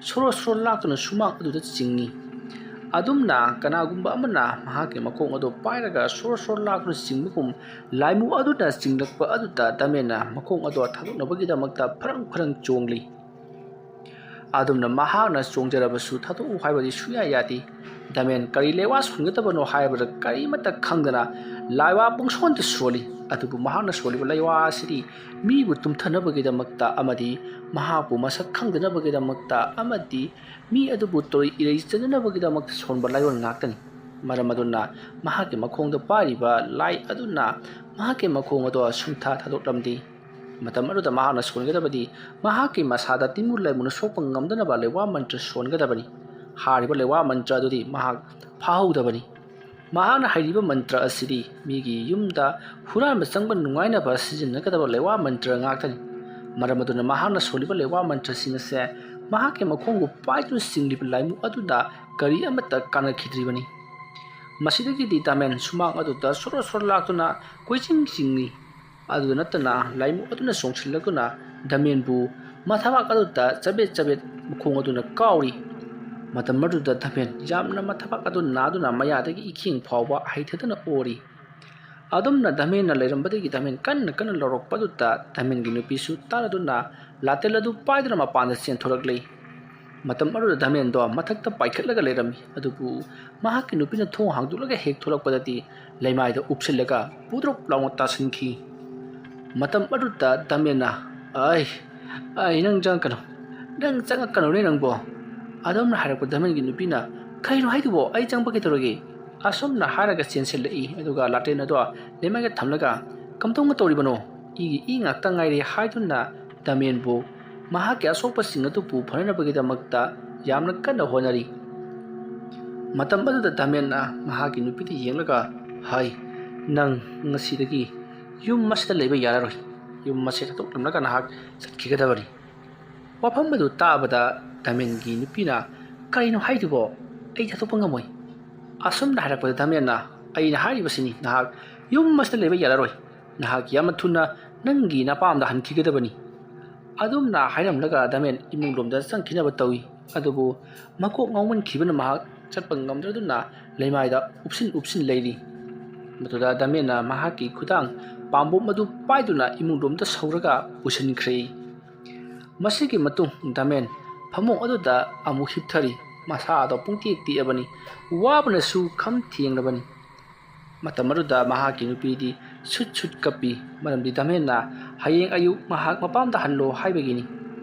ꯁꯣꯔꯣ ꯁꯣꯔꯣ ꯂꯥꯛꯇꯨꯅ ꯁꯨꯃꯥꯡ ꯑꯗꯨꯗ ꯆꯤꯡꯏ꯫ ꯑꯗꯨꯝꯅ ꯀꯅꯥꯒꯨꯝꯕ ꯑꯃꯅ ꯃꯍꯥꯛꯀꯤ ꯃꯈꯣꯡ ꯑꯗꯨ ꯄꯥꯏꯔꯒ ꯁꯣꯔꯣ ꯁꯣꯔꯣ ꯂꯥꯛꯇꯨꯅ ꯆꯤꯡꯕꯒꯨꯝ ꯂꯥꯏꯃꯨ ꯑꯗꯨꯅ ꯆꯤꯡꯂꯛꯄ ꯑꯗꯨꯗ ꯗꯃꯦꯟꯅ ꯃꯈꯣꯡ ꯑꯗꯣ ꯊꯥꯗꯣꯛꯅꯕꯒꯤꯗꯃꯛꯇ ꯐꯔꯪ ꯐꯔꯪ ꯆꯣꯡꯂꯤ꯫ ꯑꯗꯨꯝꯅ ꯃꯍꯥꯛꯅ ꯆꯣꯡꯖꯔꯕꯁꯨ ꯊꯥꯗꯣꯛꯎ ꯍꯥꯏꯕꯗꯤ ꯁꯨꯡꯌꯥ ꯌꯥꯗꯦ꯫ ꯗꯃꯦꯟ ꯀꯔꯤ ꯂꯩꯋꯥ ꯁꯣꯟꯒꯗꯕꯅꯣ ꯍꯥꯏꯕꯗ ꯀꯔꯤꯃꯠꯇ ꯈꯪꯗꯅ ꯂꯥꯏꯋꯥ ꯄꯨꯡꯁꯣꯟꯗ ꯁꯣꯜꯂꯤ꯫ ꯑꯗꯨꯕꯨ ꯃꯍꯥꯛꯅ ꯁꯣꯜꯂꯤꯕ ꯂꯩꯋꯥ ꯑꯁꯤꯗꯤ ꯃꯤꯕꯨ ꯇꯨꯝꯊꯅꯕꯒꯤꯗꯃꯛꯇ ꯑꯃꯗꯤ ꯃꯍꯥꯛꯄꯨ ꯃꯁꯛ ꯈꯪꯗꯅꯕꯒꯤꯗꯃꯛꯇ ꯑꯃꯗꯤ ꯃꯤ ꯑꯗꯨꯕꯨ ꯇꯣꯏ ꯏꯔꯩ ꯆꯟꯅꯅꯕꯒꯤꯗꯃꯛꯇ ꯁꯣꯟꯕ ꯂꯥꯏꯑꯣꯟ ꯉꯥꯛꯇꯅꯤ꯫ ꯃꯔꯝ ꯑꯗꯨꯅ ꯃꯍꯥꯛꯀꯤ ꯃꯈꯣꯡꯗ ꯄꯥꯏꯔꯤꯕ ꯂꯥꯏ ꯑꯗꯨꯅ ꯃꯍꯥꯛꯀꯤ ꯃꯈꯣꯡ ꯑꯗꯣ ꯁꯨꯡꯊꯥ ꯊꯥꯗꯣꯛꯂꯝꯗꯦ꯫ ꯃꯇꯝ ꯑꯗꯨꯗ ꯃꯍꯥꯛꯅ ꯁꯣꯟꯒꯗꯕꯗꯤ ꯃꯍꯥꯛꯀꯤ ꯃꯁꯥꯗ ꯇꯤꯟꯕꯨ ꯂꯥꯏꯃꯨꯅ ꯁꯣꯛꯄ ꯉꯝꯗꯅꯕ ꯂꯩꯋꯥ ꯃꯟꯇ꯭ꯔ ꯁꯣꯟꯒꯗꯕꯅꯤ꯫ ꯍꯥꯏꯔꯤꯕ ꯂꯩꯋꯥ ꯃꯟꯇ꯭ꯔ ꯑꯗꯨꯗꯤ ꯃꯍꯥꯛ ꯐꯥꯍꯧꯗꯕꯅꯤ꯫ ꯃꯍꯥꯛꯅ ꯍꯩꯔꯤꯕ ꯃꯟꯇ꯭ꯔ ꯑꯁꯤꯗꯤ ꯃꯤꯒꯤ ꯌꯨꯝꯗ ꯍꯨꯔꯥꯟꯕ ꯆꯪꯕ ꯅꯨꯡꯉꯥꯏꯅꯕ ꯁꯤꯖꯤꯟꯅꯒꯗꯕ ꯂꯩꯋꯥ ꯃꯟꯇ꯭ꯔ ꯉꯥꯛꯇꯅꯤ꯫ ꯃꯔꯝ ꯑꯗꯨꯅ ꯃꯍꯥꯛꯅ ꯁꯣꯜꯂꯤꯕ ꯂꯩꯋꯥ ꯃꯟꯇ꯭ꯔꯁꯤꯡ ꯑꯁꯦ ꯃꯍꯥꯛꯀꯤ ꯃꯈꯣꯡꯕꯨ ꯄꯥꯏꯗꯨꯅ ꯆꯤꯡꯂꯤꯕ ꯂꯥꯏꯃꯨ ꯑꯗꯨꯗ ꯀꯔꯤ ꯑꯃꯠꯇ ꯀꯥꯟꯅꯈꯤꯗ꯭ꯔꯤꯕꯅꯤ꯫ ꯃꯁꯤꯗꯒꯤꯗꯤ ꯗꯥꯃꯦꯟ ꯁꯨꯃꯥꯡ ꯑꯗꯨꯗ ꯁꯣꯔꯣ ꯁꯣꯔꯣ ꯂꯥꯛꯇꯨꯅ ꯀꯣꯏꯆꯤꯡ ꯆꯤꯡꯏ꯫ ꯑꯗꯨꯗ ꯅꯠꯇꯅ ꯂꯥꯏꯃꯨ ꯑꯗꯨꯅ ꯆꯣꯡꯁꯤꯜꯂꯛꯇꯨꯅ ꯗꯥꯃꯦꯟꯕꯨ ꯃꯊꯕꯥꯛ ꯑꯗꯨꯗ ꯆꯕꯦꯠ ꯆꯕꯦꯠ ꯃꯈꯣꯡ ꯑꯗꯨꯅ ꯀꯥꯎꯔꯤ꯫ ꯃꯇꯝ ꯑꯗꯨꯗ ꯗꯥꯃꯦꯟ ꯌꯥꯝꯅ ꯃꯊꯕꯥꯛ ꯑꯗꯨ ꯅꯥꯗꯨꯅ ꯃꯌꯥꯗꯒꯤ ꯏꯈꯦꯡ ꯐꯥꯎꯕ ꯍꯩꯊꯗꯅ ꯑꯣꯔꯤ꯫ ꯑꯗꯨꯝꯅ ꯗꯥꯃꯦꯟꯅ ꯂꯩꯔꯝꯕꯗꯒꯤ ꯗꯥꯃꯦꯟ ꯀꯟꯅ ꯀꯟꯅ ꯂꯥꯎꯔꯛꯄ ꯑꯗꯨꯗ ꯗꯥꯃꯦꯟꯒꯤ ꯅꯨꯄꯤꯁꯨ ꯇꯥꯔꯗꯨꯅ ꯂꯥꯇꯦꯜ ꯑꯗꯨ ꯄꯥꯏꯗꯨꯅ ꯃꯄꯥꯟꯗ ꯆꯦꯟꯊꯣꯔꯛꯂꯤ꯫ ꯃꯇꯝ ꯑꯗꯨꯗ ꯗꯥꯃꯦꯟꯗꯣ ꯃꯊꯛꯇ ꯄꯥꯏꯈꯠꯂꯒ ꯂꯩꯔꯝꯃꯤ, ꯑꯗꯨꯕꯨ ꯃꯍꯥꯛꯀꯤ ꯅꯨꯄꯤꯅ ꯊꯣꯡ ꯍꯥꯡꯗꯣꯛꯂꯒ ꯍꯦꯛ ꯊꯣꯛꯂꯛꯄꯗꯗꯤ ꯂꯩꯃꯥꯏꯗ ꯎꯞꯁꯤꯜꯂꯒ ꯄꯨꯗ꯭ꯔꯨꯞ ꯂꯥꯎꯅ ꯇꯥꯁꯤꯟꯈꯤ꯫ ꯃꯇꯝ ꯑꯗꯨꯗ ꯗꯥꯃꯦꯟꯅ, "ꯑꯩ, ꯑꯩ, ꯅꯪ ꯆꯪꯉꯛꯀꯅꯨ, ꯅꯪ ꯆꯪꯉꯛꯀꯅꯨꯅꯦ ꯅꯪꯕꯣ!" ꯑꯗꯨꯝꯅ ꯍꯥꯏꯔꯛꯄ ꯗꯥꯃꯦꯟꯒꯤ ꯅꯨꯄꯤꯅ, "ꯀꯩꯅꯣ ꯍꯥꯏꯗꯨꯕꯣ? ꯑꯩ ꯆꯪꯕ ꯀꯩꯗꯧꯔꯒꯦ?" ꯑꯁꯨꯝꯅ ꯍꯥꯏꯔꯒ ꯆꯦꯟꯁꯤꯜꯂꯛꯏ, ꯑꯗꯨꯒ ꯂꯥꯇꯦꯟ ꯑꯗꯣ ꯂꯩꯃꯥꯏꯗ ꯊꯝꯂꯒ, "ꯀꯝꯗꯧꯅ ꯇꯧꯔꯤꯕꯅꯣ? ꯏꯒꯤ ꯏ ꯉꯥꯛꯇ ꯉꯥꯏꯔꯦ" ꯍꯥꯏꯗꯨꯅ ꯗꯥꯃꯦꯟꯕꯨ ꯃꯍꯥꯛꯀꯤ ꯑꯁꯣꯛꯄꯁꯤꯡ ꯑꯗꯨꯕꯨ ꯐꯅꯅꯕꯒꯤꯗꯃꯛꯇ ꯌꯥꯝꯅ ꯀꯟꯅ ꯍꯣꯠꯅꯔꯤ꯫ ꯃꯇꯝ ꯑꯗꯨꯗ ꯗꯥꯃꯦꯟꯅ ꯃꯍꯥꯛꯀꯤ ꯅꯨꯄꯤꯗ ꯌꯦꯡꯂꯒ ꯍꯥꯏ, "ꯅꯪ ꯉꯁꯤꯗꯒꯤ ꯌꯨꯝ ꯑꯁꯤꯗ ꯂꯩꯕ ꯌꯥꯔꯔꯣꯏ꯫ ꯌꯨꯝ ꯑꯁꯤ ꯊꯥꯗꯣꯛꯂꯝꯂꯒ ꯅꯍꯥꯛ ꯆꯠꯈꯤꯒꯗꯕꯅꯤ"꯫ ꯋꯥꯐꯝ ꯑꯗꯨ ꯇꯥꯕꯗ ꯗꯥꯃꯦꯟꯒꯤ ꯅꯨꯄꯤꯅ, "ꯀꯔꯤꯅꯣ ꯍꯥꯏꯗꯨꯕꯣ? ꯑꯩ ꯊꯥꯗꯣꯛꯄ ꯉꯝꯃꯣꯏ"꯫ ꯑꯁꯨꯝꯅ ꯍꯥꯏꯔꯛꯄꯗ ꯗꯥꯃꯦꯟꯅ, "ꯑꯩꯅ ꯍꯥꯏꯔꯤꯕꯁꯤꯅꯤ, ꯅꯍꯥꯛ ꯌꯨꯝ ꯑꯁꯤꯗ ꯂꯩꯕ ꯌꯥꯔꯔꯣꯏ꯫ ꯅꯍꯥꯛ ꯌꯥꯝꯅ ꯊꯨꯅ ꯅꯪꯒꯤ ꯅꯄꯥꯝꯗ ꯍꯟꯈꯤꯒꯗꯕꯅꯤ"꯫ ꯑꯗꯨꯝꯅ ꯍꯥꯏꯔꯝꯂꯒ ꯗꯥꯃꯦꯟ ꯏꯃꯨꯡ ꯂꯣꯝꯗ ꯆꯪꯈꯤꯅꯕ ꯇꯧꯏ꯫ ꯑꯗꯨꯕꯨ ꯃꯀꯣꯛ ꯉꯥꯎꯃꯟꯈꯤꯕꯅ ꯃꯍꯥꯛ ꯆꯠꯄ ꯉꯝꯗ꯭ꯔꯗꯨꯅ ꯂꯩꯃꯥꯏꯗ ꯎꯞꯁꯤꯟ ꯎꯞꯁꯤꯟ ꯂꯩꯔꯤ꯫ ꯃꯗꯨꯗ ꯗꯥꯃꯦꯟꯅ ꯃꯍꯥꯛꯀꯤ ꯈꯨꯗꯥꯡ ꯄꯥꯝꯕꯣꯝ ꯑꯗꯨ ꯄꯥꯏꯗꯨꯅ ꯏꯃꯨꯡ ꯂꯣꯝꯗ ꯁꯧꯔꯒ ꯄꯨꯁꯤꯟꯈ꯭ꯔꯦ꯫ ꯃꯁꯤꯒꯤ ꯃꯇꯨꯡ ꯗꯥꯃꯦꯟ ꯐꯃꯨꯡ ꯑꯗꯨꯗ ꯑꯃꯨꯛ ꯍꯤꯞꯊꯔꯤ꯫ ꯃꯁꯥ ꯑꯗꯣ ꯄꯨꯡꯇꯦꯛ ꯇꯦꯛꯑꯕꯅꯤ꯫ ꯋꯥꯕꯅꯁꯨ ꯈꯝ ꯊꯦꯡꯂꯕꯅꯤ꯫ ꯃꯇꯝ ꯑꯗꯨꯗ ꯃꯍꯥꯛꯀꯤ ꯅꯨꯄꯤꯗꯤ ꯁꯨꯠ ꯁꯨꯠ ꯀꯞꯄꯤ, ꯃꯔꯝꯗꯤ ꯗꯥꯃꯦꯟꯅ ꯍꯌꯦꯡ ꯑꯌꯨꯛ ꯃꯍꯥꯛ ꯃꯄꯥꯝꯗ ꯍꯜꯂꯣ ꯍꯥꯏꯕꯒꯤꯅꯤ꯫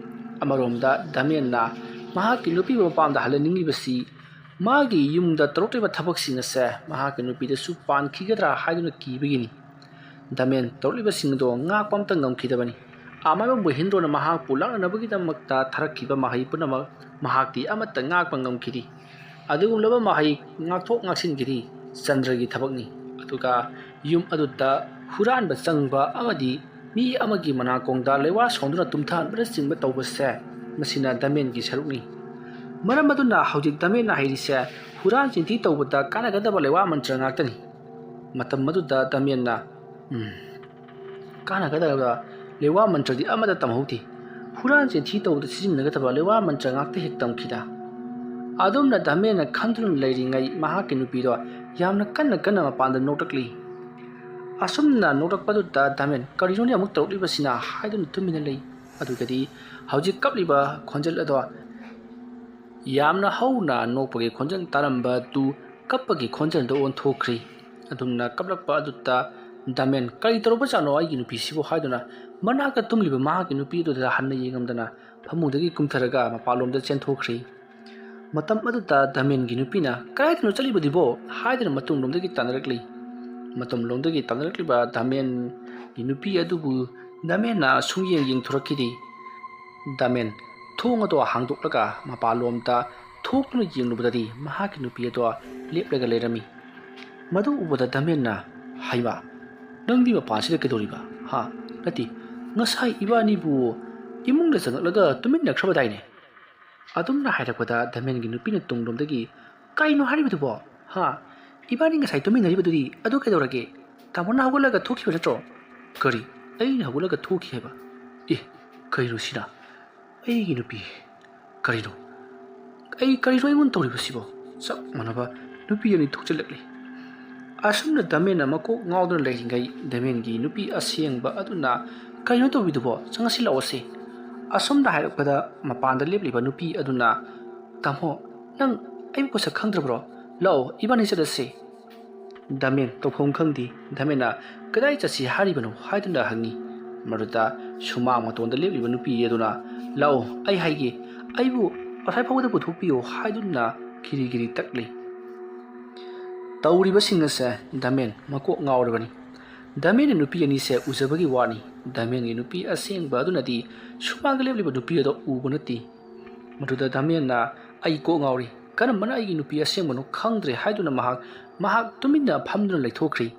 ꯑꯃꯔꯣꯝꯗ ꯗꯥꯃꯦꯟꯅ ꯃꯍꯥꯛꯀꯤ ꯅꯨꯄꯤꯕꯨ ꯃꯄꯥꯝꯗ ꯍꯜꯍꯟꯅꯤꯡꯂꯤꯕꯁꯤ ꯃꯥꯒꯤ ꯌꯨꯝꯗ ꯇꯧꯔꯛꯂꯤꯕ ꯊꯕꯛꯁꯤꯡ ꯑꯁꯦ ꯃꯍꯥꯛꯀꯤ ꯅꯨꯄꯤꯗꯁꯨ ꯄꯥꯟꯈꯤꯒꯗ꯭ꯔꯥ ꯍꯥꯏꯗꯨꯅ ꯀꯤꯕꯒꯤꯅꯤ꯫ ꯗꯥꯃꯦꯟ ꯇꯧꯔꯛꯂꯤꯕꯁꯤꯡ ꯑꯗꯣ ꯉꯥꯛꯄ ꯑꯃꯇ ꯉꯝꯈꯤꯗꯕꯅꯤ꯫ ꯑꯃꯥꯏꯕꯝꯕꯨ ꯍꯤꯟꯗ꯭ꯔꯣꯅ ꯃꯍꯥꯛꯄꯨ ꯂꯥꯛꯅꯅꯕꯒꯤꯗꯃꯛꯇ ꯊꯥꯔꯛꯈꯤꯕ ꯃꯍꯩ ꯄꯨꯝꯅꯃꯛ ꯃꯍꯥꯛꯇꯤ ꯑꯃꯠꯇ ꯉꯥꯛꯄ ꯉꯝꯈꯤꯗꯦ꯫ ꯑꯗꯨꯒꯨꯝꯂꯕ ꯃꯍꯩ ꯉꯥꯛꯊꯣꯛ ꯉꯥꯛꯁꯤꯟꯒꯤꯗꯤ ꯆꯟꯗ꯭ꯔꯒꯤ ꯊꯕꯛꯅꯤ꯫ ꯑꯗꯨꯒ ꯌꯨꯝ ꯑꯗꯨꯗ ꯍꯨꯔꯥꯟꯕ ꯆꯪꯕ ꯑꯃꯗꯤ ꯃꯤ ꯑꯃꯒꯤ ꯃꯅꯥꯀꯣꯡꯗ ꯂꯩꯋꯥ ꯁꯣꯟꯗꯨꯅ ꯇꯨꯝꯊꯍꯟꯕꯅꯆꯤꯡꯕ ꯇꯧꯕꯁꯦ, ꯃꯁꯤꯅ ꯗꯥꯃꯦꯟꯒꯤ ꯁꯔꯨꯛꯅꯤ꯫ ꯃꯔꯝ ꯑꯗꯨꯅ ꯍꯧꯖꯤꯛ ꯗꯃꯦꯟꯅ ꯍꯩꯔꯤꯁꯦ ꯍꯨꯔꯥꯟ ꯆꯤꯟꯊꯤ ꯇꯧꯕꯗ ꯀꯥꯟꯅꯒꯗꯕ ꯂꯩꯋꯥ ꯃꯟꯇ꯭ꯔ ꯉꯥꯛꯇꯅꯤ꯫ ꯃꯇꯝ ꯑꯗꯨꯗ ꯗꯃꯦꯟꯅ, "ꯎꯝ, ꯀꯥꯟꯅꯒꯗꯕ ꯂꯩꯋꯥ ꯃꯟꯇ꯭ꯔꯗꯤ ꯑꯃꯠꯇ ꯇꯝꯍꯧꯗꯦ꯫ ꯍꯨꯔꯥꯟ ꯆꯤꯟꯊꯤ ꯇꯧꯕꯗ ꯁꯤꯖꯤꯟꯅꯒꯗꯕ ꯂꯩꯋꯥ ꯃꯟꯇ꯭ꯔ ꯉꯥꯛꯇ ꯍꯦꯛ ꯇꯝꯈꯤꯗ"꯫ ꯑꯗꯨꯝꯅ ꯗꯃꯦꯟꯅ ꯈꯟꯗꯨꯅ ꯂꯩꯔꯤꯉꯩ ꯃꯍꯥꯛꯀꯤ ꯅꯨꯄꯤꯗꯣ ꯌꯥꯝꯅ ꯀꯟꯅ ꯀꯟꯅ ꯃꯄꯥꯟꯗ ꯅꯣꯛꯂꯛꯂꯤ꯫ ꯑꯁꯨꯝꯅ ꯅꯣꯛꯂꯛꯄꯗꯨꯗ ꯗꯃꯦꯟ, "ꯀꯔꯤꯅꯣꯅꯦ ꯑꯃꯨꯛ ꯇꯧꯔꯛꯂꯤꯕꯁꯤꯅ?" ꯍꯥꯏꯗꯨꯅ ꯇꯨꯃꯤꯟꯅ ꯂꯩ꯫ ꯑꯗꯨꯒꯗꯤ ꯍꯧꯖꯤꯛ ꯀꯞꯂꯤꯕ ꯈꯣꯟꯖꯦꯜ ꯑꯗꯣ ꯌꯥꯝꯅ ꯍꯧꯅ ꯅꯣꯛꯄꯒꯤ ꯈꯣꯟꯖꯦꯜ ꯇꯥꯔꯝꯕ ꯑꯗꯨ ꯀꯞꯄꯒꯤ ꯈꯣꯟꯖꯦꯜꯗ ꯑꯣꯟꯊꯣꯛꯈ꯭ꯔꯤ꯫ ꯑꯗꯨꯝꯅ ꯀꯞꯂꯛꯄ ꯑꯗꯨꯗ ꯗꯃꯦꯟ, "ꯀꯔꯤ ꯇꯧꯔꯕꯖꯥꯠꯅꯣ ꯑꯩꯒꯤ ꯅꯨꯄꯤꯁꯤꯕꯨ?" ꯍꯥꯏꯗꯨꯅ ꯃꯅꯥꯛꯇ ꯇꯨꯝꯂꯤꯕ ꯃꯍꯥꯛꯀꯤ ꯅꯨꯄꯤ ꯑꯗꯨꯗ ꯍꯟꯅ ꯌꯦꯡꯉꯝꯗꯅ ꯐꯃꯨꯡꯗꯒꯤ ꯀꯨꯝꯊꯔꯒ ꯃꯄꯥꯟꯂꯣꯝꯗ ꯆꯦꯟꯊꯣꯛꯈ꯭ꯔꯤ꯫ ꯃꯇꯝ ꯑꯗꯨꯗ ꯗꯃꯦꯟꯒꯤ ꯅꯨꯄꯤꯅ, "ꯀꯗꯥꯏꯗꯅꯣ ꯆꯠꯂꯤꯕꯗꯨꯕꯣ?" ꯍꯥꯏꯗꯨꯅ ꯃꯇꯨꯡꯂꯣꯝꯗꯒꯤ ꯇꯥꯟꯅꯔꯛꯂꯤ꯫ ꯃꯇꯝꯂꯣꯝꯗꯒꯤ ꯇꯥꯟꯅꯔꯛꯂꯤꯕ ꯗꯃꯦꯟꯒꯤ ꯅꯨꯄꯤ ꯑꯗꯨꯕꯨ ꯗꯃꯦꯟꯅ ꯁꯨꯡꯌꯦꯡ ꯌꯦꯡꯊꯣꯔꯛꯈꯤꯗꯦ꯫ ꯗꯃꯦꯟ ꯊꯣꯡ ꯑꯗꯣ ꯍꯥꯡꯗꯣꯛꯂꯒ ꯃꯄꯥꯟꯂꯣꯝꯗ ꯊꯣꯛꯇꯨꯅ ꯌꯦꯡꯂꯨꯕꯗꯗꯤ ꯃꯍꯥꯛꯀꯤ ꯅꯨꯄꯤ ꯑꯗꯣ ꯂꯦꯞꯂꯒ ꯂꯩꯔꯝꯃꯤ꯫ ꯃꯗꯨ ꯎꯕꯗ ꯗꯃꯦꯟꯅ, "ꯍꯩꯃꯥ, ꯅꯪꯗꯤ ꯃꯄꯥꯟꯁꯤꯗ ꯀꯩꯗꯧꯔꯤꯕ? ꯍꯥ? ꯅꯠꯇꯦ, ꯉꯁꯥꯏ ꯏꯕꯥꯅꯤꯕꯨ ꯏꯃꯨꯡꯗ ꯆꯪꯉꯛꯂꯒ ꯇꯨꯃꯤꯟꯅꯈ꯭ꯔꯕꯗꯥꯏꯅꯦ?" ꯑꯗꯨꯝꯅ ꯍꯥꯏꯔꯛꯄꯗ ꯗꯃꯦꯟꯒꯤ ꯅꯨꯄꯤꯅ ꯇꯨꯡꯂꯣꯝꯗꯒꯤ, "ꯀꯩꯅꯣ ꯍꯥꯏꯔꯤꯕꯗꯨꯕꯣ? ꯍꯥ? ꯏꯕꯥꯅꯤ ꯉꯁꯥꯏ ꯇꯨꯃꯤꯟꯅꯔꯤꯕꯗꯨꯗꯤ ꯑꯗꯨ ꯀꯩꯗꯧꯔꯒꯦ? ꯇꯥꯃꯣꯅ ꯍꯧꯒꯠꯂꯒ ꯊꯣꯛꯈꯤꯕ ꯅꯠꯇ꯭ꯔꯣ?" "ꯀꯔꯤ? ꯑꯩꯅ ꯍꯧꯒꯠꯂꯒ ꯊꯣꯛꯈꯤ ꯍꯥꯏꯕ? ꯑꯦ, ꯀꯩꯅꯣ ꯁꯤꯅ? ꯑꯩꯒꯤ ꯅꯨꯄꯤ? ꯀꯔꯤꯅꯣ? ꯑꯩ ꯀꯔꯤꯅꯣ ꯑꯩꯉꯣꯟꯗ ꯇꯧꯔꯤꯕꯁꯤꯕꯣ?" ꯆꯞ ꯃꯥꯟꯅꯕ ꯅꯨꯄꯤ ꯑꯅꯤ ꯊꯣꯛꯆꯤꯜꯂꯛꯂꯤ꯫ ꯑꯁꯨꯝꯅ ꯗꯃꯦꯟꯅ ꯃꯀꯣꯛ ꯉꯥꯎꯗꯨꯅ ꯂꯩꯔꯤꯉꯩ ꯗꯃꯦꯟꯒꯤ ꯅꯨꯄꯤ ꯑꯁꯦꯡꯕ ꯑꯗꯨꯅ, "ꯀꯔꯤꯅꯣ ꯇꯧꯔꯤꯗꯨꯕꯣ? ꯆꯪꯉꯁꯤ ꯂꯥꯛꯑꯣꯁꯦ"꯫ ꯑꯁꯨꯝꯅ ꯍꯥꯏꯔꯛꯄꯗ ꯃꯄꯥꯟꯗ ꯂꯦꯞꯂꯤꯕ ꯅꯨꯄꯤ ꯑꯗꯨꯅ, "ꯇꯥꯃꯣ, ꯅꯪ ꯑꯩꯕꯨ ꯃꯁꯛ ꯈꯪꯗ꯭ꯔꯕ꯭ꯔꯣ? ꯂꯥꯛꯑꯣ, ꯏꯕꯥꯅꯤ ꯆꯠꯂꯁꯦ"꯫ ꯗꯃꯦꯟ ꯇꯧꯐꯝ ꯈꯪꯗꯦ꯫ ꯗꯃꯦꯟꯅ, "ꯀꯗꯥꯏ ꯆꯠꯁꯤ ꯍꯥꯏꯔꯤꯕꯅꯣ?" ꯍꯥꯏꯗꯨꯅ ꯍꯪꯉꯤ꯫ ꯃꯗꯨꯗ ꯁꯨꯃꯥꯡ ꯃꯇꯣꯟꯗ ꯂꯦꯞꯂꯤꯕ ꯅꯨꯄꯤ ꯑꯗꯨꯅ, "ꯂꯥꯛꯑꯣ, ꯑꯩ ꯍꯥꯏꯒꯦ, ꯑꯩꯕꯨ ꯑꯁ꯭ꯋꯥꯏ ꯐꯥꯎꯕꯗ ꯄꯨꯊꯣꯛꯄꯤꯌꯨ" ꯍꯥꯏꯗꯨꯅ ꯀꯤꯔꯤ ꯀꯤꯔꯤ ꯇꯛꯂꯤ꯫ ꯇꯧꯔꯤꯕꯁꯤꯡ ꯑꯁꯦ ꯗꯃꯦꯟ ꯃꯀꯣꯛ ꯉꯥꯎꯔꯕꯅꯤ꯫ ꯗꯃꯦꯟꯅ ꯅꯨꯄꯤ ꯑꯅꯤꯁꯦ ꯎꯖꯕꯒꯤ ꯋꯥꯅꯤ꯫ ꯗꯃꯦꯟꯒꯤ ꯅꯨꯄꯤ ꯑꯁꯦꯡꯕ ꯑꯗꯨꯅꯗꯤ ꯁꯨꯃꯥꯡꯗ ꯂꯦꯞꯂꯤꯕ ꯅꯨꯄꯤ ꯑꯗꯣ ꯎꯕ ꯅꯠꯇꯦ꯫ ꯃꯗꯨꯗ ꯗꯃꯦꯟꯅ, "ꯑꯩ ꯀꯣꯛ ꯉꯥꯎꯔꯤ, ꯀꯔꯝꯕꯅ ꯑꯩꯒꯤ ꯅꯨꯄꯤ ꯑꯁꯦꯡꯕꯅꯣ ꯈꯪꯗ꯭ꯔꯦ" ꯍꯥꯏꯗꯨꯅ ꯃꯍꯥꯛ, ꯃꯍꯥꯛ ꯇꯨꯃꯤꯟꯅ ꯐꯝꯗꯨꯅ ꯂꯩꯊꯣꯛꯈ꯭ꯔꯤ꯫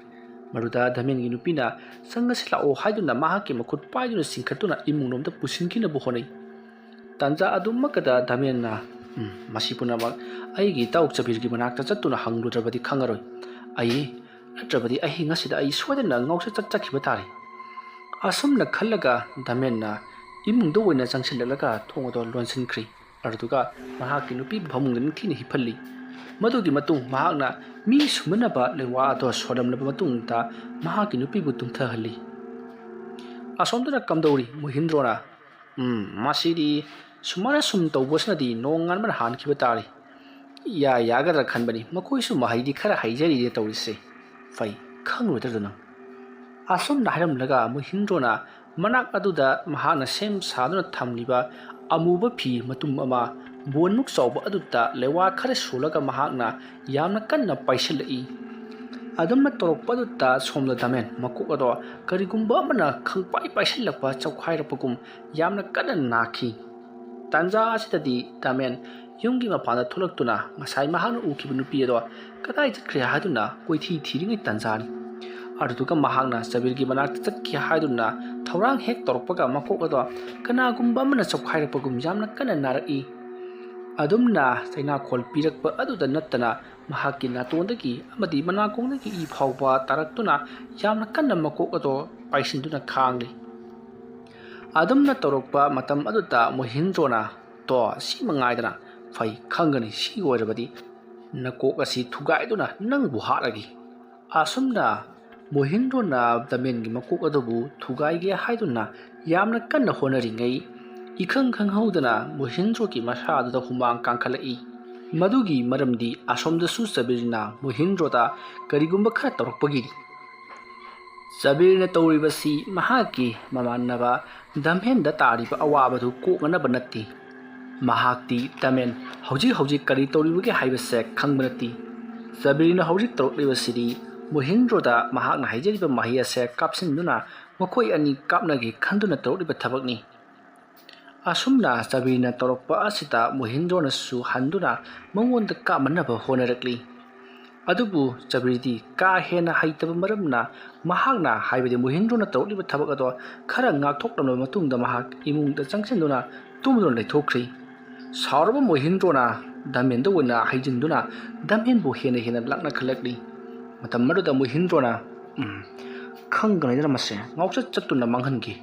ꯃꯗꯨꯗ ꯗꯃꯦꯟꯒꯤ ꯅꯨꯄꯤꯅ, "ꯆꯪꯉꯁꯤ ꯂꯥꯛꯑꯣ" ꯍꯥꯏꯗꯨꯅ ꯃꯍꯥꯛꯀꯤ ꯃꯈꯨꯠ ꯄꯥꯏꯗꯨꯅ ꯆꯤꯡꯈꯠꯇꯨꯅ ꯏꯃꯨꯡꯂꯣꯝꯗ ꯄꯨꯁꯤꯟꯈꯤꯅꯕ ꯍꯣꯠꯅꯩ꯫ ꯇꯥꯟꯖꯥ ꯑꯗꯨꯃꯛꯀꯗ ꯗꯃꯦꯟꯅ, ꯎꯝ, ꯃꯁꯤ ꯄꯨꯝꯅꯃꯛ ꯑꯩꯒꯤ ꯏꯇꯥꯎ ꯆꯕꯤꯔꯒꯤ ꯃꯅꯥꯛꯇ ꯆꯠꯇꯨꯅ ꯍꯪꯂꯨꯗ꯭ꯔꯕꯗꯤ ꯈꯪꯉꯔꯣꯏ꯫ ꯑꯩ, ꯅꯠꯇ꯭ꯔꯕꯗꯤ ꯑꯍꯤꯡ ꯑꯁꯤꯗ ꯑꯩ ꯁꯣꯏꯗꯅ ꯉꯥꯎꯆꯠ ꯆꯠꯆꯈꯤꯕ ꯇꯥꯔꯦ꯫ ꯑꯁꯨꯝꯅ ꯈꯜꯂꯒ ꯗꯥꯃꯦꯟꯅ ꯏꯃꯨꯡꯗ ꯑꯣꯏꯅ ꯆꯪꯁꯤꯜꯂꯛꯂꯒ ꯊꯣꯡ ꯑꯗꯣ ꯂꯣꯟꯁꯤꯟꯈ꯭ꯔꯤ꯫ ꯑꯗꯨꯗꯨꯒ ꯃꯍꯥꯛꯀꯤ ꯅꯨꯄꯤꯕꯨ ꯐꯃꯨꯡꯗ ꯅꯤꯡꯊꯤꯅ ꯍꯤꯞꯍꯜꯂꯤ꯫ ꯃꯗꯨꯒꯤ ꯃꯇꯨꯡ ꯃꯍꯥꯛꯅ ꯃꯤ ꯁꯨꯝꯅꯅꯕ ꯂꯩꯋꯥ ꯑꯗꯣ ꯁꯣꯜꯂꯝꯂꯕ ꯃꯇꯨꯡꯗ ꯃꯍꯥꯛꯀꯤ ꯅꯨꯄꯤꯕꯨ ꯇꯨꯝꯊꯍꯜꯂꯤ꯫ ꯑꯁꯣꯝꯗꯅ ꯀꯝꯗꯧꯔꯤ ꯃꯣꯍꯤꯟꯗ꯭ꯔꯣꯅ? "ꯎꯝ, ꯃꯁꯤꯗꯤ ꯁꯨꯃꯥꯏꯅ ꯁꯨꯝ ꯇꯧꯕꯁꯤꯅꯗꯤ ꯅꯣꯡ ꯉꯥꯟꯕꯅ ꯍꯥꯟꯈꯤꯕ ꯇꯥꯔꯦ꯫ ꯌꯥ ꯌꯥꯒꯗ꯭ꯔꯥ ꯈꯟꯕꯅꯤ, ꯃꯈꯣꯏꯁꯨ ꯃꯍꯩꯗꯤ ꯈꯔ ꯍꯩꯖꯔꯤꯅꯦ ꯇꯧꯔꯤꯁꯦ꯫ ꯐꯩ, ꯈꯪꯂꯨꯗ꯭ꯔꯗꯨꯅ?" ꯑꯁꯨꯝꯅ ꯍꯥꯏꯔꯝꯂꯒ ꯃꯣꯍꯤꯟꯗ꯭ꯔꯣꯅ ꯃꯅꯥꯛ ꯑꯗꯨꯗ ꯃꯍꯥꯛꯅ ꯁꯦꯝ ꯁꯥꯗꯨꯅ ꯊꯝꯂꯤꯕ ꯑꯃꯨꯕ ꯐꯤ ꯃꯇꯨꯝ ꯑꯃ ꯕꯣꯟꯃꯨꯛ ꯆꯥꯎꯕ ꯑꯗꯨꯗ ꯂꯩꯋꯥ ꯈꯔ ꯁꯣꯜꯂꯒ ꯃꯍꯥꯛꯅ ꯌꯥꯝꯅ ꯀꯟꯅ ꯄꯥꯏꯁꯤꯜꯂꯛꯏ꯫ ꯑꯗꯨꯝꯅ ꯇꯧꯔꯛꯄ ꯑꯗꯨꯗ ꯁꯣꯝꯗ ꯗꯥꯃꯦꯟ ꯃꯀꯣꯛ ꯑꯗꯣ ꯀꯔꯤꯒꯨꯝꯕ ꯑꯃꯅ ꯈꯪꯄꯥꯏ ꯄꯥꯏꯁꯤꯜꯂꯛꯄ ꯆꯧꯈꯥꯏꯔꯛꯄꯒꯨꯝ ꯌꯥꯝꯅ ꯀꯟꯅ ꯅꯥꯈꯤ꯫ ꯇꯥꯟꯖꯥ ꯑꯁꯤꯗꯗꯤ ꯗꯥꯃꯦꯟ ꯌꯨꯝꯒꯤ ꯃꯄꯥꯟꯗ ꯊꯣꯛꯂꯛꯇꯨꯅ ꯉꯁꯥꯏ ꯃꯍꯥꯛꯅ ꯎꯈꯤꯕ ꯅꯨꯄꯤ ꯑꯗꯣ ꯀꯗꯥꯏ ꯆꯠꯈ꯭ꯔꯦ ꯍꯥꯏꯗꯨꯅ ꯀꯣꯏꯊꯤ ꯊꯤꯔꯤꯉꯩ ꯇꯥꯟꯖꯥꯅꯤ꯫ ꯑꯗꯨꯗꯨꯒ ꯃꯍꯥꯛꯅ ꯆꯕꯤꯔꯒꯤ ꯃꯅꯥꯛꯇ ꯆꯠꯈꯤ ꯍꯥꯏꯗꯨꯅ ꯊꯧꯔꯥꯡ ꯍꯦꯛ ꯇꯧꯔꯛꯄꯒ ꯃꯀꯣꯛ ꯑꯗꯣ ꯀꯅꯥꯒꯨꯝꯕ ꯑꯃꯅ ꯆꯧꯈꯥꯏꯔꯛꯄꯒꯨꯝ ꯌꯥꯝꯅ ꯀꯟꯅ ꯅꯥꯔꯛꯏ꯫ ꯑꯗꯨꯝꯅ ꯆꯩꯅꯥꯈꯣꯜ ꯄꯤꯔꯛꯄ ꯑꯗꯨꯗ ꯅꯠꯇꯅ ꯃꯍꯥꯛꯀꯤ ꯅꯥꯇꯣꯟꯗꯒꯤ ꯑꯃꯗꯤ ꯃꯅꯥꯀꯣꯡꯗꯒꯤ ꯏ ꯐꯥꯎꯕ ꯇꯥꯔꯛꯇꯨꯅ ꯌꯥꯝꯅ ꯀꯟꯅ ꯃꯀꯣꯛ ꯑꯗꯣ ꯄꯥꯏꯁꯤꯟꯗꯨꯅ ꯈꯥꯡꯂꯤ꯫ ꯑꯗꯨꯝꯅ ꯇꯧꯔꯛꯄ ꯃꯇꯝ ꯑꯗꯨꯗ ꯃꯣꯍꯤꯟꯗ꯭ꯔꯣꯅ, "ꯇꯣ, ꯁꯤ ꯃꯉꯥꯏꯗꯅ ꯐꯩ, ꯈꯪꯒꯅꯤ, ꯁꯤ ꯑꯣꯏꯔꯕꯗꯤ ꯅꯀꯣꯛ ꯑꯁꯤ ꯊꯨꯒꯥꯏꯗꯨꯅ ꯅꯪꯕꯨ ꯍꯥꯠꯂꯒꯦ"꯫ ꯑꯁꯨꯝꯅ ꯃꯣꯍꯤꯟꯗ꯭ꯔꯣꯅ ꯗꯥꯃꯦꯟꯒꯤ ꯃꯀꯣꯛ ꯑꯗꯨꯕꯨ ꯊꯨꯒꯥꯏꯒꯦ ꯍꯥꯏꯗꯨꯅ ꯌꯥꯝꯅ ꯀꯟꯅ ꯍꯣꯠꯅꯔꯤꯉꯩ, ꯏꯈꯪ ꯈꯪꯍꯧꯗꯅ ꯃꯣꯍꯤꯟꯗ꯭ꯔꯣꯒꯤ ꯃꯁꯥ ꯑꯗꯨꯗ ꯍꯨꯃꯥꯡ ꯀꯥꯡꯈꯠꯂꯛꯏ꯫ ꯃꯗꯨꯒꯤ ꯃꯔꯝꯗꯤ ꯑꯁꯣꯝꯗꯁꯨ ꯆꯕꯤꯔꯅ ꯃꯣꯍꯤꯟꯗ꯭ꯔꯣꯗ ꯀꯔꯤꯒꯨꯝꯕ ꯈꯔ ꯇꯧꯔꯛꯄꯒꯤꯅꯤ꯫ ꯆꯕꯤꯔꯅ ꯇꯧꯔꯤꯕꯁꯤ ꯃꯍꯥꯛꯀꯤ ꯃꯃꯥꯟꯅꯕ ꯗꯥꯃꯦꯟꯗ ꯇꯥꯔꯤꯕ ꯑꯋꯥꯕꯗꯨ ꯀꯣꯛꯅꯅꯕ ꯅꯠꯇꯦ꯫ ꯃꯍꯥꯛꯇꯤ ꯗꯥꯃꯦꯟ ꯍꯧꯖꯤꯛ ꯍꯧꯖꯤꯛ ꯀꯔꯤ ꯇꯧꯔꯤꯕꯒꯦ ꯍꯥꯏꯕꯁꯦ ꯈꯪꯕ ꯅꯠꯇꯦ꯫ ꯆꯕꯤꯔꯅ ꯍꯧꯖꯤꯛ ꯇꯧꯔꯛꯂꯤꯕꯁꯤꯗꯤ ꯃꯣꯍꯤꯟꯗ꯭ꯔꯣꯗ ꯃꯍꯥꯛꯅ ꯍꯩꯖꯔꯤꯕ ꯃꯍꯩ ꯑꯁꯦ ꯀꯥꯞꯁꯤꯟꯗꯨꯅ ꯃꯈꯣꯏ ꯑꯅꯤ ꯀꯥꯞꯅꯒꯦ ꯈꯟꯗꯨꯅ ꯇꯧꯔꯛꯂꯤꯕ ꯊꯕꯛꯅꯤ꯫ ꯑꯁꯨꯝꯅ ꯆꯕꯤꯔꯅ ꯇꯧꯔꯛꯄ ꯑꯁꯤꯗ ꯃꯣꯍꯤꯟꯗ꯭ꯔꯣꯅꯁꯨ ꯍꯟꯗꯨꯅ ꯃꯉꯣꯟꯗ ꯀꯥꯞꯅꯅꯕ ꯍꯣꯠꯅꯔꯛꯂꯤ꯫ ꯑꯗꯨꯕꯨ ꯆꯕꯤꯔꯗꯤ ꯀꯥ ꯍꯦꯟꯅ ꯍꯩꯇꯕ ꯃꯔꯝꯅ ꯃꯍꯥꯛꯅ, ꯍꯥꯏꯕꯗꯤ ꯃꯣꯍꯤꯟꯗ꯭ꯔꯣꯅ ꯇꯧꯔꯛꯂꯤꯕ ꯊꯕꯛ ꯑꯗꯣ ꯈꯔ ꯉꯥꯛꯊꯣꯛꯂꯕ ꯃꯇꯨꯡꯗ ꯃꯍꯥꯛ ꯏꯃꯨꯡꯗ ꯆꯪꯁꯤꯟꯗꯨꯅ ꯇꯨꯝꯗꯨꯅ ꯂꯩꯊꯣꯛꯈ꯭ꯔꯤ꯫ ꯁꯥꯎꯔꯕ ꯃꯣꯍꯤꯟꯗ꯭ꯔꯣꯅ ꯗꯃꯦꯟꯗ ꯑꯣꯏꯅ ꯍꯩꯖꯤꯟꯗꯨꯅ ꯗꯃꯦꯟꯕꯨ ꯍꯦꯟꯅ ꯍꯦꯟꯅ ꯂꯥꯛꯅꯈꯠꯂꯛꯂꯤ꯫ ꯃꯇꯝ ꯑꯗꯨꯗ ꯃꯣꯍꯤꯟꯗ꯭ꯔꯣꯅ, "ꯎꯝ, ꯈꯪꯒꯅꯤꯗꯅ ꯃꯁꯦ, ꯉꯥꯎꯆꯠ ꯆꯠꯇꯨꯅ ꯃꯥꯡꯍꯟꯒꯦ꯫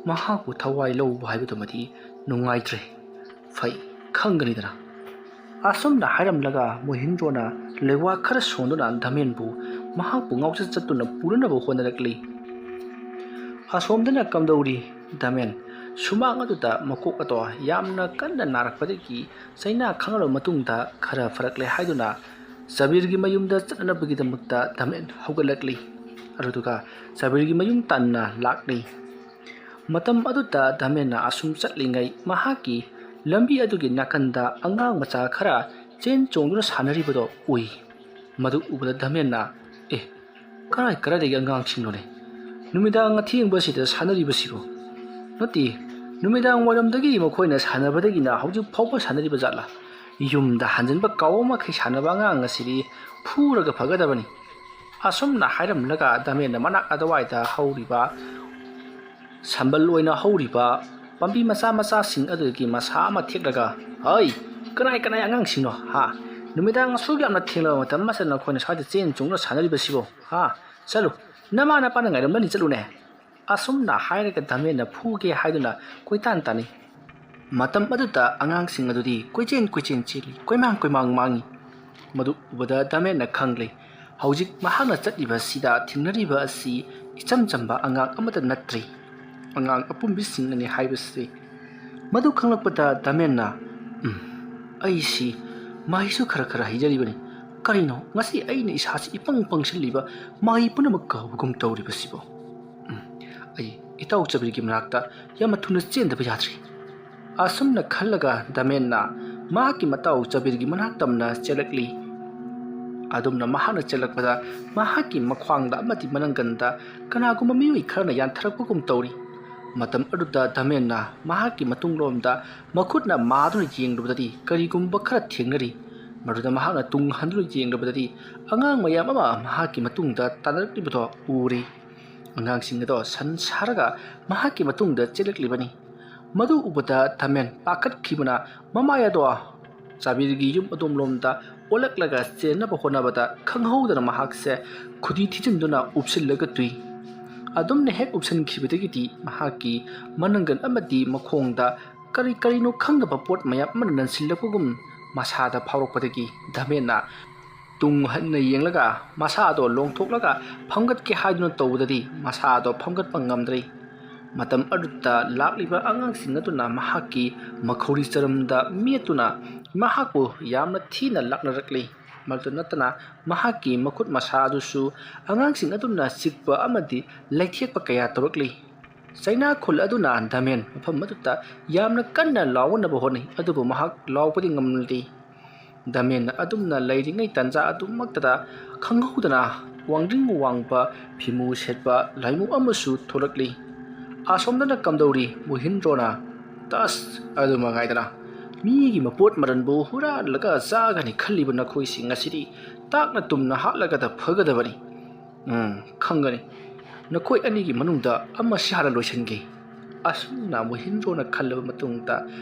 ꯃꯍꯥꯛꯄꯨ ꯊꯋꯥꯏ ꯂꯧꯕ ꯍꯥꯏꯕꯗꯨꯃꯗꯤ ꯅꯨꯡꯉꯥꯏꯇ꯭ꯔꯦ꯫ ꯐꯩ, ꯈꯪꯒꯅꯤꯗꯅ"꯫ ꯑꯁꯨꯝꯅ ꯍꯥꯏꯔꯝꯂꯒ ꯃꯣꯍꯤꯟꯗ꯭ꯔꯣꯅ ꯂꯩꯋꯥ ꯈꯔ ꯁꯣꯟꯗꯨꯅ ꯗꯃꯦꯟꯕꯨ ꯃꯍꯥꯛꯄꯨ ꯉꯥꯎꯆꯠ ꯆꯠꯇꯨꯅ ꯄꯨꯅꯅꯕ ꯍꯣꯠꯅꯔꯛꯂꯤ꯫ ꯑꯁꯣꯝꯗꯅ ꯀꯝꯗꯧꯔꯤ? ꯗꯃꯦꯟ ꯁꯨꯃꯥꯡ ꯑꯗꯨꯗ ꯃꯀꯣꯛ ꯑꯗꯣ ꯌꯥꯝꯅ ꯀꯟꯅ ꯅꯥꯔꯛꯄꯗꯒꯤ ꯆꯩꯅꯥ ꯈꯥꯡꯂꯕ ꯃꯇꯨꯡꯗ ꯈꯔ ꯐꯔꯛꯂꯦ ꯍꯥꯏꯗꯨꯅ ꯆꯕꯤꯔꯒꯤ ꯃꯌꯨꯝꯗ ꯆꯠꯅꯅꯕꯒꯤꯗꯃꯛꯇ ꯗꯃꯦꯟ ꯍꯧꯒꯠꯂꯛꯂꯤ꯫ ꯑꯗꯨꯗꯨꯒ ꯆꯕꯤꯔꯒꯤ ꯃꯌꯨꯝ ꯇꯥꯟꯅ ꯂꯥꯛꯂꯤ꯫ ꯃꯇꯝ ꯑꯗꯨꯗ ꯗꯃꯦꯟꯅ ꯑꯁꯨꯝ ꯆꯠꯂꯤꯉꯩ ꯃꯍꯥꯛꯀꯤ ꯂꯝꯕꯤ ꯑꯗꯨꯒꯤ ꯅꯥꯀꯟꯗ ꯑꯉꯥꯡ ꯃꯆꯥ ꯈꯔ ꯆꯦꯟ ꯆꯣꯡꯗꯨꯅ ꯁꯥꯟꯅꯔꯤꯕꯗꯣ ꯎꯏ꯫ ꯃꯗꯨ ꯎꯕꯗ ꯗꯃꯦꯟꯅ, "ꯑꯦ, ꯀꯔꯥꯏ ꯀꯔꯥꯏꯗꯒꯤ ꯑꯉꯥꯡꯁꯤꯡꯅꯣꯅꯦ? ꯅꯨꯃꯤꯗꯥꯡ ꯑꯊꯦꯡꯕꯁꯤꯗ ꯁꯥꯟꯅꯔꯤꯕꯁꯤꯕꯨ? ꯅꯠꯇꯦ, ꯅꯨꯃꯤꯗꯥꯡ ꯋꯥꯏꯔꯝꯗꯒꯤ ꯃꯈꯣꯏꯅ ꯁꯥꯟꯅꯕꯗꯒꯤꯅ ꯍꯧꯖꯤꯛ ꯐꯥꯎꯕ ꯁꯥꯟꯅꯔꯤꯕ ꯖꯥꯠꯂꯥ? ꯌꯨꯝꯗ ꯍꯟꯖꯤꯟꯕ ꯀꯥꯎꯕ ꯃꯈꯩ ꯁꯥꯟꯅꯕ ꯑꯉꯥꯡ ꯑꯁꯤꯗꯤ ꯐꯨꯔꯒ ꯐꯒꯗꯕꯅꯤ"꯫ ꯑꯁꯨꯝꯅ ꯍꯥꯏꯔꯝꯂꯒ ꯗꯃꯦꯟꯅ ꯃꯅꯥꯛ ꯑꯗꯨꯋꯥꯏꯗ ꯍꯧꯔꯤꯕ ꯁꯝꯕꯜ ꯑꯣꯏꯅ ꯍꯧꯔꯤꯕ ꯄꯥꯝꯕꯤ ꯃꯆꯥ ꯃꯆꯥꯁꯤꯡ ꯑꯗꯨꯗꯒꯤ ꯃꯁꯥ ꯑꯃ ꯊꯦꯛꯂꯒ, "ꯍꯩ, ꯀꯅꯥꯏ ꯀꯅꯥꯏ ꯑꯉꯥꯡꯁꯤꯡꯅꯣ, ꯍꯥ? ꯅꯨꯃꯤꯗꯥꯡ ꯑꯁꯨꯛ ꯌꯥꯝꯅ ꯊꯦꯡꯂꯕ ꯃꯇꯝ ꯑꯁꯤꯗ ꯅꯈꯣꯏꯅ ꯁ꯭ꯋꯥꯏꯗ ꯆꯦꯟ ꯆꯣꯡꯗꯨꯅ ꯁꯥꯟꯅꯔꯤꯕꯁꯤꯕꯣ, ꯍꯥ? ꯆꯠꯂꯨ, ꯅꯃꯥ ꯅꯄꯥꯅ ꯉꯥꯏꯔꯝꯂꯅꯤ, ꯆꯠꯂꯨꯅꯦ"꯫ ꯑꯁꯨꯝꯅ ꯍꯥꯏꯔꯒ ꯗꯃꯦꯟꯅ ꯐꯨꯒꯦ ꯍꯥꯏꯗꯨꯅ ꯀꯣꯏꯇꯥꯟ ꯇꯥꯟꯅꯩ꯫ ꯃꯇꯝ ꯑꯗꯨꯗ ꯑꯉꯥꯡꯁꯤꯡ ꯑꯗꯨꯗꯤ ꯀꯣꯏꯆꯦꯟ ꯀꯣꯏꯆꯦꯟ ꯆꯦꯜꯂꯤ, ꯀꯣꯏꯃꯥꯡ ꯀꯣꯏꯃꯥꯡ ꯃꯥꯡꯏ꯫ ꯃꯗꯨ ꯎꯕꯗ ꯗꯃꯦꯟꯅ ꯈꯪꯂꯦ, ꯍꯧꯖꯤꯛ ꯃꯍꯥꯛꯅ ꯆꯠꯂꯤꯕ ꯑꯁꯤꯗ ꯊꯦꯡꯅꯔꯤꯕ ꯑꯁꯤ ꯏꯆꯝ ꯆꯝꯕ ꯑꯉꯥꯡ ꯑꯃꯠꯇ ꯅꯠꯇ꯭ꯔꯦ, ꯑꯉꯥꯡ ꯑꯄꯨꯝꯕꯤꯁꯤꯡꯅꯅꯤ ꯍꯥꯏꯕꯁꯤ꯫ ꯃꯗꯨ ꯈꯪꯂꯛꯄꯗ ꯗꯃꯦꯟꯅ, "ꯎꯝ, ꯑꯩꯁꯤ ꯃꯍꯩꯁꯨ ꯈꯔ ꯈꯔ ꯍꯩꯖꯔꯤꯕꯅꯤ꯫ ꯀꯔꯤꯅꯣ, ꯉꯁꯤ ꯑꯩꯅ ꯏꯁꯥꯁꯤ ꯏꯄꯪ ꯄꯪꯁꯤꯜꯂꯤꯕ, ꯃꯍꯩ ꯄꯨꯝꯅꯃꯛ ꯀꯥꯎꯕꯒꯨꯝ ꯇꯧꯔꯤꯕꯁꯤꯕꯣ? ꯎꯝ, ꯑꯩ ꯏꯇꯥꯎ ꯆꯕꯤꯔꯒꯤ ꯃꯅꯥꯛꯇ ꯌꯥꯝꯅ ꯊꯨꯅ ꯆꯦꯟꯗꯕ ꯌꯥꯗ꯭ꯔꯤ"꯫ ꯑꯁꯨꯝꯅ ꯈꯜꯂꯒ ꯗꯃꯦꯟꯅ ꯃꯍꯥꯛꯀꯤ ꯃꯇꯥꯎ ꯆꯕꯤꯔꯒꯤ ꯃꯅꯥꯛ ꯇꯝꯅ ꯆꯦꯜꯂꯛꯂꯤ꯫ ꯑꯗꯨꯝꯅ ꯃꯍꯥꯛꯅ ꯆꯦꯜꯂꯛꯄꯗ ꯃꯍꯥꯛꯀꯤ ꯃꯈ꯭ꯋꯥꯡꯗ ꯑꯃꯗꯤ ꯃꯅꯪꯒꯟꯗ ꯀꯅꯥꯒꯨꯝꯕ ꯃꯤꯑꯣꯏ ꯈꯔꯅ ꯌꯥꯟꯊꯔꯛꯄꯒꯨꯝ ꯇꯧꯔꯤ꯫ ꯃꯇꯝ ꯑꯗꯨꯗ ꯗꯃꯦꯟꯅ ꯃꯍꯥꯛꯀꯤ ꯃꯇꯨꯡꯂꯣꯝꯗ ꯃꯈꯨꯠꯅ ꯃꯥꯗꯨꯅ ꯌꯦꯡꯂꯨꯕꯗꯗꯤ ꯀꯔꯤꯒꯨꯝꯕ ꯈꯔ ꯊꯦꯡꯅꯔꯤ꯫ ꯃꯗꯨꯗ ꯃꯍꯥꯛꯅ ꯇꯨꯡ ꯍꯟꯗꯨꯅ ꯌꯦꯡꯂꯨꯕꯗꯗꯤ ꯑꯉꯥꯡ ꯃꯌꯥꯝ ꯑꯃ ꯃꯍꯥꯛꯀꯤ ꯃꯇꯨꯡꯗ ꯇꯥꯟꯅꯔꯛꯂꯤꯕꯗꯣ ꯎꯔꯦ꯫ ꯑꯉꯥꯡꯁꯤꯡ ꯑꯗꯣ ꯁꯟ ꯁꯥꯔꯒ ꯃꯍꯥꯛꯀꯤ ꯃꯇꯨꯡꯗ ꯆꯦꯜꯂꯛꯂꯤꯕꯅꯤ꯫ ꯃꯗꯨ ꯎꯕꯗ ꯗꯃꯦꯟ ꯄꯥꯈꯠꯈꯤꯕꯅ ꯃꯃꯥꯏ ꯑꯗꯣ ꯖꯕꯤꯔꯒꯤ ꯌꯨꯝ ꯑꯗꯣꯝꯂꯣꯝꯗ ꯑꯣꯜꯂꯛꯂꯒ ꯆꯦꯟꯅꯕ ꯍꯣꯠꯅꯕꯗ ꯈꯪꯍꯧꯗꯅ ꯃꯍꯥꯛꯁꯦ ꯈꯨꯗꯤ ꯊꯤꯖꯤꯟꯗꯨꯅ ꯎꯞꯁꯤꯜꯂꯒ ꯇꯨꯏ꯫ ꯑꯗꯨꯝꯅ ꯍꯦꯛ ꯎꯞꯁꯤꯟꯈꯤꯕꯗꯒꯤꯗꯤ ꯃꯍꯥꯛꯀꯤ ꯃꯅꯪꯒꯟ ꯑꯃꯗꯤ ꯃꯈꯣꯡꯗ ꯀꯔꯤ ꯀꯔꯤꯅꯣ ꯈꯪꯗꯕ ꯄꯣꯠ ꯃꯌꯥꯝ ꯑꯃꯅ ꯅꯟꯁꯤꯜꯂꯛꯄꯒꯨꯝ ꯃꯁꯥꯗ ꯐꯥꯎꯔꯛꯄꯗꯒꯤ ꯗꯃꯦꯟꯅ ꯇꯨꯡ ꯍꯟꯅ ꯌꯦꯡꯂꯒ ꯃꯁꯥꯗꯣ ꯂꯣꯡꯊꯣꯛꯂꯒ ꯐꯝꯒꯠꯀꯦ ꯍꯥꯏꯗꯨꯅ ꯇꯧꯕꯗꯗꯤ ꯃꯁꯥꯗꯣ ꯐꯝꯒꯠꯄ ꯉꯝꯗ꯭ꯔꯦ꯫ ꯃꯇꯝ ꯑꯗꯨꯗ ꯂꯥꯛꯂꯤꯕ ꯑꯉꯥꯡꯁꯤꯡ ꯑꯗꯨꯅ ꯃꯍꯥꯛꯀꯤ ꯃꯈꯧꯔꯤ ꯆꯔꯝꯗ ꯃꯦꯠꯇꯨꯅ ꯃꯍꯥꯛꯄꯨ ꯌꯥꯝꯅ ꯊꯤꯅ ꯂꯥꯛꯅꯔꯛꯂꯤ꯫ ꯃꯗꯨ ꯅꯠꯇꯅ ꯃꯍꯥꯛꯀꯤ ꯃꯈꯨꯠ ꯃꯁꯥ ꯑꯗꯨꯁꯨ ꯑꯉꯥꯡꯁꯤꯡ ꯑꯗꯨꯅ ꯆꯤꯛꯄ ꯑꯃꯗꯤ ꯂꯩꯊꯦꯛꯄ ꯀꯌꯥ ꯇꯧꯔꯛꯂꯤ꯫ ꯆꯩꯅꯥ ꯈꯨꯜ ꯑꯗꯨꯅ ꯗꯃꯦꯟ ꯃꯐꯝ ꯑꯗꯨꯗ ꯌꯥꯝꯅ ꯀꯟꯅ ꯂꯥꯎꯅꯕ ꯍꯣꯠꯅꯩ, ꯑꯗꯨꯕꯨ ꯃꯍꯥꯛ ꯂꯥꯎꯕꯗꯤ ꯉꯝꯂꯤ꯫ ꯗꯃꯦꯟ ꯑꯗꯨꯝꯅ ꯂꯩꯔꯤꯉꯩ ꯇꯟꯖꯥ ꯑꯗꯨꯃꯛꯇꯗ ꯈꯪꯍꯧꯗꯅ ꯋꯥꯡꯗ꯭ꯔꯤꯡ ꯋꯥꯡꯕ ꯐꯤꯃꯨ ꯁꯦꯠꯄ ꯂꯥꯏꯃꯨ ꯑꯃꯁꯨ ꯊꯣꯛꯂꯛꯂꯤ꯫ "ꯑꯁꯣꯝꯗꯅ ꯀꯝꯗꯧꯔꯤ, ꯃꯣꯍꯤꯟꯗ꯭ꯔꯣꯅ?" "ꯇꯁ, ꯑꯗꯨ ꯃꯉꯥꯏꯗꯅ, ꯃꯤꯒꯤ ꯃꯄꯣꯠ ꯃꯔꯟꯕꯨ ꯍꯨꯔꯥꯜꯂꯒ ꯆꯥꯒꯅꯤ ꯈꯜꯂꯤꯕ ꯅꯈꯣꯏꯁꯤꯡ ꯑꯁꯤꯗꯤ ꯇꯥꯛꯅ ꯇꯨꯝꯅ ꯍꯥꯠꯂꯒꯗ ꯐꯒꯗꯕꯅꯤ꯫ ꯎꯝ, ꯈꯪꯒꯅꯤ꯫ ꯅꯈꯣꯏ ꯑꯅꯤꯒꯤ ꯃꯅꯨꯡꯗ ꯑꯃꯁꯤ ꯍꯥꯟꯅ ꯂꯣꯏꯁꯤꯟꯒꯦ꯫" ꯑꯁꯨꯝꯅ ꯃꯣꯍꯤꯟꯗ꯭ꯔꯣꯅ ꯈꯜꯂꯕ ꯃꯇꯨꯡꯗ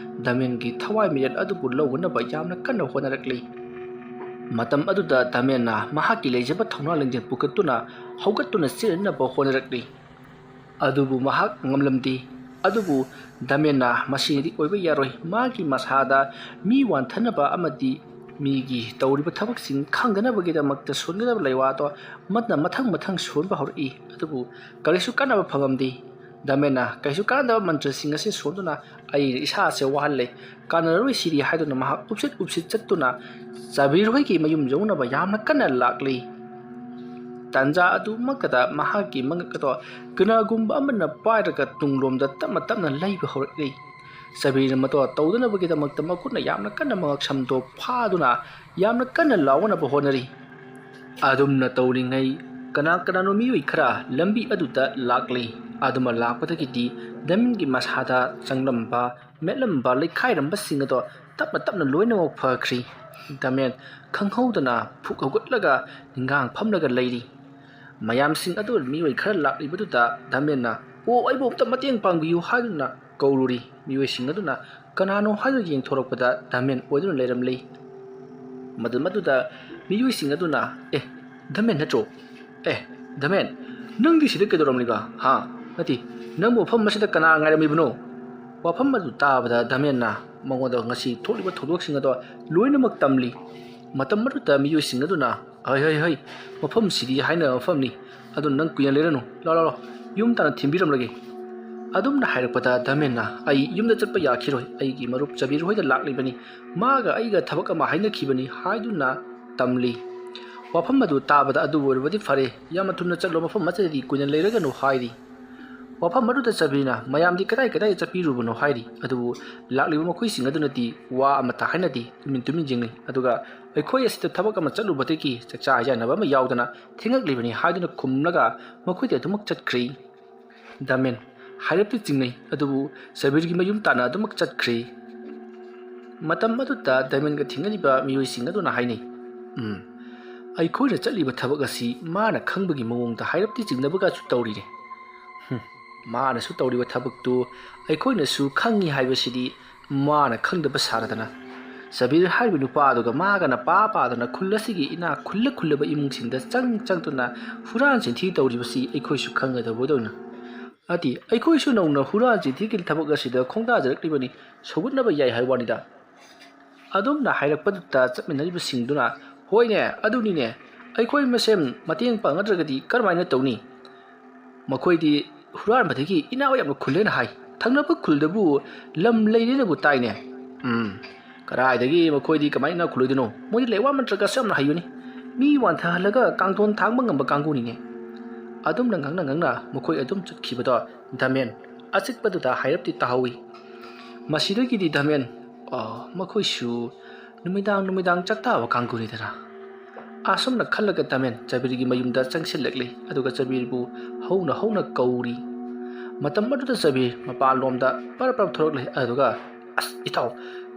ꯗꯃꯦꯟꯒꯤ ꯊꯋꯥꯏ ꯃꯤꯔꯦꯜ ꯑꯗꯨꯕꯨ ꯂꯧꯅꯅꯕ ꯌꯥꯝꯅ ꯀꯟꯅ ꯍꯣꯠꯅꯔꯛꯂꯤ꯫ ꯃꯇꯝ ꯑꯗꯨꯗ ꯗꯃꯦꯟꯅ ꯃꯍꯥꯛꯀꯤ ꯂꯩꯖꯕ ꯊꯧꯅꯥ ꯂꯤꯡꯖꯦꯜ ꯄꯨꯈꯠꯇꯨꯅ ꯍꯧꯒꯠꯇꯨꯅ ꯆꯦꯟꯅꯅꯕ ꯍꯣꯠꯅꯔꯛꯂꯤ꯫ ꯑꯗꯨꯕꯨ ꯃꯍꯥꯛ ꯉꯝꯂꯝꯗꯦ꯫ ꯑꯗꯨꯕꯨ ꯗꯃꯦꯟꯅ ꯃꯁꯤꯅꯗꯤ ꯑꯣꯏꯕ ꯌꯥꯔꯣꯏ꯫ ꯃꯥꯒꯤ ꯃꯁꯥꯗ ꯃꯤ ꯋꯥꯟꯊꯅꯕ ꯑꯃꯗꯤ ꯃꯤꯒꯤ ꯇꯧꯔꯤꯕ ꯊꯕꯛꯁꯤꯡ ꯈꯪꯗꯅꯕꯒꯤꯗꯃꯛꯇ ꯁꯣꯟꯒꯗꯕ ꯂꯩꯋꯥꯗꯣ ꯃꯇꯝ ꯃꯊꯪ ꯃꯊꯪ ꯁꯣꯟꯕ ꯍꯧꯔꯛꯏ꯫ ꯑꯗꯨꯕꯨ ꯀꯔꯤꯁꯨ ꯀꯥꯟꯅꯕ ꯐꯪꯉꯝꯗꯦ꯫ ꯗꯃꯦꯟꯅ ꯀꯔꯤꯁꯨ ꯀꯥꯟꯅꯗꯕ ꯃꯟꯇ꯭ꯔꯁꯤꯡ ꯑꯁꯤ ꯁꯣꯟꯗꯨꯅ ꯑꯩ ꯏꯁꯥꯁꯦ ꯋꯥꯍꯜꯂꯦ, ꯀꯥꯟꯅꯔꯣꯏ ꯁꯤꯗꯤ ꯍꯥꯏꯗꯨꯅ ꯃꯍꯥꯛ ꯎꯞꯁꯤꯠ ꯎꯞꯁꯤꯠ ꯆꯠꯇꯨꯅ ꯖꯕꯤꯔ ꯍꯣꯏꯒꯤ ꯃꯌꯨꯝ ꯌꯧꯅꯕ ꯌꯥꯝꯅ ꯀꯟꯅ ꯂꯥꯛꯂꯤ꯫ ꯇꯥꯟꯖꯥ ꯑꯗꯨꯃꯛꯇꯗ ꯃꯍꯥꯛꯀꯤ ꯃꯉꯛ ꯑꯗꯣ ꯀꯅꯥꯒꯨꯝꯕ ꯑꯃꯅ ꯄꯥꯏꯔꯒ ꯇꯨꯡꯂꯣꯝꯗ ꯇꯞꯅ ꯇꯞꯅ ꯂꯩꯕ ꯍꯧꯔꯛꯂꯤ꯫ ꯖꯕꯤꯔꯅ ꯃꯗꯣ ꯇꯧꯗꯅꯕꯒꯤꯗꯃꯛꯇ ꯃꯈꯨꯠꯅ ꯌꯥꯝꯅ ꯀꯟꯅ ꯃꯉꯛ ꯁꯝꯗꯣ ꯐꯥꯗꯨꯅ ꯌꯥꯝꯅ ꯀꯟꯅ ꯂꯥꯎꯅꯕ ꯍꯣꯠꯅꯔꯤ꯫ ꯑꯗꯨꯝꯅ ꯇꯧꯔꯤꯉꯩ ꯀꯅꯥ ꯀꯅꯥꯅꯣ ꯃꯤꯑꯣꯏ ꯈꯔ ꯂꯝꯕꯤ ꯑꯗꯨꯗ ꯂꯥꯛꯂꯤ꯫ ꯑꯗꯨꯃ ꯂꯥꯛꯄꯗꯒꯤꯗꯤ ꯗꯃꯦꯟꯒꯤ ꯃꯁꯥꯗ ꯆꯪꯂꯝꯕ, ꯃꯦꯠꯂꯝꯕ, ꯂꯩꯈꯥꯏꯔꯝꯕꯁꯤꯡ ꯑꯗꯣ ꯇꯞꯅ ꯇꯞꯅ ꯂꯣꯏꯅꯃꯛ ꯐꯈ꯭ꯔꯤ꯫ ꯗꯃꯦꯟ ꯈꯪꯍꯧꯗꯅ ꯐꯨꯛ ꯍꯧꯒꯠꯂꯒ ꯅꯤꯡꯒꯥꯡ ꯐꯝꯂꯒ ꯂꯩꯔꯤ꯫ ꯃꯌꯥꯝꯁꯤꯡ ꯑꯗꯨ ꯃꯤꯑꯣꯏ ꯈꯔ ꯂꯥꯛꯂꯤꯕꯗꯨꯗ ꯗꯃꯦꯟꯅ, "ꯑꯣ, ꯑꯩꯕꯨ ꯑꯝꯇ ꯃꯇꯦꯡ ꯄꯥꯡꯕꯤꯌꯨ" ꯍꯥꯏꯗꯨꯅ ꯀꯧꯔꯨꯔꯤ꯫ ꯃꯤꯑꯣꯏꯁꯤꯡ ꯑꯗꯨꯅ ꯀꯅꯥꯅꯣ ꯍꯥꯏꯗꯨꯅ ꯌꯦꯡꯊꯣꯔꯛꯄꯗ ꯗꯥꯃꯦꯟ ꯑꯣꯏꯗꯨꯅ ꯂꯩꯔꯝꯂꯤ꯫ ꯃꯗꯨ ꯃꯗꯨꯗ ꯃꯤꯑꯣꯏꯁꯤꯡ ꯑꯗꯨꯅ, "ꯑꯦ, ꯗꯥꯃꯦꯟ ꯅꯠꯇ꯭ꯔꯣ? ꯑꯦ, ꯗꯥꯃꯦꯟ, ꯅꯪꯗꯤ ꯁꯤꯗ ꯀꯩꯗꯧꯔꯝꯂꯤꯕ? ꯍꯥ? ꯅꯠꯇꯦ, ꯅꯪꯕꯨ ꯃꯐꯝ ꯑꯁꯤꯗ ꯀꯅꯥ ꯉꯥꯏꯔꯝꯃꯤꯕꯅꯣ?" ꯋꯥꯐꯝ ꯑꯗꯨ ꯇꯥꯕꯗ ꯗꯥꯃꯦꯟꯅ ꯃꯉꯣꯟꯗ ꯉꯁꯤ ꯊꯣꯛꯂꯤꯕ ꯊꯧꯗꯣꯛꯁꯤꯡ ꯑꯗꯣ ꯂꯣꯏꯅꯃꯛ ꯇꯝꯂꯤ꯫ ꯃꯇꯝ ꯑꯗꯨꯗ ꯃꯤꯑꯣꯏꯁꯤꯡ ꯑꯗꯨꯅ, "ꯍꯩ, ꯍꯩ, ꯍꯩ, ꯃꯐꯝꯁꯤꯗꯤ ꯍꯥꯏꯅꯕ ꯃꯐꯝꯅꯤ꯫ ꯑꯗꯨꯅ ꯅꯪ ꯀꯨꯏꯅ ꯂꯩꯔꯅꯨ꯫ ꯂꯥꯎ, ꯂꯥꯎ, ꯂꯥꯎ, ꯌꯨꯝ ꯇꯥꯟꯅ ꯊꯤꯟꯕꯤꯔꯝꯂꯒꯦ"꯫ ꯑꯗꯨꯝꯅ ꯍꯥꯏꯔꯛꯄꯗ ꯗꯥꯃꯦꯟꯅ, "ꯑꯩ ꯌꯨꯝꯗ ꯆꯠꯄ ꯌꯥꯈꯤꯔꯣꯏ꯫ ꯑꯩꯒꯤ ꯃꯔꯨꯞ ꯆꯕꯤꯔ ꯍꯣꯏꯗ ꯂꯥꯛꯂꯤꯕꯅꯤ꯫ ꯃꯥꯒ ꯑꯩꯒ ꯊꯕꯛ ꯑꯃ ꯍꯥꯏꯅꯈꯤꯕꯅꯤ" ꯍꯥꯏꯗꯨꯅ ꯇꯝꯂꯤ꯫ ꯋꯥꯐꯝ ꯑꯗꯨ ꯇꯥꯕꯗ, "ꯑꯗꯨꯕꯨ ꯑꯣꯏꯔꯕꯗꯤ ꯐꯔꯦ, ꯌꯥꯝꯅ ꯊꯨꯅ ꯆꯠꯂꯣ, ꯃꯐꯝ ꯑꯃꯠꯇꯗꯗꯤ ꯀꯨꯏꯅ ꯂꯩꯔꯒꯅꯨ" ꯍꯥꯏꯔꯤ꯫ ꯋꯥꯐꯝ ꯑꯗꯨꯗ ꯆꯕꯤꯔꯅ, "ꯃꯌꯥꯝꯗꯤ ꯀꯗꯥꯏ ꯀꯗꯥꯏ ꯆꯠꯄꯤꯔꯨꯕꯅꯣ?" ꯍꯥꯏꯔꯤ꯫ ꯑꯗꯨꯕꯨ ꯂꯥꯛꯂꯤꯕ ꯃꯈꯣꯏꯁꯤꯡ ꯑꯗꯨꯅꯗꯤ ꯋꯥ ꯑꯃꯠꯇ ꯍꯥꯏꯅꯗꯦ, ꯇꯨꯃꯤꯟ ꯇꯨꯃꯤꯟ ꯌꯦꯡꯂꯤ꯫ ꯑꯗꯨꯒ "ꯑꯩꯈꯣꯏ ꯑꯁꯤꯗ ꯊꯕꯛ ꯑꯃ ꯆꯠꯂꯨꯕꯗꯒꯤ ꯆꯥꯛꯆꯥ ꯍꯩꯖꯥꯟꯅꯕ ꯑꯃ ꯌꯥꯎꯗꯅ ꯊꯦꯡꯂꯛꯂꯤꯕꯅꯤ" ꯍꯥꯏꯗꯨꯅ ꯈꯨꯝꯂꯒ ꯃꯈꯣꯏꯗꯤ ꯑꯗꯨꯃꯛ ꯆꯠꯈ꯭ꯔꯤ꯫ ꯗꯥꯃꯦꯟ ꯍꯥꯏꯔꯞꯇꯤ ꯆꯤꯡꯅꯩ, ꯑꯗꯨꯕꯨ ꯁꯕꯤꯔꯒꯤ ꯃꯌꯨꯝ ꯇꯥꯟꯅ ꯑꯗꯨꯃꯛ ꯆꯠꯈ꯭ꯔꯤ꯫ ꯃꯇꯝ ꯑꯗꯨꯗ ꯗꯥꯃꯦꯟꯒ ꯊꯦꯡꯅꯔꯤꯕ ꯃꯤꯑꯣꯏꯁꯤꯡ ꯑꯗꯨꯅ ꯍꯥꯏꯅꯩ, "ꯎꯝ, ꯑꯩꯈꯣꯏꯅ ꯆꯠꯂꯤꯕ ꯊꯕꯛ ꯑꯁꯤ ꯃꯥꯅ ꯈꯪꯕꯒꯤ ꯃꯑꯣꯡꯗ ꯍꯥꯏꯔꯞꯇꯤ ꯆꯤꯡꯅꯕꯒꯁꯨ ꯇꯧꯔꯤꯅꯦ꯫ ꯍꯨꯝ, ꯃꯥꯅꯁꯨ ꯇꯧꯔꯤꯕ ꯊꯕꯛꯇꯨ ꯑꯩꯈꯣꯏꯅꯁꯨ ꯈꯪꯉꯤ ꯍꯥꯏꯕꯁꯤꯗꯤ ꯃꯥꯅ ꯈꯪꯗꯕ ꯁꯥꯔꯗꯅ꯫" ꯁꯕꯤꯔ ꯍꯥꯏꯔꯤꯕ ꯅꯨꯄꯥ ꯑꯗꯨꯒ ꯃꯥꯒꯅ ꯄꯥ ꯄꯥꯗꯅ ꯈꯨꯜ ꯑꯁꯤꯒꯤ ꯏꯅꯥꯛ ꯈꯨꯜꯂ ꯈꯨꯜꯂꯕ ꯏꯃꯨꯡꯁꯤꯡꯗ ꯆꯪ ꯆꯪꯗꯨꯅ ꯍꯨꯔꯥꯟ ꯆꯤꯟꯊꯤ ꯇꯧꯔꯤꯕꯁꯤ ꯑꯩꯈꯣꯏꯁꯨ ꯈꯪꯒꯗꯕꯗꯧꯅ꯫ ꯑꯗꯤ ꯑꯩꯈꯣꯏꯁꯨ ꯅꯧꯅ ꯍꯨꯔꯥꯟ ꯆꯤꯟꯊꯤꯒꯤ ꯊꯕꯛ ꯑꯁꯤꯗ ꯈꯣꯡꯗꯥꯖꯔꯛꯂꯤꯕꯅꯤ, ꯁꯧꯒꯠꯅꯕ ꯌꯥꯏ ꯍꯥꯏꯕ ꯋꯥꯅꯤꯗ꯫ ꯑꯗꯨꯝꯅ ꯍꯥꯏꯔꯛꯄꯗꯨꯗ ꯆꯠꯃꯤꯟꯅꯔꯤꯕꯁꯤꯡꯗꯨꯅ, "ꯍꯣꯏꯅꯦ, ꯑꯗꯨꯅꯤꯅꯦ, ꯑꯩꯈꯣꯏ ꯃꯁꯦꯟ ꯃꯇꯦꯡ ꯄꯥꯡꯅꯗ꯭ꯔꯒꯗꯤ ꯀꯔꯝꯍꯥꯏꯅ ꯇꯧꯅꯤ? ꯃꯈꯣꯏꯗꯤ ꯍꯨꯔꯥꯟꯕꯗꯒꯤ ꯏꯅꯥꯛ ꯌꯥꯝꯅ ꯈꯨꯜꯂꯦꯅ ꯍꯥꯏ꯫ ꯊꯪꯅꯕ ꯈꯨꯜꯗꯕꯨ ꯂꯝ ꯂꯩꯔꯦꯅꯕꯨ ꯇꯥꯏꯅꯦ꯫" "ꯎꯝ, ꯀꯗꯥꯏꯗꯒꯤ ꯃꯈꯣꯏꯗꯤ ꯀꯃꯥꯏꯅ ꯈꯨꯜꯂꯣꯏꯗꯣꯏꯅꯣ? ꯃꯣꯏꯗꯤ ꯂꯩꯋꯥ ꯃꯟꯇ꯭ꯔꯒꯁꯨ ꯌꯥꯝꯅ ꯍꯩꯕꯅꯤ꯫ ꯃꯤ ꯋꯥꯟꯊꯍꯜꯂꯒ ꯀꯥꯡꯊꯣꯟ ꯊꯥꯡꯕ ꯉꯝꯕ ꯀꯥꯡꯕꯨꯅꯤꯅꯦ꯫" ꯑꯗꯨꯝꯅ ꯉꯥꯡꯅ ꯉꯥꯡꯅ ꯃꯈꯣꯏ ꯑꯗꯨꯝ ꯆꯠꯈꯤꯕꯗꯣ ꯗꯥꯃꯦꯟ ꯑꯆꯤꯛꯄꯗꯨꯗ ꯍꯥꯏꯔꯞꯇꯤ ꯇꯥꯍꯧꯏ꯫ ꯃꯁꯤꯗꯒꯤꯗꯤ ꯗꯥꯃꯦꯟ, "ꯑꯣ, ꯃꯈꯣꯏꯁꯨ ꯅꯨꯃꯤꯗꯥꯡ ꯅꯨꯃꯤꯗꯥꯡ ꯆꯥꯛꯇꯥꯕ ꯀꯥꯡꯕꯨꯅꯤꯗꯅ꯫" ꯑꯁꯨꯝꯅ ꯈꯜꯂꯒ ꯗꯥꯃꯦꯟ ꯆꯕꯤꯔꯒꯤ ꯃꯌꯨꯝꯗ ꯆꯪꯁꯤꯜꯂꯛꯂꯤ, ꯑꯗꯨꯒ ꯆꯕꯤꯔꯕꯨ ꯍꯧꯅ ꯍꯧꯅ ꯀꯧꯔꯤ꯫ ꯃꯇꯝ ꯑꯗꯨꯗ ꯆꯕꯤꯔ ꯃꯄꯥꯟꯂꯣꯝꯗ ꯄꯔꯞ ꯄꯔꯞ ꯊꯣꯔꯛꯂꯦ, ꯑꯗꯨꯒ, "ꯑꯁ, ꯏꯇꯥꯎ,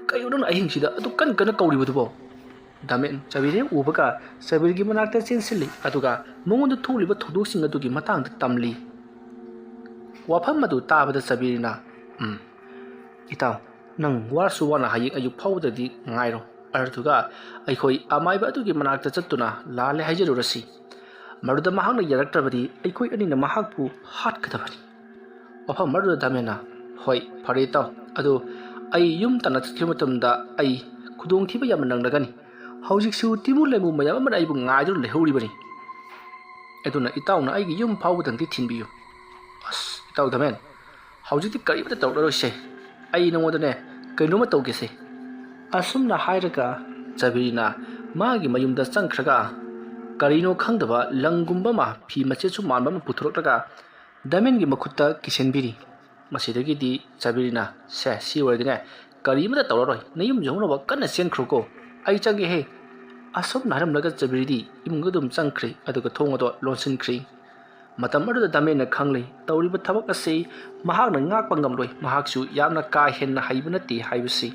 ꯀꯩꯅꯣ ꯅꯪꯅ ꯑꯍꯤꯡꯁꯤꯗ ꯑꯗꯨꯛ ꯀꯟ ꯀꯟꯅ ꯀꯧꯔꯤꯕꯗꯨꯕꯣ?" ꯗꯥꯃꯦꯟ ꯆꯕꯤꯔ ꯍꯦꯛ ꯎꯕꯒ ꯆꯕꯤꯔꯒꯤ ꯃꯅꯥꯛꯇ ꯆꯦꯟꯁꯤꯜꯂꯤ, ꯑꯗꯨꯒ ꯃꯉꯣꯟꯗ ꯊꯣꯛꯂꯤꯕ ꯊꯧꯗꯣꯛꯁꯤꯡ ꯑꯗꯨꯒꯤ ꯃꯇꯥꯡꯗ ꯇꯝꯂꯤ꯫ ꯋꯥꯐꯝ ꯑꯗꯨ ꯇꯥꯕꯗ ꯆꯕꯤꯔꯅ, ꯎꯝ, ꯏꯇꯥꯎ, ꯅꯪ ꯋꯥꯔꯁꯨ ꯋꯥꯅ ꯍꯌꯦꯡ ꯑꯌꯨꯛ ꯐꯥꯎꯕꯗꯗꯤ ꯉꯥꯏꯔꯣ꯫ ꯑꯗꯨꯒ ꯑꯩꯈꯣꯏ ꯑꯃꯥꯏꯕ ꯑꯗꯨꯒꯤ ꯃꯅꯥꯛꯇ ꯆꯠꯇꯨꯅ ꯂꯥꯜꯂꯦ ꯍꯥꯏꯖꯔꯨꯔꯁꯤ꯫ ꯃꯗꯨꯗ ꯃꯍꯥꯛꯅ ꯌꯥꯔꯛꯇ꯭ꯔꯕꯗꯤ ꯑꯩꯈꯣꯏ ꯑꯅꯤꯅ ꯃꯍꯥꯛꯄꯨ ꯍꯥꯠꯀꯗꯕꯅꯤ꯫ ꯃꯐꯝ ꯑꯗꯨꯗ ꯗꯥꯃꯦꯟꯅ, "ꯍꯣꯏ, ꯐꯔꯦ ꯏꯇꯥꯎ, ꯑꯗꯨ ꯑꯩ ꯌꯨꯝ ꯇꯥꯟꯅ ꯆꯠꯈꯤꯕ ꯃꯇꯝꯗ ꯑꯩ ꯈꯨꯗꯣꯡꯊꯤꯕ ꯌꯥꯝꯅ ꯅꯪꯂꯒꯅꯤ꯫ ꯍꯧꯖꯤꯛꯁꯨ ꯇꯤꯃꯨ ꯂꯩꯃꯨ ꯃꯌꯥꯝ ꯑꯃꯅ ꯑꯩꯕꯨ ꯉꯥꯏꯗꯨꯅ ꯂꯩꯍꯧꯔꯤꯕꯅꯤ꯫ ꯑꯗꯨꯅ ꯏꯇꯥꯎꯅ ꯑꯩꯒꯤ ꯌꯨꯝ ꯐꯥꯎꯕꯗꯪꯗꯤ ꯊꯤꯟꯕꯤꯌꯨ꯫" "ꯑꯁ, ꯏꯇꯥꯎ ꯗꯥꯃꯦꯟ, ꯍꯧꯖꯤꯛꯇꯤ ꯀꯔꯤꯃꯇ ꯇꯧꯔꯔꯣꯏꯁꯦ꯫ ꯑꯩ ꯅꯉꯣꯟꯗꯅꯦ ꯀꯩꯅꯣꯝꯃ ꯇꯧꯒꯦꯁꯦ꯫" ꯑꯁꯨꯝꯅ ꯍꯥꯏꯔꯒ ꯆꯕꯤꯔꯤꯅ ꯃꯥꯒꯤ ꯃꯌꯨꯝꯗ ꯆꯪꯈ꯭ꯔꯒ ꯀꯔꯤꯅꯣ ꯈꯪꯗꯕ ꯂꯪꯒꯨꯝꯕ ꯑꯃ, ꯐꯤ ꯃꯆꯦꯠꯁꯨ ꯃꯥꯟꯕ ꯑꯃ ꯄꯨꯊꯣꯔꯛꯂꯒ ꯗꯥꯃꯦꯟꯒꯤ ꯃꯈꯨꯠꯇ ꯀꯤꯁꯤꯟꯕꯤꯔꯤ꯫ ꯃꯁꯤꯗꯒꯤꯗꯤ ꯆꯕꯤꯔꯤꯅ, "ꯁꯦ, ꯁꯤ ꯑꯣꯏꯔꯗꯤꯅꯦ ꯀꯔꯤꯃꯇ ꯇꯧꯔꯔꯣꯏ, ꯅꯌꯨꯝ ꯌꯧꯅꯕ ꯀꯟꯅ ꯆꯦꯟꯈ꯭ꯔꯣꯀꯣ, ꯑꯩ ꯆꯪꯒꯦꯍꯦ꯫" ꯑꯁꯨꯝꯅ ꯍꯥꯏꯔꯝꯂꯒ ꯆꯕꯤꯔꯤꯗꯤ ꯏꯃꯨꯡꯗ ꯑꯗꯨꯝ ꯆꯪꯈ꯭ꯔꯦ, ꯑꯗꯨꯒ ꯊꯣꯡ ꯑꯗꯣ ꯂꯣꯟꯁꯤꯟꯈ꯭ꯔꯦ꯫ ꯃꯇꯝ ꯑꯗꯨꯗ ꯗꯥꯃꯦꯟꯅ ꯈꯪꯂꯦ, ꯇꯧꯔꯤꯕ ꯊꯕꯛ ꯑꯁꯤ ꯃꯍꯥꯛꯅ ꯉꯥꯛꯄ ꯉꯝꯂꯣꯏ, ꯃꯍꯥꯛꯁꯨ ꯌꯥꯝꯅ ꯀꯥ ꯍꯦꯟꯅ ꯍꯩꯕ ꯅꯠꯇꯦ ꯍꯥꯏꯕꯁꯤ꯫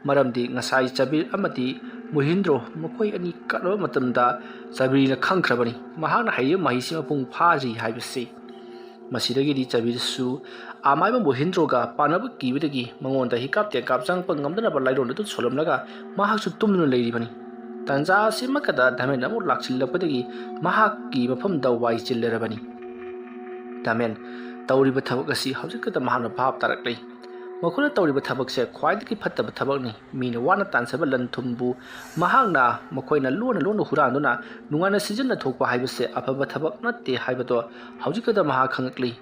ꯃꯔꯝꯗꯤ ꯉꯁꯥꯏ ꯆꯕꯤꯔ ꯑꯃꯗꯤ ꯃꯣꯍꯤꯟꯗ꯭ꯔꯣ ꯃꯈꯣꯏ ꯑꯅꯤ ꯀꯠꯂꯕ ꯃꯇꯝꯗ ꯆꯕꯤꯔꯤꯅ ꯈꯪꯈ꯭ꯔꯕꯅꯤ, ꯃꯍꯥꯛꯅ ꯍꯩꯔꯤꯕ ꯃꯍꯩꯁꯤ ꯃꯄꯨꯡ ꯐꯥꯗ꯭ꯔꯤ ꯍꯥꯏꯕꯁꯤ꯫ ꯃꯁꯤꯗꯒꯤꯗꯤ ꯆꯕꯤꯔꯁꯨ ꯑꯃꯥꯏꯕ ꯃꯣꯍꯤꯟꯗ꯭ꯔꯣꯒ ꯄꯥꯟꯅꯕ ꯀꯤꯕꯗꯒꯤ ꯃꯉꯣꯟꯗ ꯍꯤꯀꯥꯞ ꯇꯦꯟꯀꯥꯞ ꯆꯪꯉꯛꯄ ꯉꯝꯗꯅꯕ ꯂꯥꯏꯔꯣꯟ ꯑꯗꯨ ꯁꯣꯜꯂꯝꯂꯒ ꯃꯍꯥꯛꯁꯨ ꯇꯨꯝꯗꯨꯅ ꯂꯩꯔꯤꯕꯅꯤ꯫ ꯇꯥꯟꯖꯥ ꯑꯁꯤꯃꯛꯇꯗ ꯗꯥꯃꯦꯟ ꯑꯃꯨꯛ ꯂꯥꯛꯁꯤꯜꯂꯛꯄꯗꯒꯤ ꯃꯍꯥꯛꯀꯤ ꯃꯐꯝꯗ ꯋꯥꯏ ꯆꯤꯜꯂꯔꯕꯅꯤ꯫ ꯗꯥꯃꯦꯟ, ꯇꯧꯔꯤꯕ ꯊꯕꯛ ꯑꯁꯤ ꯍꯧꯖꯤꯛꯈꯛꯇ ꯃꯍꯥꯛꯅ ꯚꯥꯞ ꯇꯥꯔꯛꯂꯦ꯫ ꯃꯈꯣꯏꯅ ꯇꯧꯔꯤꯕ ꯊꯕꯛꯁꯦ ꯈ꯭ꯋꯥꯏꯗꯒꯤ ꯐꯠꯇꯕ ꯊꯕꯛꯅꯤ꯫ ꯃꯤꯅ ꯋꯥꯅ ꯇꯥꯟꯖꯕ ꯂꯟ ꯊꯨꯝꯕꯨ ꯃꯍꯥꯛꯅ, ꯃꯈꯣꯏꯅ ꯂꯣꯟꯅ ꯂꯣꯟꯅ ꯍꯨꯔꯥꯟꯗꯨꯅ ꯅꯨꯡꯉꯥꯏꯅ ꯁꯤꯖꯤꯟꯅꯊꯣꯛꯄ ꯍꯥꯏꯕꯁꯦ ꯑꯐꯕ ꯊꯕꯛ ꯅꯠꯇꯦ ꯍꯥꯏꯕꯗꯣ ꯍꯧꯖꯤꯛꯈꯛꯇ ꯃꯍꯥꯛ ꯈꯪꯉꯛꯂꯤ꯫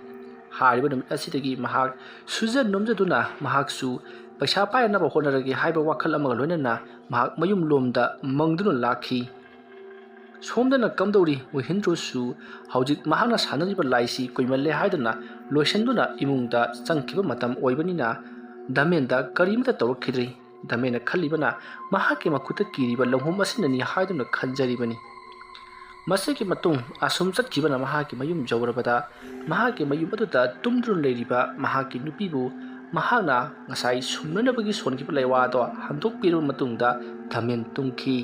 ꯍꯥꯏꯔꯤꯕ ꯅꯨꯃꯤꯠ ꯑꯁꯤꯗꯒꯤ ꯃꯍꯥꯛ ꯁꯨꯖ ꯅꯣꯝꯖꯗꯨꯅ ꯃꯍꯥꯛꯁꯨ ꯄꯩꯁꯥ ꯄꯥꯏꯅꯕ ꯍꯣꯠꯅꯔꯒꯦ ꯍꯥꯏꯕ ꯋꯥꯈꯜ ꯑꯃꯒ ꯂꯣꯏꯅꯅ ꯃꯍꯥꯛ ꯃꯌꯨꯝꯂꯣꯝꯗ ꯃꯪꯗꯨꯅ ꯂꯥꯛꯈꯤ꯫ ꯁꯣꯝꯗꯅ ꯀꯝꯗꯧꯔꯤ? ꯃꯣꯍꯤꯟꯗ꯭ꯔꯣꯁꯨ ꯍꯧꯖꯤꯛ ꯃꯍꯥꯛꯅ ꯁꯥꯟꯅꯔꯤꯕ ꯂꯥꯏꯁꯤ ꯀꯨꯏꯃꯜꯂꯦ ꯍꯥꯏꯗꯨꯅ ꯂꯣꯏꯁꯤꯟꯗꯨꯅ ꯏꯃꯨꯡꯗ ꯆꯪꯈꯤꯕ ꯃꯇꯝ ꯑꯣꯏꯕꯅꯤꯅ ꯗꯥꯃꯦꯟꯗ ꯀꯔꯤꯃꯇ ꯇꯧꯔꯛꯈꯤꯗ꯭ꯔꯤ꯫ ꯗꯥꯃꯦꯟꯅ ꯈꯜꯂꯤꯕꯅ ꯃꯍꯥꯛꯀꯤ ꯃꯈꯨꯠꯇ ꯀꯤꯔꯤꯕ ꯂꯧꯍꯨꯝ ꯑꯁꯤꯅꯅꯤ ꯍꯥꯏꯗꯨꯅ ꯈꯟꯖꯔꯤꯕꯅꯤ꯫ ꯃꯁꯤꯒꯤ ꯃꯇꯨꯡ ꯑꯁꯨꯝ ꯆꯠꯈꯤꯕꯅ ꯃꯍꯥꯛꯀꯤ ꯃꯌꯨꯝ ꯌꯧꯔꯕꯗ ꯃꯍꯥꯛꯀꯤ ꯃꯌꯨꯝ ꯑꯗꯨꯗ ꯇꯨꯝꯗꯨꯅ ꯂꯩꯔꯤꯕ ꯃꯍꯥꯛꯀꯤ ꯅꯨꯄꯤꯕꯨ ꯃꯍꯥꯛꯅ ꯉꯁꯥꯏ ꯁꯨꯝꯅꯅꯕꯒꯤ ꯁꯣꯟꯈꯤꯕ ꯂꯩꯋꯥ ꯑꯗꯣ ꯍꯟꯗꯣꯛꯄꯤꯔꯕ ꯃꯇꯨꯡꯗ ꯗꯥꯃꯦꯟ ꯇꯨꯝꯈꯤ꯫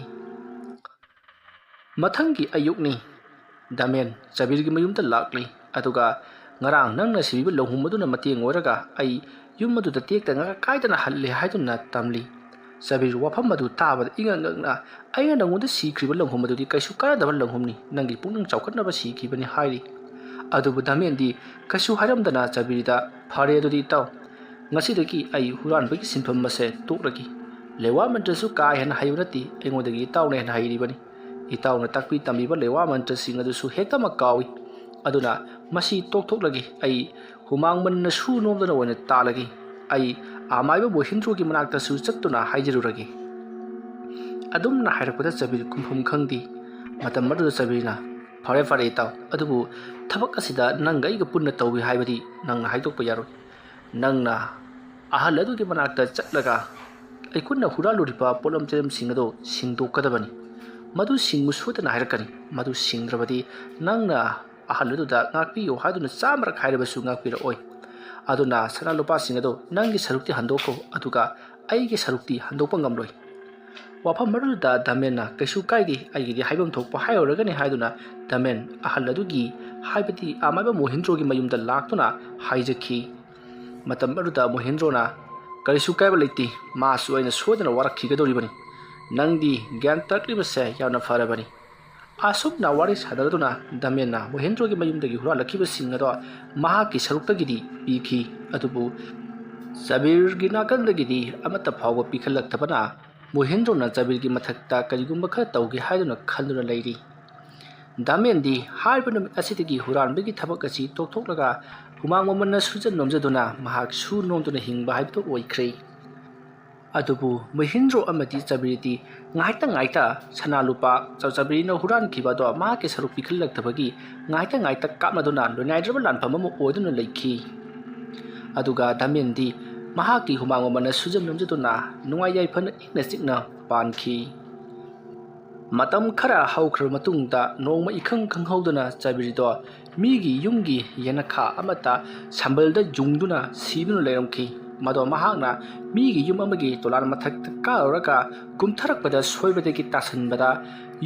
ꯃꯊꯪꯒꯤ ꯑꯌꯨꯛꯅꯤ꯫ ꯗꯥꯃꯦꯟ ꯆꯕꯤꯔꯒꯤ ꯃꯌꯨꯝꯗ ꯂꯥꯛꯂꯤ, ꯑꯗꯨꯒ "ꯉꯔꯥꯡ ꯅꯪꯅ ꯁꯤꯕꯤꯕ ꯂꯧꯍꯨꯝ ꯑꯗꯨꯅ ꯃꯇꯦꯡ ꯑꯣꯏꯔꯒ ꯑꯩ ꯌꯨꯝ ꯑꯗꯨꯗ ꯇꯦꯛꯇ ꯉꯛ ꯀꯥꯏꯗꯅ ꯍꯜꯂꯦ ꯍꯥꯏꯗꯨꯅ ꯇꯝꯂꯤ꯫ ꯆꯕꯤꯔ ꯋꯥꯐꯝ ꯑꯗꯨ ꯇꯥꯕꯗ ꯏꯉꯛ ꯉꯛꯅ, "ꯑꯩꯅ ꯅꯉꯣꯟꯗ ꯁꯤꯈ꯭ꯔꯤꯕ ꯂꯪꯍꯨꯝ ꯑꯗꯨꯗꯤ ꯀꯩꯁꯨ ꯀꯥꯟꯅꯗꯕ ꯂꯪꯍꯨꯝꯅꯤ, ꯅꯪꯒꯤ ꯄꯨꯛꯅꯤꯡ ꯆꯥꯎꯈꯠꯅꯕ ꯁꯤꯈꯤꯕꯅꯤ" ꯍꯥꯏꯔꯤ꯫ ꯑꯗꯨꯕꯨ ꯗꯥꯃꯦꯟꯗꯤ ꯀꯩꯁꯨ ꯍꯥꯏꯔꯝꯗꯅ ꯆꯕꯤꯔꯗ, "ꯐꯔꯦ ꯑꯗꯨꯗꯤ ꯏꯇꯥꯎ, ꯉꯁꯤꯗꯒꯤ ꯑꯩ ꯍꯨꯔꯥꯟꯕꯒꯤ ꯁꯤꯟꯐꯝ ꯑꯁꯦ ꯇꯣꯛꯂꯒꯦ꯫ ꯂꯩꯋꯥ ꯃꯟꯇ꯭ꯔꯁꯨ ꯀꯥ ꯍꯦꯟꯅ ꯍꯩꯕ ꯅꯠꯇꯦ, ꯑꯩꯉꯣꯟꯗꯒꯤ ꯏꯇꯥꯎꯅ ꯍꯦꯟꯅ ꯍꯩꯔꯤꯕꯅꯤ꯫ ꯏꯇꯥꯎꯅ ꯇꯥꯛꯄꯤ ꯇꯝꯕꯤꯕ ꯂꯩꯋꯥ ꯃꯟꯇ꯭ꯔꯁꯤꯡ ꯑꯗꯨꯁꯨ ꯍꯦꯛꯇꯃꯛ ꯀꯥꯎꯏ꯫ ꯑꯗꯨꯅ ꯃꯁꯤ ꯇꯣꯛꯊꯣꯛꯂꯒꯦ, ꯑꯩ ꯍꯨꯃꯥꯡ ꯃꯟꯅ ꯁꯨ ꯅꯣꯝꯗꯅ ꯑꯣꯏꯅ ꯇꯥꯜꯂꯒꯦ꯫ ꯑꯩ ꯑꯃꯥꯏꯕ ꯃꯣꯍꯤꯟꯗ꯭ꯔꯣꯒꯤ ꯃꯅꯥꯛꯇꯁꯨ ꯆꯠꯇꯨꯅ ꯍꯥꯏꯖꯔꯨꯔꯒꯦ"꯫ ꯑꯗꯨꯝꯅ ꯍꯥꯏꯔꯛꯄꯗ ꯆꯕꯤꯔ ꯈꯨꯝꯐꯝ ꯈꯪꯗꯦ꯫ ꯃꯇꯝ ꯑꯗꯨꯗ ꯆꯕꯤꯔꯅ, "ꯐꯔꯦ ꯐꯔꯦ ꯏꯇꯥꯎ, ꯑꯗꯨꯕꯨ ꯊꯕꯛ ꯑꯁꯤꯗ ꯅꯪꯒ ꯑꯩꯒ ꯄꯨꯟꯅ ꯇꯧꯏ ꯍꯥꯏꯕꯗꯤ ꯅꯪꯅ ꯍꯥꯏꯗꯣꯛꯄ ꯌꯥꯔꯣꯏ꯫ ꯅꯪꯅ ꯑꯍꯜ ꯑꯗꯨꯒꯤ ꯃꯅꯥꯛꯇ ꯆꯠꯂꯒ ꯑꯩꯈꯣꯏꯅ ꯍꯨꯔꯥꯜꯂꯨꯔꯤꯕ ꯄꯣꯠꯂꯝ ꯆꯩꯂꯝꯁꯤꯡ ꯑꯗꯨ ꯁꯤꯡꯗꯣꯛꯀꯗꯕꯅꯤ꯫ ꯃꯗꯨ ꯁꯤꯡꯉꯨ ꯁꯣꯏꯗꯅ ꯍꯥꯏꯔꯛꯀꯅꯤ꯫ ꯃꯗꯨ ꯁꯤꯡꯗ꯭ꯔꯕꯗꯤ ꯅꯪꯅ ꯑꯍꯜ ꯑꯗꯨꯗ ꯉꯥꯛꯄꯤꯌꯨ ꯍꯥꯏꯗꯨꯅ ꯆꯥꯝꯃꯔꯛ ꯍꯥꯏꯔꯕꯁꯨ ꯉꯥꯛꯄꯤꯔꯛꯑꯣꯏ꯫ ꯑꯗꯨꯅ ꯁꯅꯥ ꯂꯨꯄꯥꯁꯤꯡ ꯑꯗꯨ ꯅꯪꯒꯤ ꯁꯔꯨꯛꯇꯤ ꯍꯟꯗꯣꯛꯈꯣ, ꯑꯗꯨꯒ ꯑꯩꯒꯤ ꯁꯔꯨꯛꯇꯤ ꯍꯟꯗꯣꯛꯄ ꯉꯝꯂꯣꯏ"꯫ ꯋꯥꯐꯝ ꯑꯗꯨꯗ ꯗꯥꯃꯦꯟꯅ, "ꯀꯩꯁꯨ ꯀꯥꯏꯗꯦ, ꯑꯩꯒꯤꯗꯤ ꯍꯥꯏꯐꯝ ꯊꯣꯛꯄ ꯍꯥꯏꯔꯨꯔꯒꯅꯤ" ꯍꯥꯏꯗꯨꯅ ꯗꯥꯃꯦꯟ ꯑꯍꯜ ꯑꯗꯨꯒꯤ, ꯍꯥꯏꯕꯗꯤ ꯑꯃꯥꯏꯕ ꯃꯣꯍꯤꯟꯗ꯭ꯔꯣꯒꯤ ꯃꯌꯨꯝꯗ ꯂꯥꯛꯇꯨꯅ ꯍꯥꯏꯖꯈꯤ꯫ ꯃꯇꯝ ꯑꯗꯨꯗ ꯃꯣꯍꯤꯟꯗ꯭ꯔꯣꯅ, "ꯀꯔꯤꯁꯨ ꯀꯥꯏꯕ ꯂꯩꯇꯦ, ꯃꯥꯁꯨ ꯑꯩꯅ ꯁꯣꯏꯗꯅ ꯋꯥꯔꯛꯈꯤꯒꯗꯧꯔꯤꯕꯅꯤ꯫ ꯅꯪꯗꯤ ꯒ꯭ꯌꯥꯟ ꯇꯥꯔꯛꯂꯤꯕꯁꯦ ꯌꯥꯝꯅ ꯐꯔꯕꯅꯤ"꯫ ꯑꯁꯨꯝꯅ ꯋꯥꯔꯤ ꯁꯥꯟꯅꯗꯨꯅ ꯗꯥꯃꯦꯟꯅ ꯃꯣꯍꯤꯟꯗ꯭ꯔꯣꯒꯤ ꯃꯌꯨꯝꯗꯒꯤ ꯍꯨꯔꯥꯜꯂꯛꯈꯤꯕꯁꯤꯡ ꯑꯗꯣ ꯃꯍꯥꯛꯀꯤ ꯁꯔꯨꯛꯇꯒꯤꯗꯤ ꯄꯤꯈꯤ꯫ ꯑꯗꯨꯕꯨ ꯆꯕꯤꯔꯒꯤ ꯅꯥꯀꯟꯗꯒꯤꯗꯤ ꯑꯃꯠꯇ ꯐꯥꯎꯕ ꯄꯤꯈꯠꯂꯛꯇꯕꯅ ꯃꯣꯍꯤꯟꯗ꯭ꯔꯣꯅ ꯆꯕꯤꯔꯒꯤ ꯃꯊꯛꯇ ꯀꯔꯤꯒꯨꯝꯕ ꯈꯔ ꯇꯧꯒꯦ ꯍꯥꯏꯗꯨꯅ ꯈꯟꯗꯨꯅ ꯂꯩꯔꯤ꯫ ꯗꯥꯃꯦꯟꯗꯤ ꯍꯥꯏꯔꯤꯕ ꯅꯨꯃꯤꯠ ꯑꯁꯤꯗꯒꯤ ꯍꯨꯔꯥꯟꯕꯒꯤ ꯊꯕꯛ ꯑꯁꯤ ꯇꯣꯛꯊꯣꯛꯂꯒ ꯍꯨꯃꯥꯡ ꯃꯃꯟꯅ ꯁꯨꯖꯟ ꯅꯣꯝꯖꯗꯨꯅ ꯃꯍꯥꯛ ꯁꯨ ꯅꯣꯝꯗꯨꯅ ꯍꯤꯡꯕ ꯍꯥꯏꯕꯗꯨ ꯑꯣꯏꯈ꯭ꯔꯦ꯫ ꯑꯗꯨꯕꯨ ꯃꯣꯍꯤꯟꯗ꯭ꯔꯣ ꯑꯃꯗꯤ ꯆꯕꯤꯔꯗꯤ ꯉꯥꯏꯇ ꯉꯥꯏꯇ ꯁꯅꯥ ꯂꯨꯄꯥ ꯆ-, ꯆꯕꯤꯔꯅ ꯍꯨꯔꯥꯟꯈꯤꯕ ꯑꯗꯣ ꯃꯍꯥꯛꯀꯤ ꯁꯔꯨꯛ ꯄꯤꯈꯠꯂꯛꯇꯕꯒꯤ ꯉꯥꯏꯇ ꯉꯥꯏꯇ ꯀꯥꯞꯅꯗꯨꯅ ꯂꯣꯏꯅꯥꯏꯗ꯭ꯔꯕ ꯂꯥꯟꯐꯝ ꯑꯃ ꯑꯣꯏꯗꯨꯅ ꯂꯩꯈꯤ꯫ ꯑꯗꯨꯒ ꯗꯥꯃꯦꯟꯗꯤ ꯃꯍꯥꯛꯀꯤ ꯍꯨꯃꯥꯡ ꯃꯃꯟꯅ ꯁꯨꯖꯟ ꯅꯣꯝꯖꯗꯨꯅ ꯅꯨꯡꯉꯥꯏ ꯌꯥꯏꯐꯅ ꯏꯪꯅ ꯆꯤꯛꯅ ꯄꯥꯟꯈꯤ꯫ ꯃꯇꯝ ꯈꯔ ꯍꯧꯈ꯭ꯔꯕ ꯃꯇꯨꯡꯗ ꯅꯣꯡꯃ ꯏꯈꯪ ꯈꯪꯍꯧꯗꯅ ꯆꯕꯤꯔꯗꯣ ꯃꯤꯒꯤ ꯌꯨꯝꯒꯤ ꯌꯦꯅꯈꯥ ꯑꯃꯠꯇ ꯁꯝꯕꯜꯗ ꯌꯨꯡꯗꯨꯅ ꯁꯤꯗꯨꯅ ꯂꯩꯔꯝꯈꯤ꯫ ꯃꯗꯣ ꯃꯍꯥꯛꯅ ꯃꯤꯒꯤ ꯌꯨꯝ ꯑꯃꯒꯤ ꯇꯣꯂꯥꯟ ꯃꯊꯛꯇ ꯀꯥꯔꯨꯔꯒ ꯀꯨꯝꯊꯔꯛꯄꯗ ꯁꯣꯏꯕꯗꯒꯤ ꯇꯥꯁꯟꯕꯗ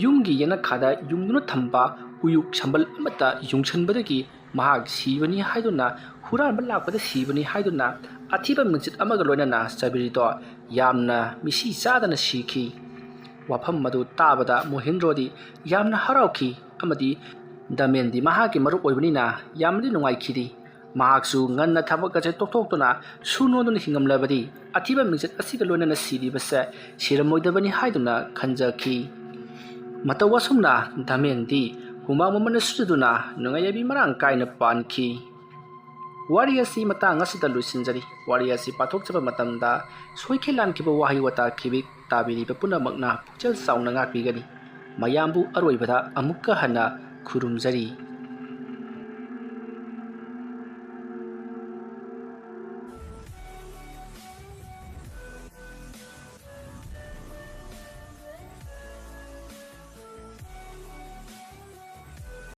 ꯌꯨꯝꯒꯤ ꯌꯦꯅꯈꯥꯗ ꯌꯨꯡꯗꯨꯅ ꯊꯝꯕ ꯎꯌꯨꯛ ꯁꯝꯕꯜ ꯑꯃꯠꯇ ꯌꯨꯡꯁꯟꯕꯗꯒꯤ ꯃꯍꯥꯛ ꯁꯤꯕꯅꯤ ꯍꯥꯏꯗꯨꯅ, ꯍꯨꯔꯥꯟꯕ ꯂꯥꯛꯄꯗ ꯁꯤꯕꯅꯤ ꯍꯥꯏꯗꯨꯅ ꯑꯊꯤꯕ ꯃꯤꯡꯆꯠ ꯑꯃꯒ ꯂꯣꯏꯅꯅ ꯆꯕꯤꯔꯤꯗꯣ ꯌꯥꯝꯅ ꯃꯤꯁꯤ ꯆꯥꯗꯅ ꯁꯤꯈꯤ꯫ ꯋꯥꯐꯝ ꯑꯗꯨ ꯇꯥꯕꯗ ꯃꯣꯍꯦꯟꯗ꯭ꯔꯣꯗꯤ ꯌꯥꯝꯅ ꯍꯔꯥꯎꯈꯤ ꯑꯃꯗꯤ ꯗꯃꯦꯟꯗꯤ ꯃꯍꯥꯛꯀꯤ ꯃꯔꯨꯞ ꯑꯣꯏꯕꯅꯤꯅ ꯌꯥꯝꯅꯗꯤ ꯅꯨꯡꯉꯥꯏꯈꯤꯗꯦ꯫ ꯃꯍꯥꯛꯁꯨ ꯉꯟꯅ ꯊꯕꯛ ꯑꯁꯦ ꯇꯣꯛꯊꯣꯛꯇꯨꯅ ꯁꯨ ꯅꯣꯟꯗꯨꯅ ꯍꯤꯡꯉꯝꯂꯕꯗꯤ ꯑꯊꯤꯕ ꯃꯤꯡꯆꯠ ꯑꯁꯤꯒ ꯂꯣꯏꯅꯅ ꯁꯤꯔꯤꯕꯁꯦ ꯁꯤꯔꯝꯃꯣꯏꯗꯕꯅꯤ ꯍꯥꯏꯗꯨꯅ ꯈꯟꯖꯈꯤ꯫ ꯃꯇꯧ ꯑꯁꯨꯝꯅ ꯗꯃꯦꯟꯗꯤ ꯍꯨꯃꯥꯡ ꯃꯃꯟꯅ ꯁꯨꯖꯗꯨꯅ ꯅꯨꯡꯉꯥꯏ ꯌꯥꯏꯕꯤ ꯃꯔꯥꯡ ꯀꯥꯏꯅ ꯄꯥꯟꯈꯤ꯫ ꯋꯥꯔꯤ ꯑꯁꯤ ꯃꯇꯥꯡ ꯑꯁꯤꯗ ꯂꯣꯏꯁꯤꯟꯖꯔꯤ꯫ ꯋꯥꯔꯤ ꯑꯁꯤ ꯄꯥꯊꯣꯛꯆꯕ ꯃꯇꯝꯗ ꯁꯣꯏꯈꯤ ꯂꯥꯟꯈꯤꯕ ꯋꯥꯍꯩ ꯋꯥꯇꯥ ꯈꯤꯕꯤꯛ ꯇꯥꯕꯤꯔꯤꯕ ꯄꯨꯝꯅꯃꯛꯅ ꯄꯨꯛꯆꯦꯜ ꯆꯥꯎꯅ ꯉꯥꯛꯄꯤꯒꯅꯤ꯫ ꯃꯌꯥꯝꯕꯨ ꯑꯔꯣꯏꯕꯗ ꯑꯃꯨꯛꯀ ꯍꯟꯅ ꯈꯨꯔꯨꯝꯖꯔꯤ꯫